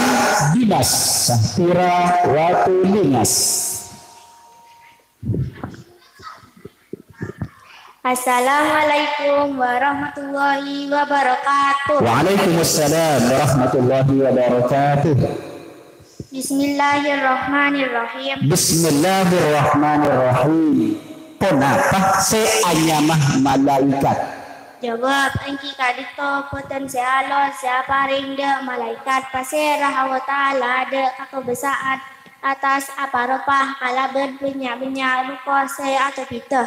Dimas Safira Watulingas. Assalamualaikum warahmatullahi wabarakatuh. Waalaikumsalam warahmatullahi wabarakatuh. Bismillahirrahmanirrahim. Bismillahirrahmanirrahim. Ponapa sè anyama malaikat? Jawab, èngghi ka'dinto bhunten sè alos sè aparèng dâ' malaikat pasèra Allah Ta'ala dâ' kakobâsa'an attas apa-ropa kalabân bânnya'-bânnya' rupa sè atobhidhâ.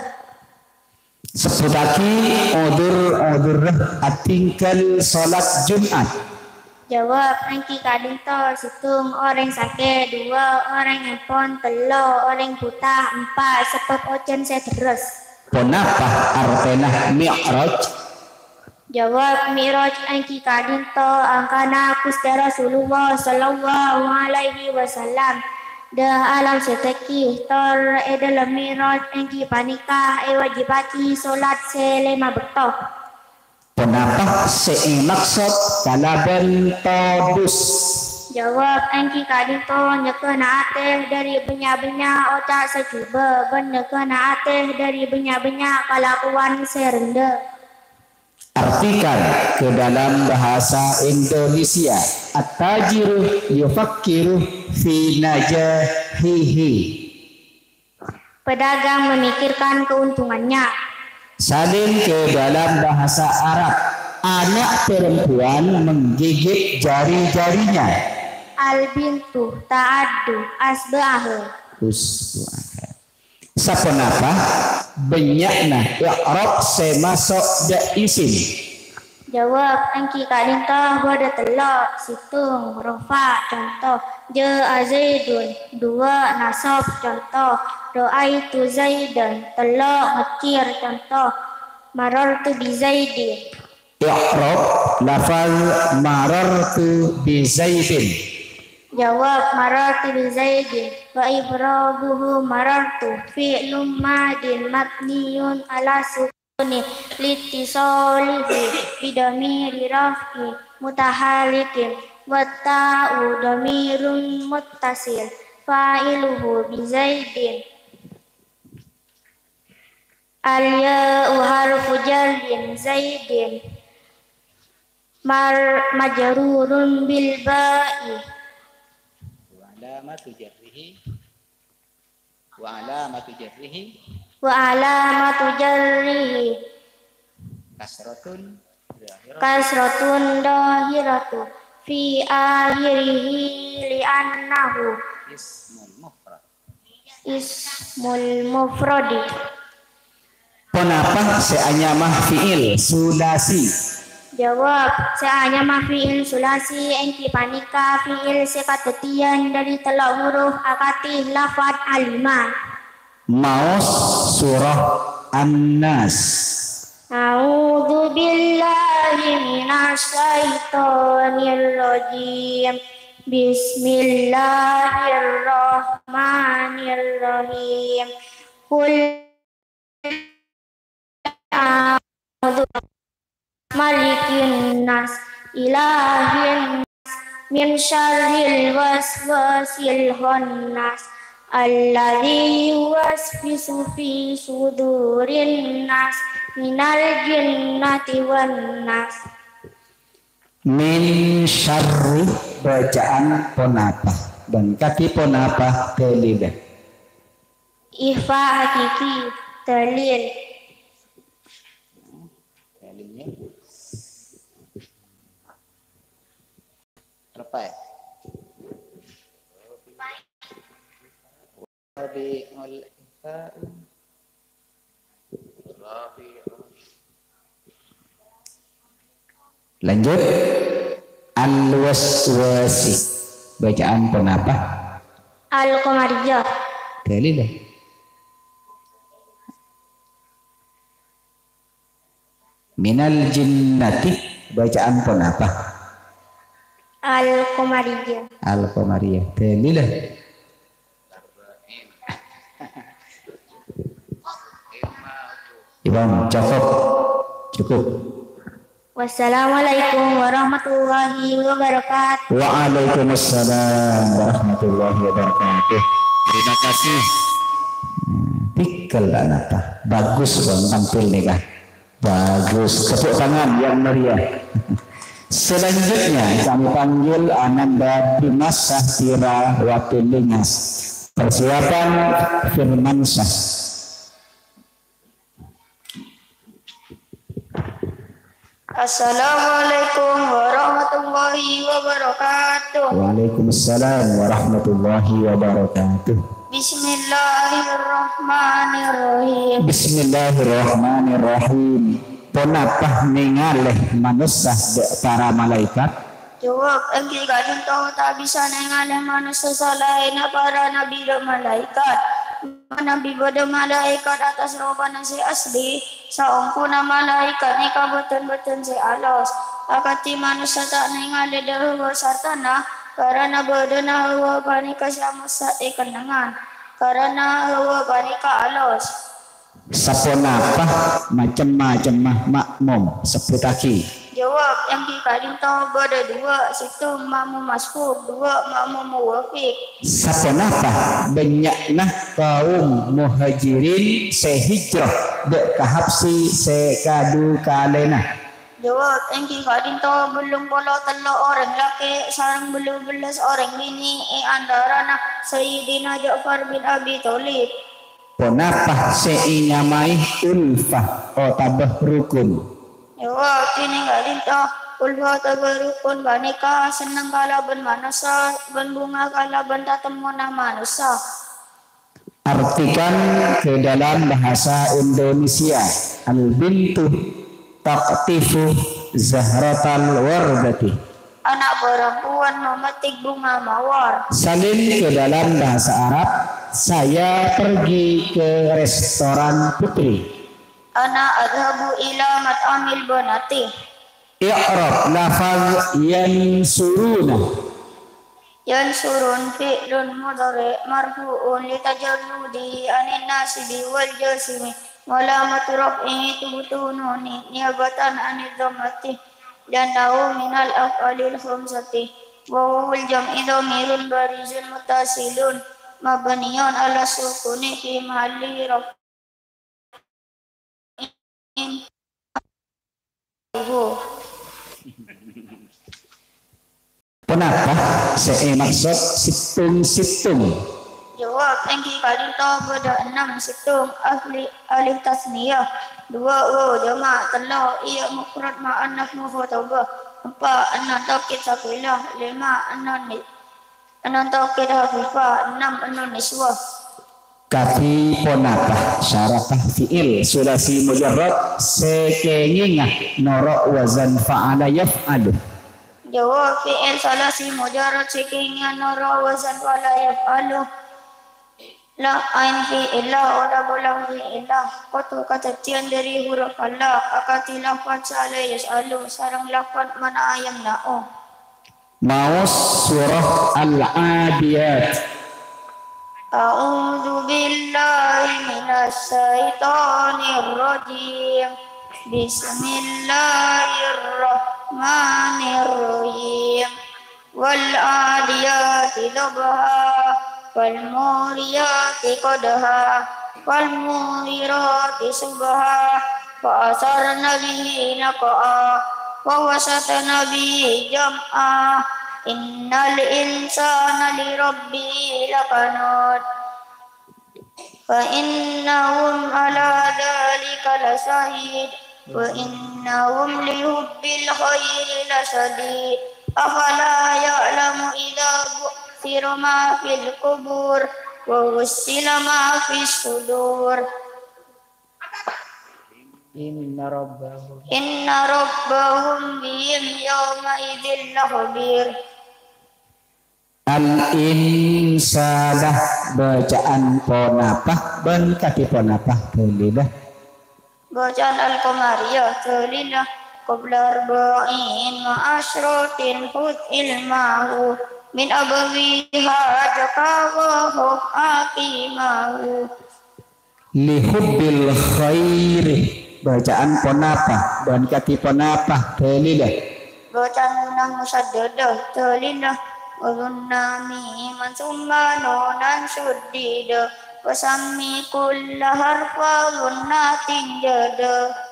Sebbhuttaghi odzur-odzurra atinggal sholat Jumat. Jawab, èngghi ka'dinto, sèttong orèng sakè', duwâ' orèng empon, tello' orèng buta, empa' sabâb ojhân sè lerres. Ponapa artèna Mi'raj? Jawab, Mi'raj èngghi ka'dinto angkana Ghustè Rasulullah sallallahu alaihi wasallam dâ' alam sè dhâggi', tor è dhâlem Mi'raj èngghi panèka èwâjibhâghi sholat sè lèma bâkto. Ponapa sè èmaksod kalabân todus? Jawab, èngghi ka'dinto nyèghâna atè dâri bânnya'-bânnya' oca' sè jhubâ' bân nyèghâna atè dâri bânnya'-bânnya' kalakowan sè rendhâ. Artikan ke dalam bahasa Indonesia, at-tajiru yufakkiru fi najahihi. Pedagang memikirkan keuntungannya. Salin ke dalam bahasa Arab, anak perempuan menggigit jari-jarinya. Al-bintu ta'addu asbu'aha. Usbu'aha. Saponapa bânnya'na i'rab sè maso' dâ' isim? Jawab, èngghi ka'dinto bâdâ tello', sèttong, rofa', conto, ja'a Zaidun, duwâ', nasab, conto, ra'aitu Zaidan, tello', ngèkkèr, conto, marartu bi Zaidin. I'rab lafaz marartu bi Zaidin. Jawab, marartu bi Zaidin. Wa i'rabuhu marartu fi'lun madin mabniyun ala sukuni litisalihi bi dhamiri raf'i mutaharrikin. Wa ta'u dhamirun muttasil. Fa'iluhu bi Zaidin. Al-ya'u harfu jarrin Zaidin mar-, majrurun bil ba'i. Wa alamatu jarrihi. Wa alamatu jarrihi. Wa alamatu jarrihi. Kasratun zahiratu. Kasratun zahiratu fi akhirihi li'annahu. Ismul mufrad. Ismul mufradi. Ponapa sè anyama fi'il sulasi? Jawab, sè anyama fi'il sulasi èngghi panèka fi'il sè kadhâddhiyân dâri tello' huruf akadhi lafad alima. Maos Surah An-Nas. أعوذ بالله من الشيطان الرجيم. بسم الله الرحمن الرحيم. قل أعوذ ملك الناس، إله الناس، من شر الوسواس الخناس، الذي يوسوس في صدور الناس، من الجنة والناس. Min syarri, bacaan ponapa? Dan kaki ponapa dalilnya? Ikhfa hakiki, dalil. Dalilnya. Apa ya? Rabi'ul ikhfa. Lanjut. Al-waswasi. Bacaan ponapa? Al-Qamariyah. Dalil. Minal jinnati. Bacaan ponapa? Al-Qamariyah. Al-Qamariyah. Dalil. Imam, cukup. Cukup. Wassalamualaikum warahmatullahi wabarakatuh. Waalaikumsalam warahmatullahi wabarakatuh. Terima kasih. Tikel napa? Bagus, Bang, tampil nih, Kak. Bagus. Tepuk tangan yang meriah. Selanjutnya kami panggil Ananda Dimas Sahtira Watulingas. Persiapan Firmansyah. Assalamualaikum warahmatullahi wabarakatuh. Waalaikumsalam warahmatullahi wabarakatuh. Bismillahirrahmanirrahim. Bismillahirrahmanirrahim. Ponapa nèngalè manossa dâ' para malaèkat? Jawab, èngghi ka'dinto ta' bisa nèngalè manossa salaènna para nabbhi dâ' malaèkat. Manabi bâdâ malaèkat attas robana sè asli, saongghuna malaèkat nèka bhâdhân-bhâdhân sè alos. Akadhi manossa ta' nèngalè dâ' hawa sartana, karana bâdâna hawa panèka sè amossa è kennengngan, karana hawa panèka alos. Saponapa macem-macemma ma'mom? Sebbhuttaghi. Jawab, èngghi ka'dinto bâdâ duwâ', sèttong ma'mom masbuk, duwâ' ma'mom muwafiq. Saponapa bânnya'na kaum Muhajirin sè hijrah dâ' ka Habsyi sè kadu kalèna? Jawab, èngghi ka'dinto bâllung polo tello' orèng lakè' sareng bâllu bellâs orèng binè' è antarana Sayyidina Ja'far bin Abi Thalib. Ponapa sè ènyamaè ulfah otabâ rukun? Jawab, dhinèng ka'dinto, ulfah otabâ rukun panèka senneng kalabân manossa bân bhunga kalabân tatemmona manossa. Artikan ke dalam bahasa Indonesia, al-bintu taqtifu zahratal wardati. Ana' parampowan mametik bunga mawar. Salin ke dalam bahasa Arab, saya pergi ke restoran putri. Ana adhabu ila mat'amil banati. I'rab lafaz yansuruna. Yansurun fi'lun mudhari' marfu'un li tajarrudihi anin nasibi wal jazmi. Wa alamatu raf'ihi thubutun nuni niyabatan anidh dhammati. Li'annahu minal af'alil khamsati, wa wawul jam'i dhamirun barizun muttasilun mabniyun 'alas sukuni fi mahalli raf'in. Ponapa sè èmaksod sèttong-sèttong? Jawab, èngghi ka'dinto bâdâ ennem sèttong, ahli, alif tasniyah, duwâ' waw jama', tello' ya mufrad mu'annas mukhatabah, empa' annon taukid sakilah, lèma' annon ni-, annon taukid khafifah, ennem annon niswah. Kadhi ponapa syarat fi'il sulasi mujarrad sè kèngènga noro' wazan fa'ala yaf'alu? Jawab, fi'il sulasi mujarrad sè kèngènga noro' wazan fa'ala yaf'alu. La ain fi'illah, ola bolang fi'illah, kodhu kadhâddhiyân dhâri huruf Allah, akadhi lafad sa'ala yas'alu, sareng lafad mana'a yamna'u. Maos surah Al-Adiyat. A'udzu billahi minasy syaithanir rajim. Bismillahirrahmanirrahim. Wal adiyati dhabha, fal muriyati qadha, fal mughirati subha, fa asarna bihi naq'a, fa wasatna bihi jam'a, innal insana li rabbihi lakanud. Fa innahum ala dzalika lasyahid, wa innahum li hubbil khairi lasyadid. Afala ya'lamu idza bu'tsira ma fil qubur, wa hussila ma fis sudur. Inna rabbahum. Inna rabbahum bihim yawma idzin lakhabir. Al-insana, bacaan ponapa bân kadhi ponapa dalilla? Bacaan Al-Qamariyah dalilla. Qabla arba'in wa asyratin khudz ilmahu min abawiha jaka wa khudh aqimahu. Li hubbil khairi, bacaan ponapa bân kadhi ponapa dalilla? Bacaan ghunna musaddadah dalilla. Wa ghunna miman tsumma nunan syuddida. Wa sammi kulla harfa ghunnatin jada.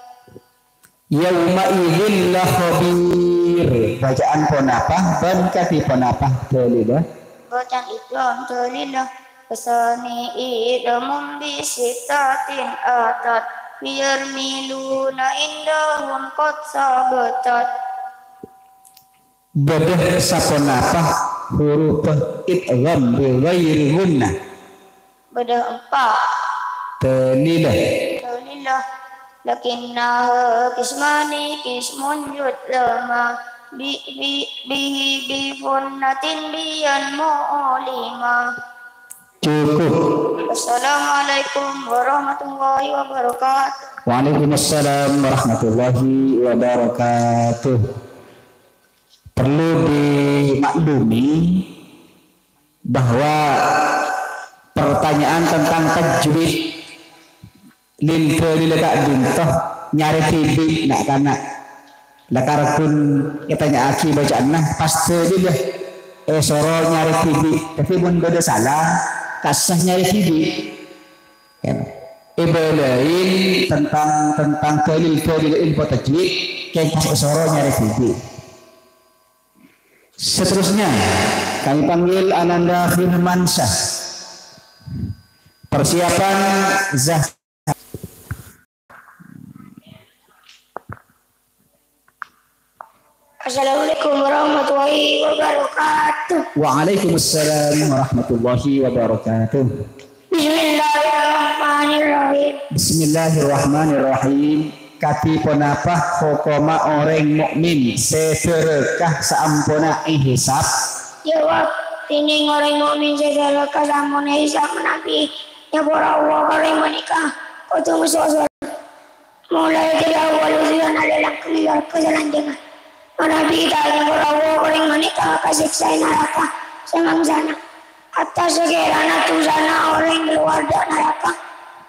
Yauma idzin lakhabir. Bacaan ponapa bân kadhi ponapa dalilla? Bacaan idgham dalilla. Asani idghamum bi sittatin atat. Biyar miluna indahum qad sabatat. Bâdâ saponapa huruf idgham bi ghairi ghunnah? Bâdâ empa'. Dalilla. Dalilla. Lakinnaha qismani qismun yudlama bi, bi, bihi bi ghunnatin biyan mu'lima. Cukup. Wassalamualaikum warahmatullahi wabarakatuh. Waalaikumsalam warahmatullahi wabarakatuh. Perlu dimaklumi bahwa pertanyaan tentang tajwid lil dalil ka'dinto nyarè dhibi' na'-kana'. La karebbhun ètanya'aghi bacaanna, pas dalilla èsoro nyarè dhibi'. Dhâddhi mon bâdâ sala, kassa nyarè dhibi'. Ya. Èbâlâi tentang, tentang dalil-dalil ilmu tajwid, kèng pas èsoro nyarè dhibi'. Seterusnya, kami panggil Ananda Firmansyah. Persiapan zah- Assalamualaikum warahmatullahi wabarakatuh. Waalaikumsalam warahmatullahi wabarakatuh. Bismillahirrahmanirrahim. Bismillahirrahmanirrahim. Kadhi ponapa hokomma orèng mukmin sè bhârâkah saamponna èhisab? Jawab, dhinèng orèng mukmin sè bhârâkah saamponna èhisab manabi nyapora Allah ka orèng panèka kodhu ngoso' solat. Molaè dhâri awwal ujudan alè langkong è naraka salanjhângnga. Manabi ta' nyapora Allah orèng panèka kasèksaè naraka sè mangsana. Atas sakèrana dhusana orèng kalowar dâ' naraka,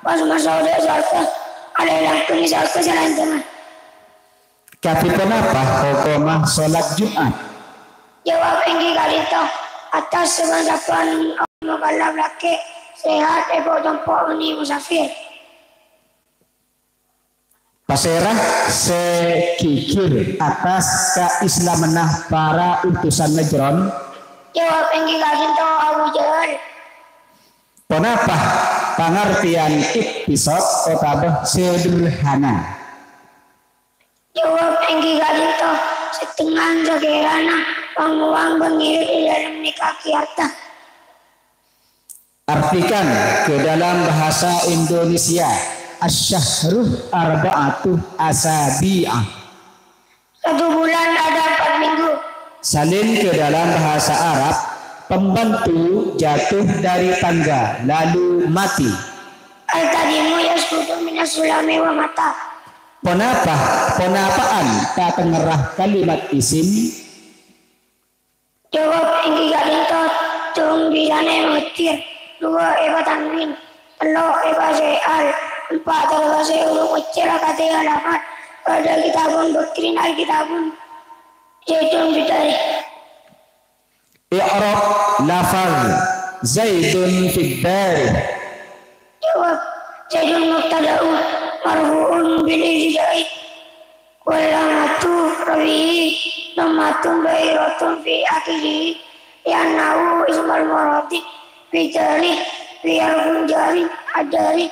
pas maso' dâ' sowarghâ, alè langkong è sowarghâ salanjhângnga. Kadhi ponapa hokomma solat Jumat? Jawab èngghi ka'dinto, atas sapan-sapan mukallaf lakè' sehat, èpo' tompo' bânnè musafir. Pasèra sè ghighir atas kaislamanna para utusan Najran? Jawab èngghi ka'dinto Abu Jahal. Ponapa pangartèyan iktisad otabâ sederhana? Jawab èngghi ka'dinto, sèttengngan sakèrana wong-wong bân ngèrèt è dâlem nèka'aghi arta. Artikan ke dalam bahasa Indonesia, asy-syahru arba'atu asabi'a. Satu bulan ada empat minggu. Salin ke dalam bahasa Arab, Pembantu jatuh dari tangga lalu mati. Al-kadimu yasqutu minas sulami wa mata. Ponapa, ponapaan tatengngerra kalimat isim? Jawab, èngghi ka'dinto, tong bilâna èpakèccèr, duwâ' èpatanwin, tello' èpasè'al, empa' tadâ' pasè urung pèccèr akadhi alamat, bâdâ kitabun bakrin al kitabun Zaidun fid dari. I'rab lafaz Zaidun fid dari. Jawab, Zaidun mubtada'un marfu'un bil ibtida'i. Wa alamatu raf'ihi dhammatun dhahiratun fi akhirihi, li'annahu ismul muradi fi dari, fi harfun jarrin, ad-dari,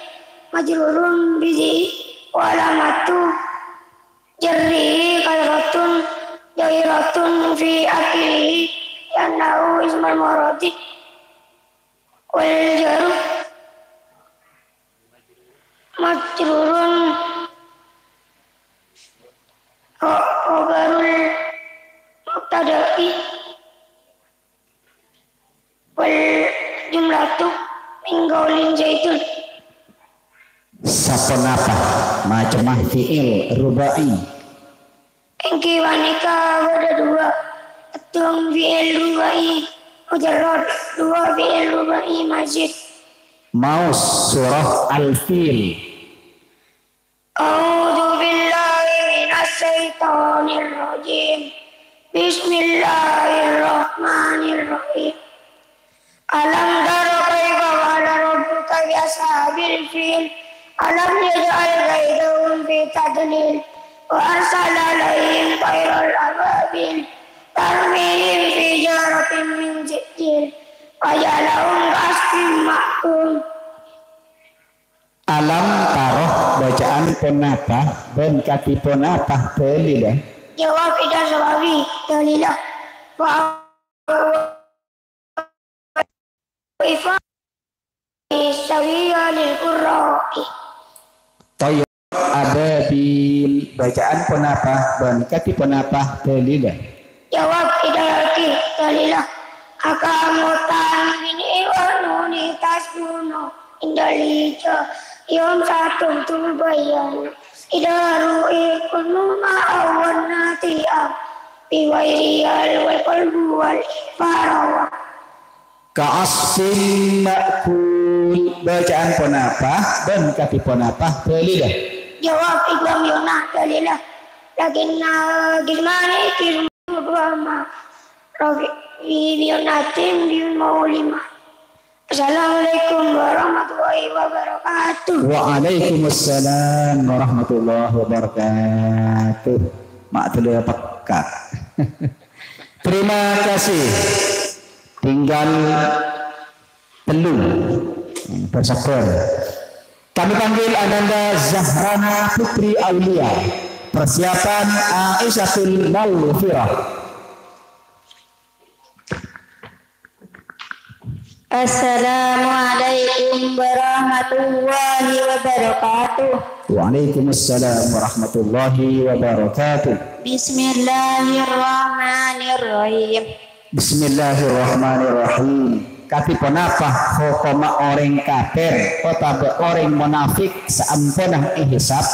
majrurun bi dhi, wa alamatu jarrihi kasratun dhahiratun fi akhirihi, li'annahu ismul muradi. Wal jaru majrurun kho-, khobarul mubtada'i wal jumlatu min qaulin Zaidun. Saponapa macemma fi'il ruba'i? Èngghi panèka bâdâ duwâ', èttong fi'il ruba'i mujarrad, duwâ' fi'il ruba'i mazid. Maos surah Al-Fil. A'udzu billahi minasy syaithanir rajim. Bismillahirrahmanirrahim. Alam tara kaifa fa'ala rabbuka bi ashabil fil. Alam yaj'al kaidahum fi tadlil. Wa arsala 'alaihim thairan ababil. Tarmihim bi hijaratin min sijjil. Faja'alahum ka'asfin ma'kul. Alam tara bâca'an ponapa bân kadhi ponapa dalilla? Jawab Ida Sawawi, dalilla. Wa ifa sawiya lil qurra'i. Thayyar ababil, bâca'an ponapa bân kadhi ponapa dalilla? Jawab Ida Yalki, dalilla. Aka mutan bini wa nuni taskunu indal hija yom satum tubayana. Ida ru'i kunuma awan nati'am biwairiyal wal qalbu wal farawa. Ka'asfin ma'kul, bâca'an ponapa bân kadhi ponapa dalilla? Jawab Ibnu Yunah dalilla. Lakinna gizmani kirmu dua ma. Rabi biyun atim biyun maulima. Assalamualaikum warahmatullahi wabarakatuh. Waalaikumsalam warahmatullahi wabarakatuh. Mak telu peka. Terima kasih. Tinggal telu. Bersabar. Kami panggil Ananda Zahrana Putri Aulia. Persiapan Aisyahul Maghfirah. Assalamualaikum warahmatullahi wabarakatuh. Waalaikumsalam warahmatullahi wabarakatuh. Bismillahirrahmanirrahim. Bismillahirrahmanirrahim. Kadhi ponapa hokomma orèng kafir otabâ orèng monafik saamponna èhisab?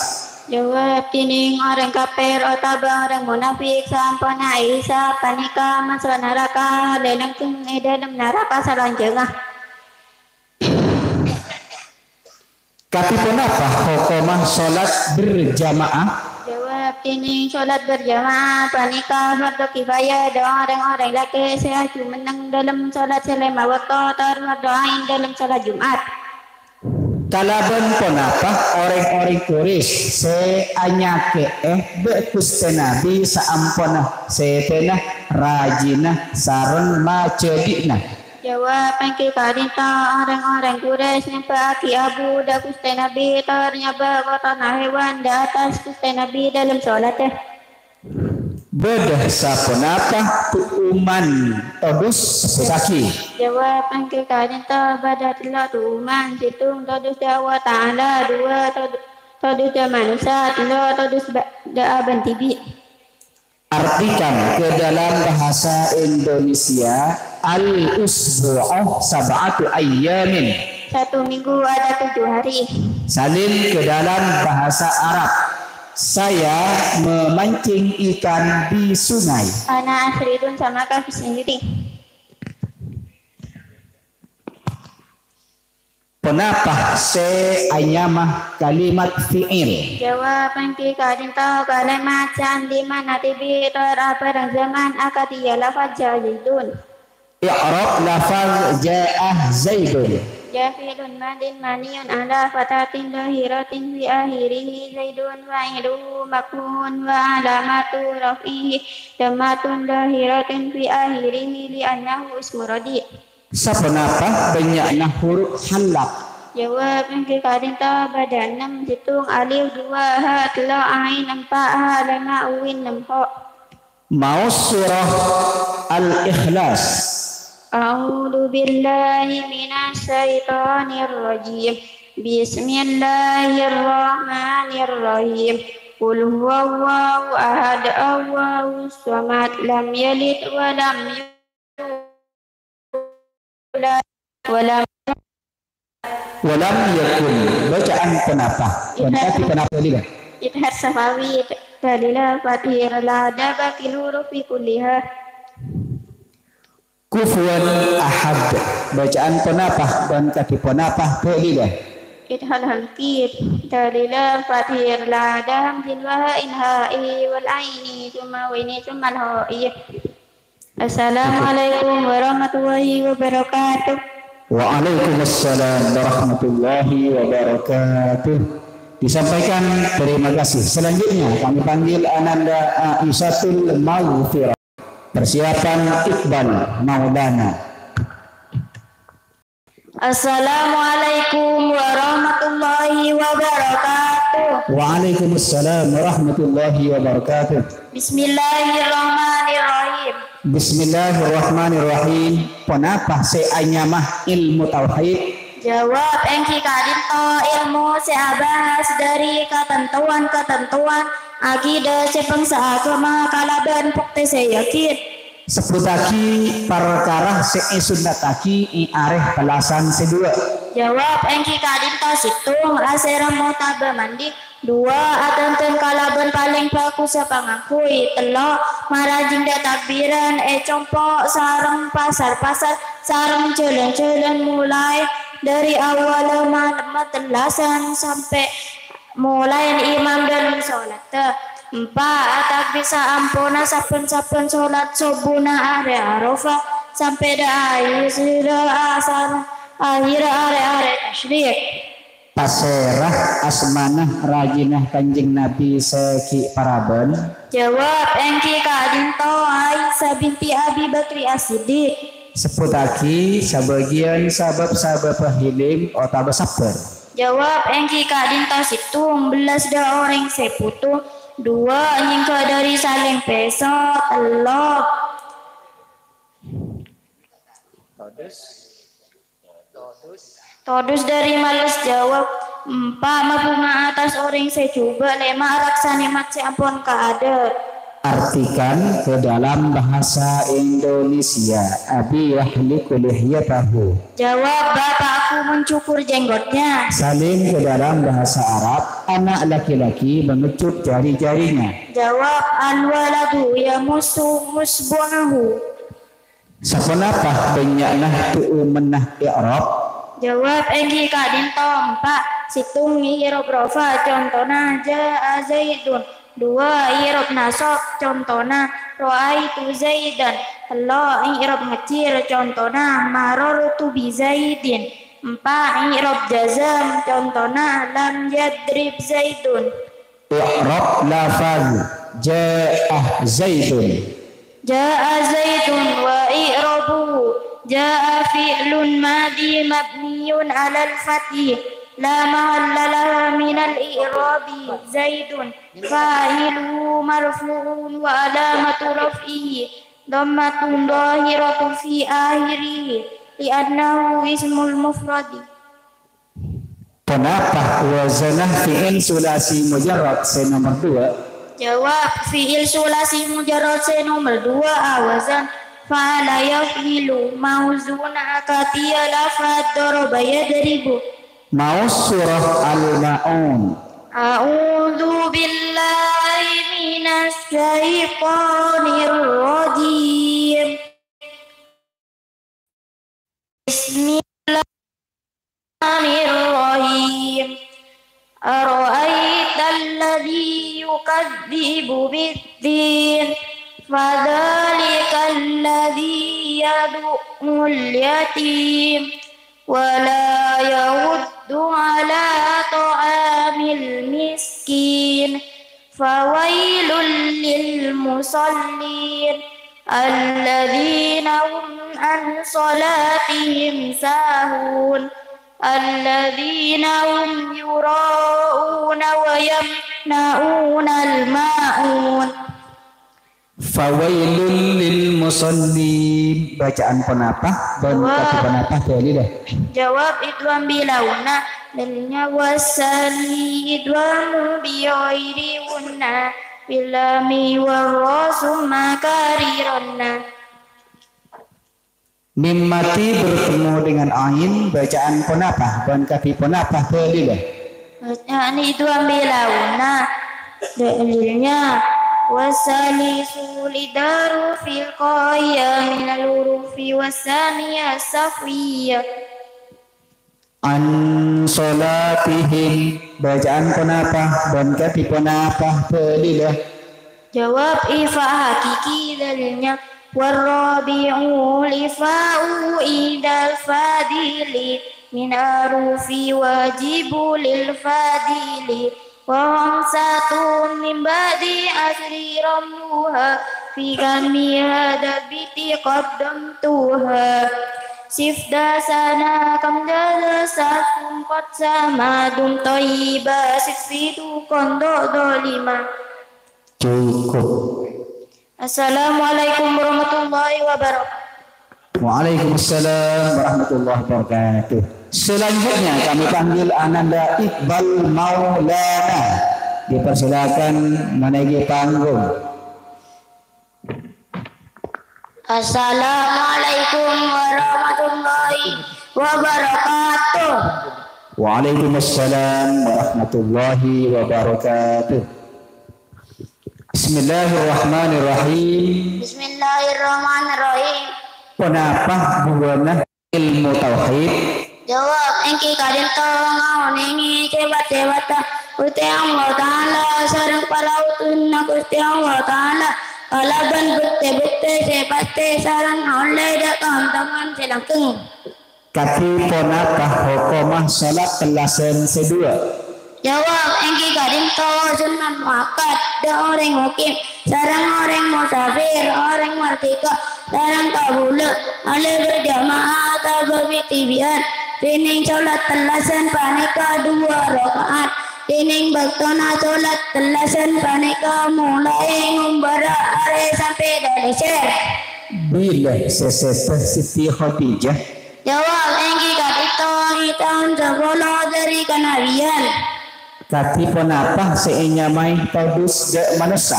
Jawab, dhinèng orèng kafir otabâ orèng monafik saamponna èhisab panèka maso naraka, lè langgeng è dhâlem naraka salanjhângnga. Kadhi ponapa hokomma sholat berjamaah? Jawab, dhinèng sholat berjamaah panèka fardhu kifayah dâ' rèng-orèng lakè' sè ajumenneng dhâlem sholat sè lèma' bâkto, tor fardhu ain dhâlem sholat Jumat. Kalabân ponapa orèng-orèng Quraisy sè anyakè'è dâ' Ghustè Nabbhi saamponna sèdhâna, rajina, sareng majhâdi'na? Jawab, èngghi ka'dinto orèng-orèng Quraisy nyembhâ'aghi abu dâ' Ghustè Nabbhi, tor nyabâ' kotona hèwan dâ' attas Ghustè Nabbhi dhâlem sholatta. Bâdâ saponapa tu'uman todus? Sebbhusaghi. Jawab, èngghi ka'dinto bâdâ tello' tu'uman, sèttong todus dâ' Allah Ta'ala, duwâ' tod-, todus dâ' manossa, tello' todus ba-, dâ' abâ'na dhibi'. Artikan ke dalam bahasa Indonesia, Al-usbu'u sab'atu ayyamin. Satu minggu ada tujuh hari. Salin ke dalam bahasa Arab. Saya memancing ikan di sungai. Ana asridun sama kaki sendiri. Ponapa sè anyama kalimat fi'il? Jawab, èngghi ka'dinto kalimat sè andi' ma'na dhibi' tor abhâreng zaman akadhi ya lafaz Zaidun. I'rab lafaz ja'a Zaidun. Jaa fi'lun madin mabniyun ala fathatin dhahiratin fi akhirih Zaidun fa'iluhu marfu'un wa alamatu raf'ihi dhammatun dhahiratin fi akhirih li'annahu ismu radi'. Saponapa bânnya'na huruf halak? Jawab, èngghi ka'dinto bâdâ ennem, sèttong alif, duwâ ha, tello' ain, empa' ha, lèma' uwin, nem ho. Maos surah Al-Ikhlas. A'udzu billahi minasy syaithanir rajim. Bismillahirrahmanirrahim. Qul huwallahu ahad, Allahus samad, lam yalid wa lam yulad, wa lam Walam yakun, bâca'an ponapa? Bân kadhi ponapa, Lila? Idhar safawi, dalila fathir la ada bakil hurufi kulliha. Kufuwan ahad, bâca'an ponapa? Bân kadhi ponapa, Lila? Idhar halqi, dalila fathir la ada hamzin wa ha'in ha'i wal aini, summa waini, summal ha'i. Assalamualaikum warahmatullahi wabarakatuh. Waalaikumsalam warahmatullahi wabarakatuh. Disampaikan terima kasih. Selanjutnya kami panggil Ananda Aisyah Maghfirah. Persiapan Iqbal Maulana. Assalamualaikum warahmatullahi wabarakatuh. Waalaikumsalam warahmatullahi wabarakatuh. Bismillahirrahmanirrahim. Bismillahirrahmanirrahim. Ponapa sè anyama ilmu tauhid? Jawab, èngghi ka'dinto ilmu sè abahas dhâri katantowan-katantowan akidah sè bângsa aghâma kalabân bhuktè sè yakin. Sebbhuttaghi parkara sè èsunnattaghi è arè pellasan sè duwâ'. Jawab, èngghi ka'dinto sèttong, asèrem otabâ mandi. Duwâ', adhândhâng kalabân palèng bhâghussa pangangguy. Tello', marajing dâ' takbiran è compo' sareng pasar-pasar sareng jhâlân-jhâlân molaè dhâri awwalla malemma tellasan sampè' molaèn imam dâlem solatta. Empa', atakbir saamponna sabbhân-sabbhân solat sobbhuna arè Arafah sampè' dâ' ahèr asar, ahèr arè-arè tasyrik. Pasèra asmana rajina Kanjeng Nabi sè ghi' parabân? Jawab, èngghi ka'dinto Aisyah binti Abi Bakri As-Siddiq. Sebbhuttaghi sabâgiyân sabâb-sabâbbhâ hilm otabâ sabbhâr. Jawab, èngghi ka'dinto sèttong, bellas dâ' orèng sè bhuto. Duwâ', nyèngghâ dhâri salèng pèso. Tello'. Todus dhâri males. Jawab, empa', mabhunga attas orèng sè jhubâ'. Lèma', raksa nè'mat sè ampon kaadâ'. Artikan ke dalam bahasa Indonesia, Abi yahliku lihyatahu. Jawab, bapakku mencukur jenggotnya. Salin ke dalam bahasa Arab, anak laki-laki mengecup jari-jarinya. Jawab, al-waladu yamussu usbu'ahu. Saponapa bânnya'na tu'umenna i'rab? Jawab, èngghi ka'dinto empa'. Sèttong, i'rab rafa', contona, ja'a Zaidun. Duwâ', i'rab nasab, contona, ra'aitu Zaidan. Tello', i'rab ngejjhir, contona, marartu bi Zaidin. Empa', i'rab jazam, contona, lam yadrib Zaidun. I'rab lafaz ja'a Zaidun. Ja'a Zaidun wa i'rabuhu. Ja'a fi'lun madi mabniyun 'alal fathi la mahalla lahu minal i'rabi. Zaidun fa'iluhu marfu'un wa 'alamatu raf'ihi dhammatun dhahiratun fi akhirih li'annahu ismul mufradi. Ponapa wazanna fi'il sulasi mujarrad sè nomer duwâ'? Jawab, fi'il sulasi mujarrad sè nomer duwâ' awazan فعل يفعل. موزون كتب لفظ ضرب يضرب. Maos surah Al-Ma'un. أعوذ بالله من الشيطان الرجيم. بسم الله الرحمن الرحيم. أرأيت الذي يكذب بالدين فذلك الذي يدع اليتيم ولا يحض على طعام المسكين فويل للمصلين الذين هم عن صلاتهم ساهون الذين هم يراءون ويمنعون الماعون. Fawailul lil musallin. Bacaan ponapa? Bân Jawab. Kadhi ponapa dalilla? Jawab, idgham bi launa. Dalilnya wasali idghamu bi ghairi ghunna fil lami wa ra summa kariranna. Mim mati bertemu dengan ain, bacaan ponapa? Bân kadhi ponapa dalilla? Bacaan idgham bi launa. Dalilnya, wasalisu lidaru fil qaya minal hurufi wasaniya safiyah. An salatihim, bacaan ponapa? Bân kadhi ponapa dalilla? Jawab, ifa hakiki dalilnya. Warrabi'u lifa'u idal fadili min arufi wajibu lil fadili. Wa khamsatun min ba'di asri ramluha fi kammi hadal biti qaddamtuha. Sifda sana kam jaza safun qad sama dum thayyiba sifsidu kondo dolima. Cukup. Assalamualaikum warahmatullahi wabarakatuh. Waalaikumsalam warahmatullahi wabarakatuh. Selanjutnya kami panggil Ananda Iqbal Maulana. Dipersilakan menaiki panggung. Assalamualaikum warahmatullahi wabarakatuh. Waalaikumsalam warahmatullahi wabarakatuh. Bismillahirrahmanirrahim. Bismillahirrahmanirrahim. Ponapa buwâna ilmu tauhid? Jawab, èngghi ka'dinto ngaonèngè sèfat-sèfatta Ghustè Allah Ta'ala sareng paraosanna Ghustè Allah Ta'ala kalabân bhuktè-bhuktè sè pastè sareng ollè dâ' tan-taretan sè langkong. Kadhi ponapa hokomma salat tellasan sè duwâ'? Jawab, èngghi ka'dinto sunnat muakkad dâ' orèng mukim sareng orèng musafir, orèng mardhika sareng kabulâ, ollè berjamaah atabâ bi-dhibi'ân. Dhinèng salat tellasan panèka duwâ' raka'at. Dhinèng bâktona salat tellasan panèka molaè ngombârâ arè sampè' dâlèsèr. Bilâ sè sèdhâ Siti Khadijah? Jawab, èngghi ka'dinto è taon sapolo dâri kanabiyân. Kadhi ponapa sè ènyamaè todus dâ' manossa?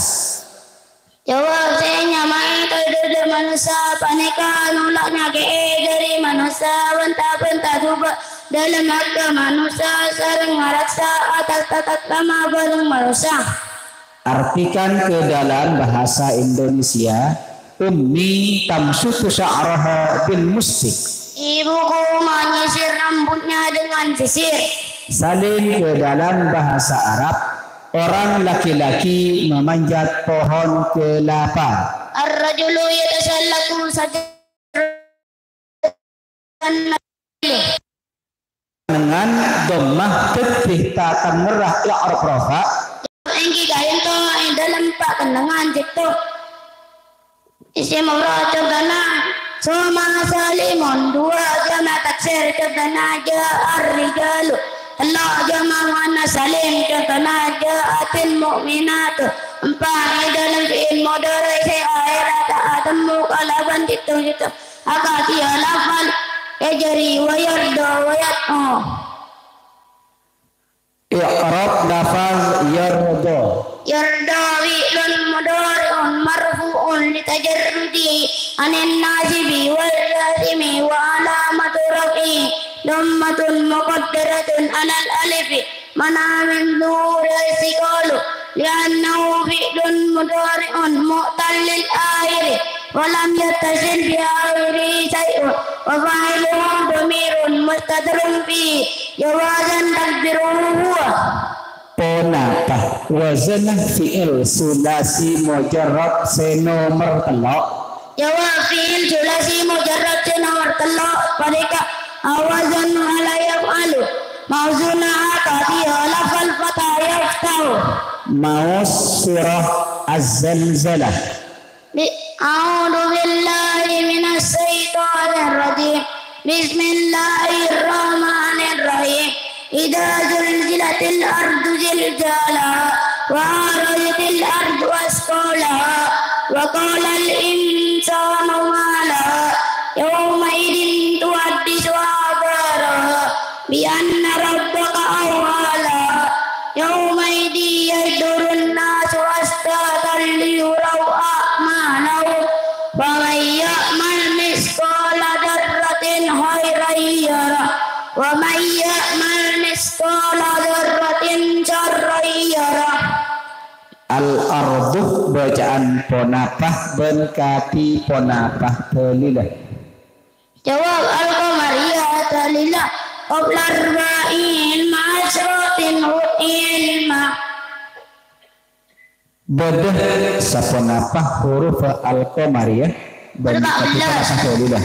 Jawab, sè ènyamaè todus dâ' manossa panèka nolak nyakè'è dâri manossa bân ta-, bân ta-, jhubâ' dâlem hakka manossa sareng ngaraksa atat-atat rama bâreng manossa. Artikan ke dalam bahasa Indonesia, Ummi tamsutu sya'raha bil mustik. Ibuku menyisir rambutnya dengan sisir. Salin ke dalam bahasa Arab, orang laki-laki memanjat pohon kelapa. Ar-rajulu yatasallaqu sajar Dengan dhammah dhâddhi tatangngerra i'rab rafa'. Èngghi ka'dinto è dâlem pakennengngan cèptong. Isim mufrad contona, soma salimun, dua jama' taksir contona ja'ar rijalu, tello' jama' muannas salim contona ja'atil mu'minatu, empa' è dâlem fi'il mudhari' sè akhèrra ta' atemmo kalabân cèptong-cèptong. Akadhi lafal yajri wa yarda wa yad'u. I'rab lafal yarda. Yarda fi'lun mudhari'un marfu'un li tajarrudi anin nasibi wal jazimi wa alamatu raf'i dhammatun muqaddaratun alal alifi mana'a min zuhuri istiqalu li'annahu fi'lun mudhari'un mu'tallil akhiri wa lam yattasil bi akhirihi syai'un wa fa'iluhu dhamirun mustatirun fi jawazan taqdiruhu huwa. Ponapa? Wazanna fi'il sulasi mujarrad sè nomer tello'. Jawab, fi'il sulasi mujarrad sè nomer tello' panèka awazanu ala yaf'alu. Mauzuna ata biha lafal fata yaftahu. Maos surah Az-Zalzalah. Bi-, a'udzu billahi minasy syaithanir rajim. Bismillahirrahmanirrahim. Idza zulzilatil ardu zilzalaha wa akhrajatil ardu asqalaha wa qalal insanu ma laha. Yauma idzin tuhaddisu akhbaraha. Bi anna rabbaka awha laha. Yauma idzin yasdurun nasu ashtatan liyurau a'malahum. Faman ya'mal mitsqala dzarratin khairan yarah. Wa man ya'mal mitsqala dzarratin syarran yarah. Al-ardu bâca'an ponapa bân kadhi ponapa dalilla? Jawab, al-qamariyah dalilla qabla arba'in ma'a asyratin ilma. Bâdâ saponapa huruf al-qamariyah bân kadhi ponapa dalilla?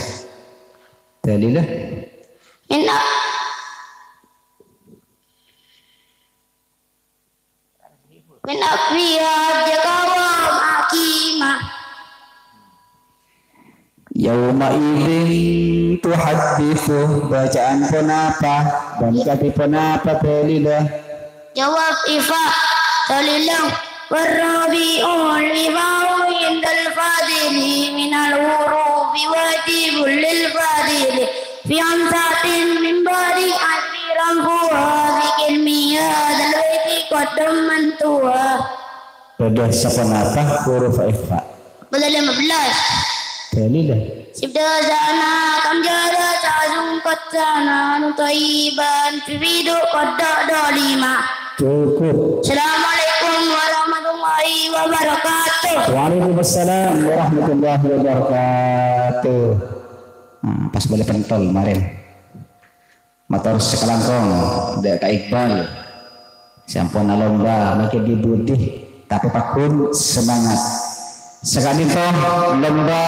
Dalilla? Inna Min afiya jakawa makima. Yauma idzin tuhadditsu, bâca'an ponapa bân kadhi ponapa dalilla? Jawab, ifa dalilla. Warrabi'ul ifa'u indal fadili minal hurufi wajibul lil fadili. Fi amsatin min ba'di asri ramfuha, dzikir miyadal baiti qaddam mantuha. Bâdâ saponapa huruf ikhfa? Bâdâ lima belas. Dalilla. Sibda sana kamjada sasungkat sana nutaiban pipidu kodok dolima. Cukup. Assalamualaikum warahmatullahi wabarakatuh. Waalaikumsalam warahmatullahi wabarakatuh. Nah, pas boleh pentol kemarin. Mator sakalangkong, dâ' Ka Iqbal. Sampon alomba, makin dibudi, tapè pagghun semangat. Saka'dinto lomba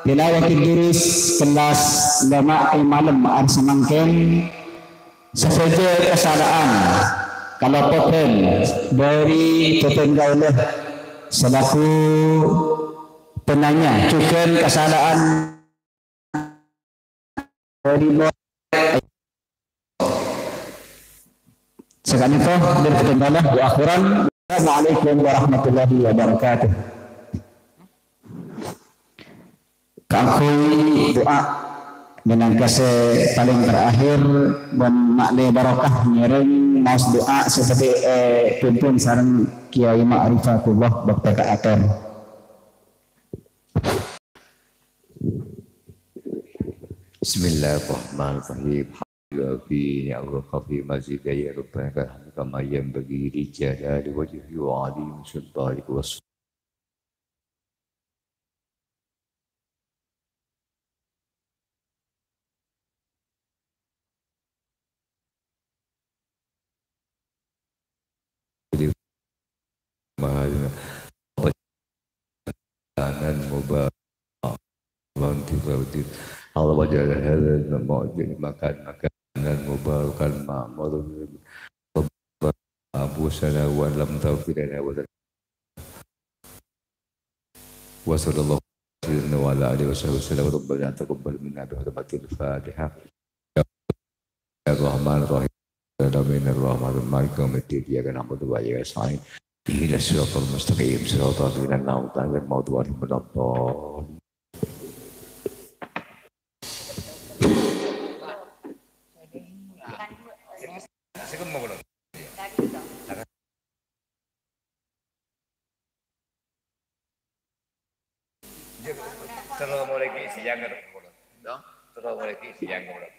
tilawatil durus kellas lèma' è malem arè samangkèn. Sadhâjâ kasala'an, kalopoghân dâri bhâdhân kaulâ selaku penanya, jhughân kasala'an Saka'dinto, dâri bhâdhân kaulâ, wa akhiran. Assalamualaikum warahmatullahi wabarakatuh. Kaangghuy du'a, mènangka sè palèng terakhir, bân ma'lè barokah ngèrèng maos du'a sè tadâ' èpimpin sareng Kiai Ma'rifatullah Bapteka Ater. Bismillahirrahmanirrahim. Hamdu fi ni'am wa khafi mazid ya Rabbana kal hamdu kama yanbaghi li jalali wajhi wa azimi sultanika was Maha Tanan mubarak. Mantap, mantap. Allah wajah hadal mau jadi makan makanan mubarakan ma'mur. Abu sana wa lam taufi lana wa lana. Wa sallallahu alaihi wa ala alihi wa sahbihi wa sallam. Rabbana taqabbal minna bi hurmatil Fatihah. Bismillahirrahmanirrahim. Bismillahirrahmanirrahim. Maliki yaumiddin. Iyyaka na'budu wa iyyaka nasta'in. Ihdinas siratal mustaqim. Siratal ladzina an'amta 'alaihim ghairil maghdubi 'alaihim waladdallin. Siang ka sepuluh. Dong, terus mulai di siang ka sepuluh.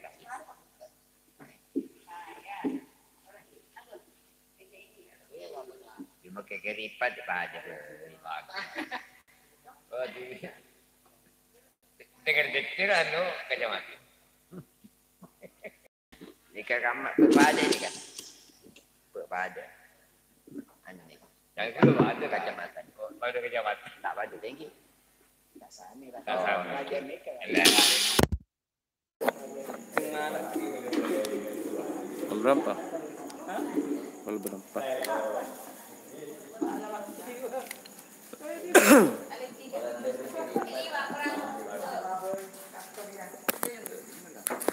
Cuma kekeripan di pajak. Waduh. Dengan kecil anu kacamata. Nèka kamma, bâ' pajâ nèka. Bâ' pajâ. Anu nèka. Yang itu ada kacamata. Oh, ada kacamata. Tak pajâ tinggi. Tak sama. Tak sama. Pukul berapa? Pukul berapa?